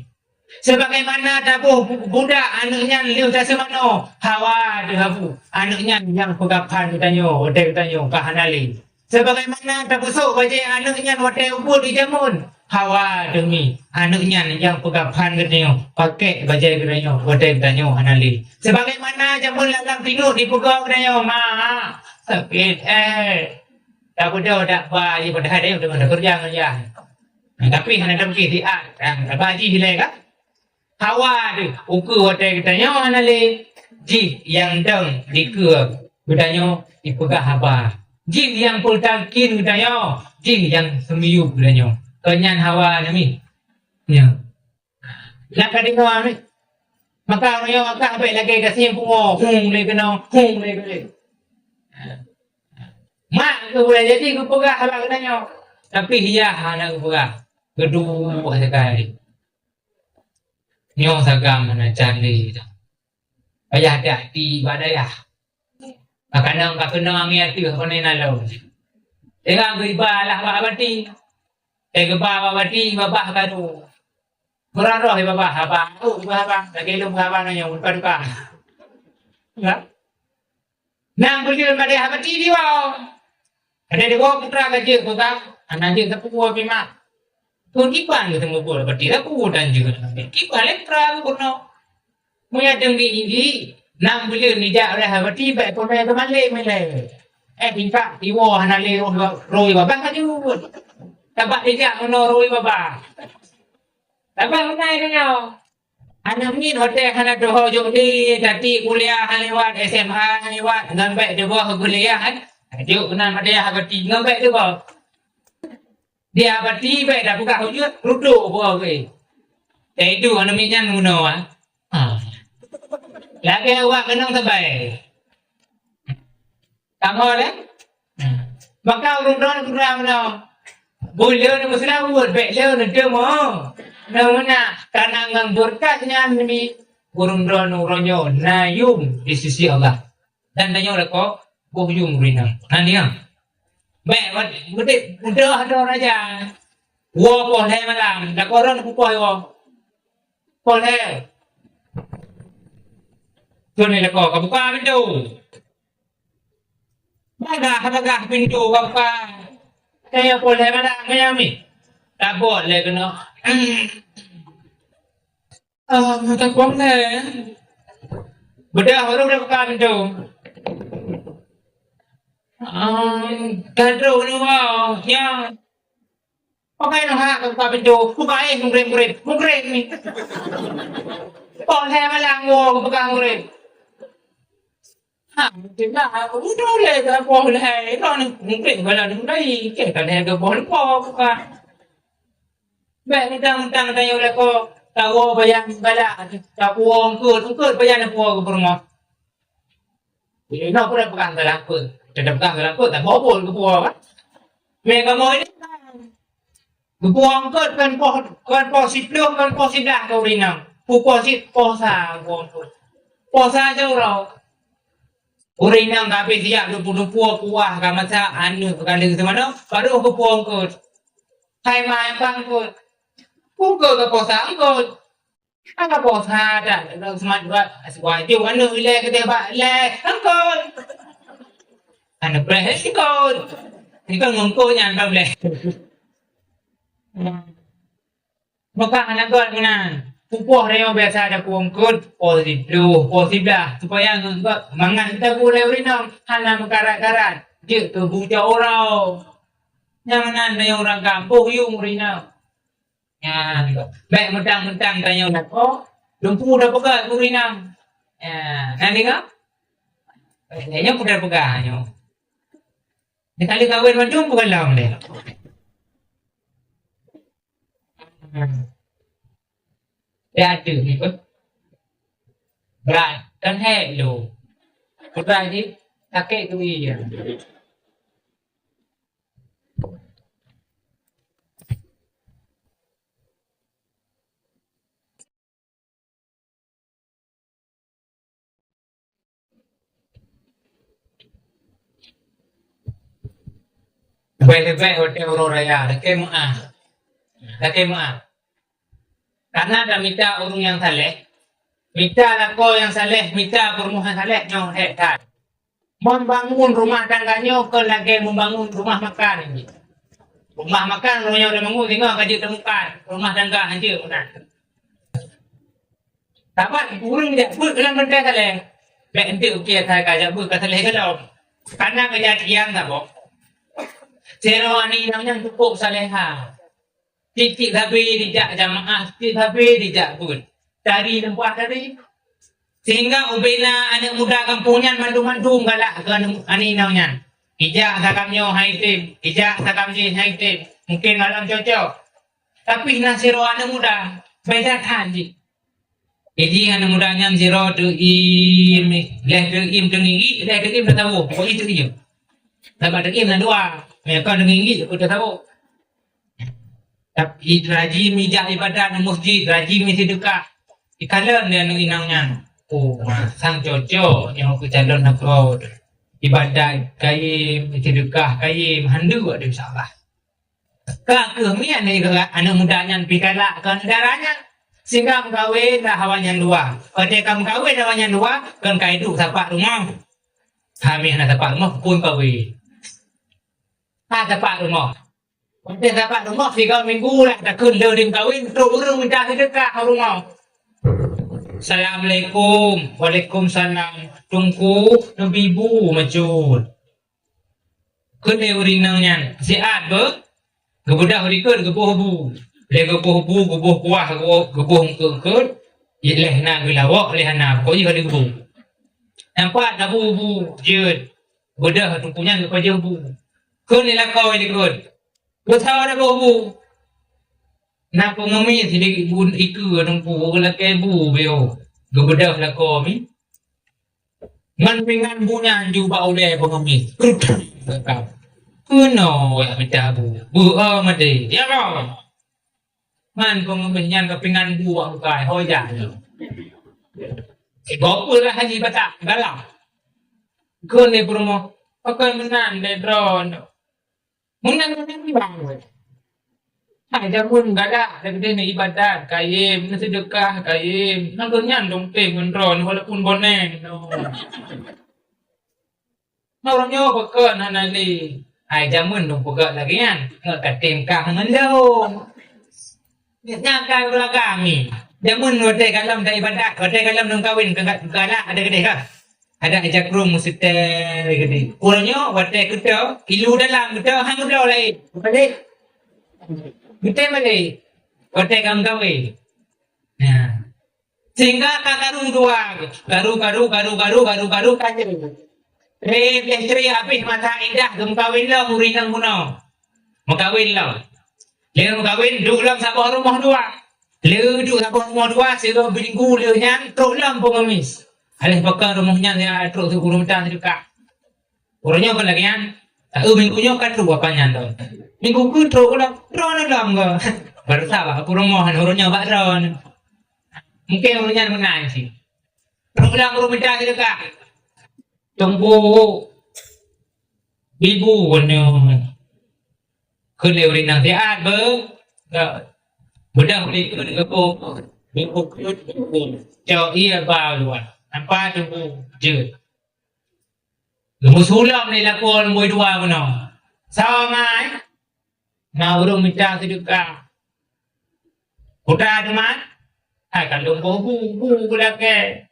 Sebagaimana taboh bu-, budak aneuk nyan lheueh taseumanoe, hawa teuh abu, aneuk nyan nyang peugah phan geutanyoe watèe geutanyoe ka hana lé. Sebagaimana tapeusok bajèe aneuk nyan watèe ubit di jameun, hawa teuh mi, aneuk nyan nyang peugah phan geutanyoe, pakèk bajèe geutanyoe watèe geutanyoe hana lé. Sebagaimana jameun lam-lam tinggôk dipeugah geutanyoe, "Ma, sakét, eh." Tabeudôh dak ba, padahai dayah udah ada kerja ngon yah. Nah, tapi hana dengki siat, nah, ba jih lé kan? Hawa teuh, ukeue watèe geutanyoe hana lé, jih nyang dong dikeue geutanyoe jipeugah haba. Jih nyang peutalkin geutanyoe, jih nyang seumiyueb geutanyoe. Kon nyan hawa nyan mi. Nyan. Nak ka deungoe mi. Maka ureueng nyoe ka bèk lagèe gasien pungoh, hung lé keunoe, hung lé keunoe. Mak geuh boleh jadi geupeugah haba geutanyoe. Tapi yah hana geupeugah. Geuduek sagai. Nyoe sagam hana can lé dah. Payah hati-hati bak dayah. Kadang ka keunong angén ateueh keuneuk na lom. Tengah geuiba lah bak bati. Eh, geuba bak bati, babah kadu. Meuroh-roh babah, haba. Oh, babah, haba. Lagèe lôn haba nyoe, duka-duka. Ya. Nang buleuen bak dayah bati diwoe. Ada dua putra ka jeuet, kota. Anak jeuet sapeue pih mak. Kon kiban geuteumeubeuet bati, sapeue dan jeuet. Kiban lé putra geuh bunoe. Meunyo deueng di gigi, nang buleuen nijak oleh bati, bèk peureulèe keumaleng milèe. Eh, tingkat, iwoe hana lé roh, roh babah ka jeuet. Tabak dijak meunoe roh babah. Tabak meunoe nyoe. Aneuk miet watèe hana teuho jok lé, tati kuliah hana liwat, S M A hana liwat, ngon bèk teuboh kuliah kan. Jok keunan bak dayah bati, ngon bèk teuboh. Dayah bati bèk tapeugah ujeut, rudok boh geuh. Taidu aneuk miet nyan meunoe, ah. Ha. Lagèe awak keunong sabai. Kamoe lé? Maka ureueng droeneuh peugah meunoe, "Buleuen meuseulaweuet, bèk lé neuteumeung." Nah, meunan, karena ngon beureukat nyan mi ureueng droeneuh uroe nyoe na yum di sisi Allah. Dan tanyoe lakoe boh yum ureueng inong. Nah, nyan. Bèk, bèk, bèk, mudah droe raja. Woe poh lhèe malam, lakoe droeneuh peupoh woe. Poh lhèe. Keuneuk lakoe ka buka pintoe. Bagah-bagah pintoe gapa. Kaya poleh malam kaya mi. Tabot lé keunoe. Ah, mata kuang lé. Bedah baru dah buka pintoe. Ah, gadôh ni wah, ya. Pakai noh hak buka pintoe, buka eh, mugreb-mugreb, mugreb ni. Poleh malam wo buka mugreb. Ha, mungkin lah, aku ni boleh ke apa lah, eh, kau ni mungkin kalau ni mulai, ke kan ada boleh kau buka. Baik, mentang-mentang tanya oleh kau, tahu bayang balak, tahu ongkot, ongkot bayang aku ke rumah. Inoe pun dah pegang dalam peuet. Dah pegang dalam peuet, dah bobol geupuwoe kan. Mé kamoe ini kan. Geupuwoe eungkôt kan poh, kan poh siplôh, kan poh siblaih ka ureueng inong. Pu poh si-, poh sa geupuwoe eungkôt. Poh sa jaroe. Ureueng inong ka habéh siap dumpeue-dumpeue, kuah ka masak, aneuk ka lheueh teumanoe, barô geupuwoe eungkôt. Hai ma, nyang bang eungkôt. Eungkôt ka poh sa eungkôt. Ka poh sa dah, semat buat, sibuah jôk aneuk ilèe keudeh bak lèe, eungkôt. Aneuk preh eungkôt. Eungkôt ngon eungkôt nyan bak lèe. Maka hana göt meunan. Pu poh tanyoe biasa tapuwoe eungkôt, poh siplôh, poh siblaih, supaya ngon göt mangat tabu lé ureueng inong hana meukarat-karat. Jeuet keu bucok uroe. Nyang meunan tanyoe ureueng kampông yuem ureueng inong. Nyan, bèk meudang-meudang tanyoe lakoe, dumpeue tapeugah keu ureueng inong. Nyan, na deungö? Nyan peugah-peugah nyoe. Di kali kawin mandum bukan lom deh. Ya, ada ni pun. Berat. Kan hek lu. Berat ni. Sakit tu iya. Leubeh-leubeh watèe uroe raya, lakèe meu'ah. Lakèe meu'ah. Karena tamita ureueng nyang saleh, mita lakoe nyang saleh, mita peurumoh nyang saleh nyoe hek that. Membangun rumah tangga nyoe kon lagèe membangun rumah makan. Rumah makan, ureueng nyoe bangun singoh ka jeuet teumukat, rumah tangga hanjeuet meunan. Saban ureueng jak beuet lam beuntèe saleh, bèk enteuk ukia that ka jak beuet ka saleh gohlom. Karena keujadian saboh. Sidroe aneuk inong nyan cukup saleha. Tiep-tiep sabe jijak jamaah, tiep sabe jijak beuet. Tari leumpah tari. Sehingga ubena aneuk muda gampông nyan mandum-mandum galak keu aneuk, aneuk inong nyan. Ijak satam nyoe hai tem, ijak satam jih hai tem. Mungken malam cocok. Tapi na sidroe aneuk muda, beda that jih. Jadi aneuk muda nyan sidroe teuiem, lheuh teuiem teunginggik, lheuh teuiem teusaboh. Pokoknya teuiem. Sabab teuiem na dua. Meuka teunginggik, pun teusaboh. Tapi rajin meuijak ibadat ngon meuseujid, rajin meusideuka. Ikalon lé aneuk inong nyan. Oh, sang cocok nyoe keu calon lakoe. Ibadat kayém, meusideuka kayém, handeuk deh, insya Allah. Ka keuh miet aneuk muda nyan pih galak keu dara nyan. Sehingga meukawen lah awak nyan dua. Watèe ka meukawen awak nyan dua, kon ka iduek sapat rumoh. Hami hana sapat rumoh, pun kawen. Ha sapat rumoh. Watèe sapat rumoh, tiga minggu lah takheun lheuh lheuh kawen, trok ureueng minta seudeukah u rumoh. Assalamualaikum. Waalaikumsalam. Teungku, neubi bu meucut. Kheun lé ureueng inong nyan, siat beuh, geubeudôh likot geuboh bu. Lé geuboh bu, geuboh kuah, geuboh, geuboh eungkôt-eungkôt, lheuh na geulawok, lheuh na, pokoknya ka geuboh. Nampak na bu, bu, jeuet. Beudôh teungku nyan geupajoh bu. Kheun lé lakoe likot. Beutôi na boh bu. Na peungemis di bu ikeue teungku, geulakèe bu beuh. Geubeudôh lakoe mi. Ngon pingan bu nyan ju bak ulèe peungemis. Keunoe jak mita bu. Beuh, oh, maté. Ya Allah. Man peungemis nyan ka pingan bu bak muka, ho jak nyoe. Sigoe peue lah haji batak, galak. Kheun lé peurumoh, pakon meunan lé droeneuh. Meunan, meunan bang. Hai jameun galak, lagèe nyan ibadat, kayém, seudeukah, kayém. Nyan lôn nyan dong tém ngon droeneuh, walaupun boneng. Nyoe nyoe pakon hana lé. Hai jameun dong peugah lagèe nyan, ngon ka tém kah ngon lôn. Nyan ka ureueng agam ni. Jameun watèe galom dak ibadat, watèe galom lôn kawen, ka galak ada keudeh kah? Ada ija krueng meuseutée geude. Uroe nyoe watée geuto, ilu dalam geuto, han geubloe laén. Balik. Geutem balik. Watée ka meukawen. Nah. Sehingga ka karu dua. Karu, karu, karu, karu, karu, karu, karu. Trép lheueh trép abéh masa idah geumeukawen lom ureueng inong bunoe. Meukawen lom. Lheueh meukawen, duek lom saboh rumoh dua. Lheueh duek saboh rumoh dua, sigoe minggu lheueh nyan, trok lom peungemis. Aléh pakon rumoh nyan ya trok sikureueng mita seudeukah. Uroe nyoe kon lagèe nyan. Taeu minggu nyoe ka trok apa nyan tu. Minggu keu trok ulang, trok ulang ke. Baru salah aku rumoh, uroe nyoe bak droe. Mungkin uroe nyan meunan cit. Trok ulang ureueng mita seudeukah. Teungku ibu keunoe. Keu lé ureueng nasihat be, beudah ureueng keu geupeu. Ibu keu cok ie ba luwa. Nampak teungku jeuet. Geumeusulam lé lakoe lumbôi dua bunoe. Soe mai? Na ureueng mita seudeukah. Kuta teuma? Hai kandông boh bu, bu beulakèe.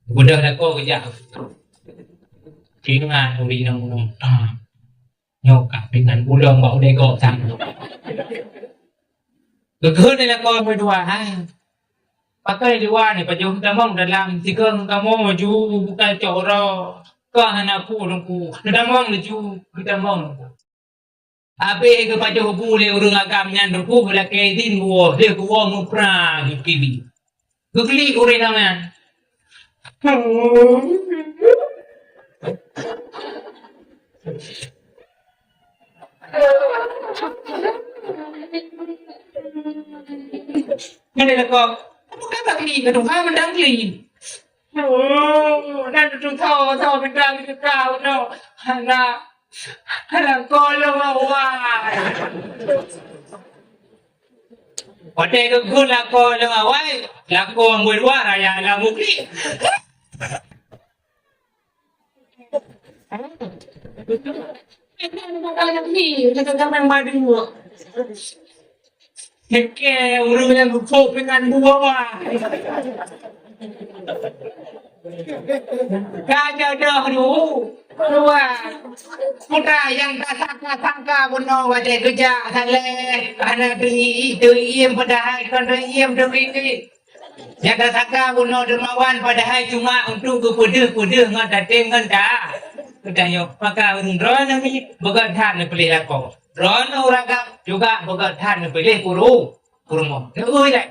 Beudôh lakoe geujak. Ingat ureueng inong bunoe. Ah. Nyoe ka pingan ulôn bak udée gob sang. Geukheun lé lakoe meudua, hai. Pakon di luwa ni, pajoh geutamong dalam, tikheun kamoe ju bukai cok uroe. Ka hana peue Teungku, geutamong laju, geutamong. Habéh geupajoh bu lé ureueng agam nyan Teungku, lakèe idhin geuwoe, lheueh geuwoe muprang geukibi. Geuklik ureueng inong nyan. Nyan lé lakoe, "Apa kata klik ka tuha mantong klik?" Oh, nan tutoe-toe mantong klik ka unoe. Hana, hana kolong awai. Watèe geukheun lakoe lôn awai, lakoe meudua raya lam bukét. Oke, ureueng nyang geupok pingan dua, wah. Ka jodoh dulu. Dua. Putra nyang tasangka-sangka bunoe watèe geujak saleh, hana teuié-teuié padahai kon teuié teuié. Nyang tasangka bunoe dermawan padahai cuma untuk geupeudeuh-peudeuh ngon tatém ngon ta-, geutanyoe. Maka ureueng droeneuh mi beugöt that neupiléh lakoe. Droeneuh ureueng agam juga beugöt that neupiléh puru-, peurumoh. Neueu ilèe.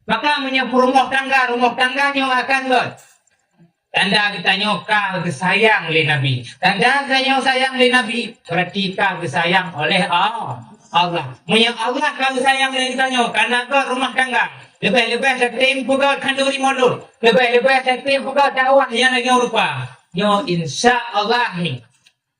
Maka meunyoe peurumoh tangga, rumoh tangga nyoe akan göt. Tanda geutanyoe ka geusayang lé Nabi. Tanda geutanyoe sayang lé Nabi, berarti ka geusayang oleh Al-, Allah. Meunyoe Allah ka geusayang lé geutanyoe, ka na göt rumoh tangga. Leubeh-leubeh tatém peugöt khanduri mulod. Leubeh-leubeh tatém peugöt dakwah nyang lagèe rupa. Nyoe insya Allah ni.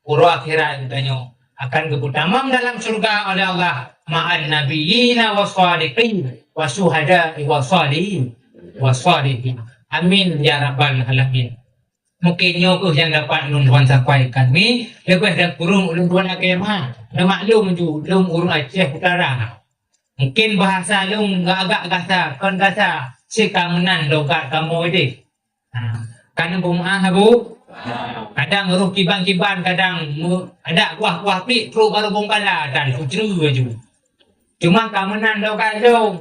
Uroe akhirat geutanyoe akan geupeutamong dalam syurga oleh Allah, ma'an nabiyyina was-siddiqin wasyuhada'i was-shalihin, was-shalihin. Amin ya rabbal alamin. Mungkin nyoe kheueh nyang dapat ulôn tuan sampaikan. Mi, leubeh dan kureueng ulôn tuan lakèe meu'ah. Neumaklum ju, lôn ureueng Aceh Utara. Mungkin bahasa lôn agak gasa, kon gasa, si ka meunan logat kamoe deh. Ha, ka neupeumaáh, Bu? Kadang roh kiban-kiban, kadang me-, adak kuah-kuah pik, trok barô bongkala dan kucreue laju. Cuma ka meunan logat lôn.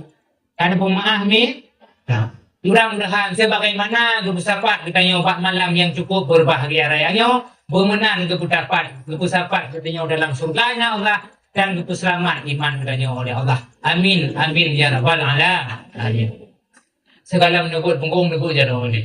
Ka neupeumaáh, Mi? Nah, mudah-mudahan sebagaimana geupeusapat geutanyoe bak malam nyang cukup berbahagia raya nyoe, beumeunan geupeusapat, geupeusapat geutanyoe dalam syurga-Nya Allah dan geupeuseulamat iman geutanyoe oleh Allah. Amin, amin, ya rabbal alamin. Segala meuneubuet punggong, neubuet jaroe lé.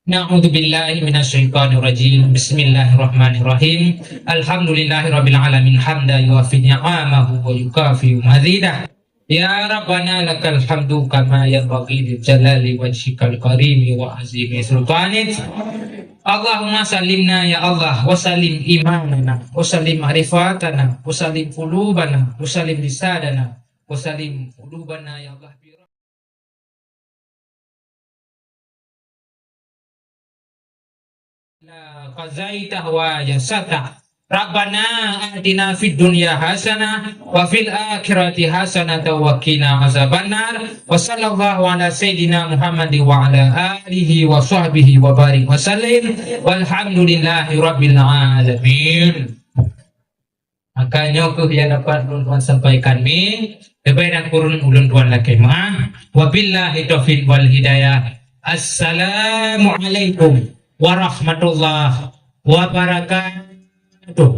Na'udzubillahi minasyaitonirrajim. Bismillahirrahmanirrahim. Alhamdulillahirabbil alamin, hamdan yuwafi ni'amahu wa yukafi'u mazidah. Ya Rabbana lakal hamdu kama yanbaghi li jalali wajhikal karimi wa azimi sultanik. Allahumma sallimna ya Allah, wa sallim imanana, wa sallim ma'rifatana, wa sallim qulubana, wa sallim lisanana, wa sallim qulubana ya Allah. La qazaita wa jasata. Rabbana atina fid dunya hasanah wa fil akhirati hasanah wa qina azabannar. Wa sallallahu ala sayyidina Muhammad wa ala alihi wa sahbihi wa barik wa sallim. Walhamdulillahi rabbil alamin. Maka nyoe kheueh nyang dapat ulôn tuan sampaikan, Mi. Leubeh dan kureueng ulôn tuan lakèe meu'ah. Wabillahi taufiq wal hidayah. Assalamualaikum warahmatullahi wabarakatuh.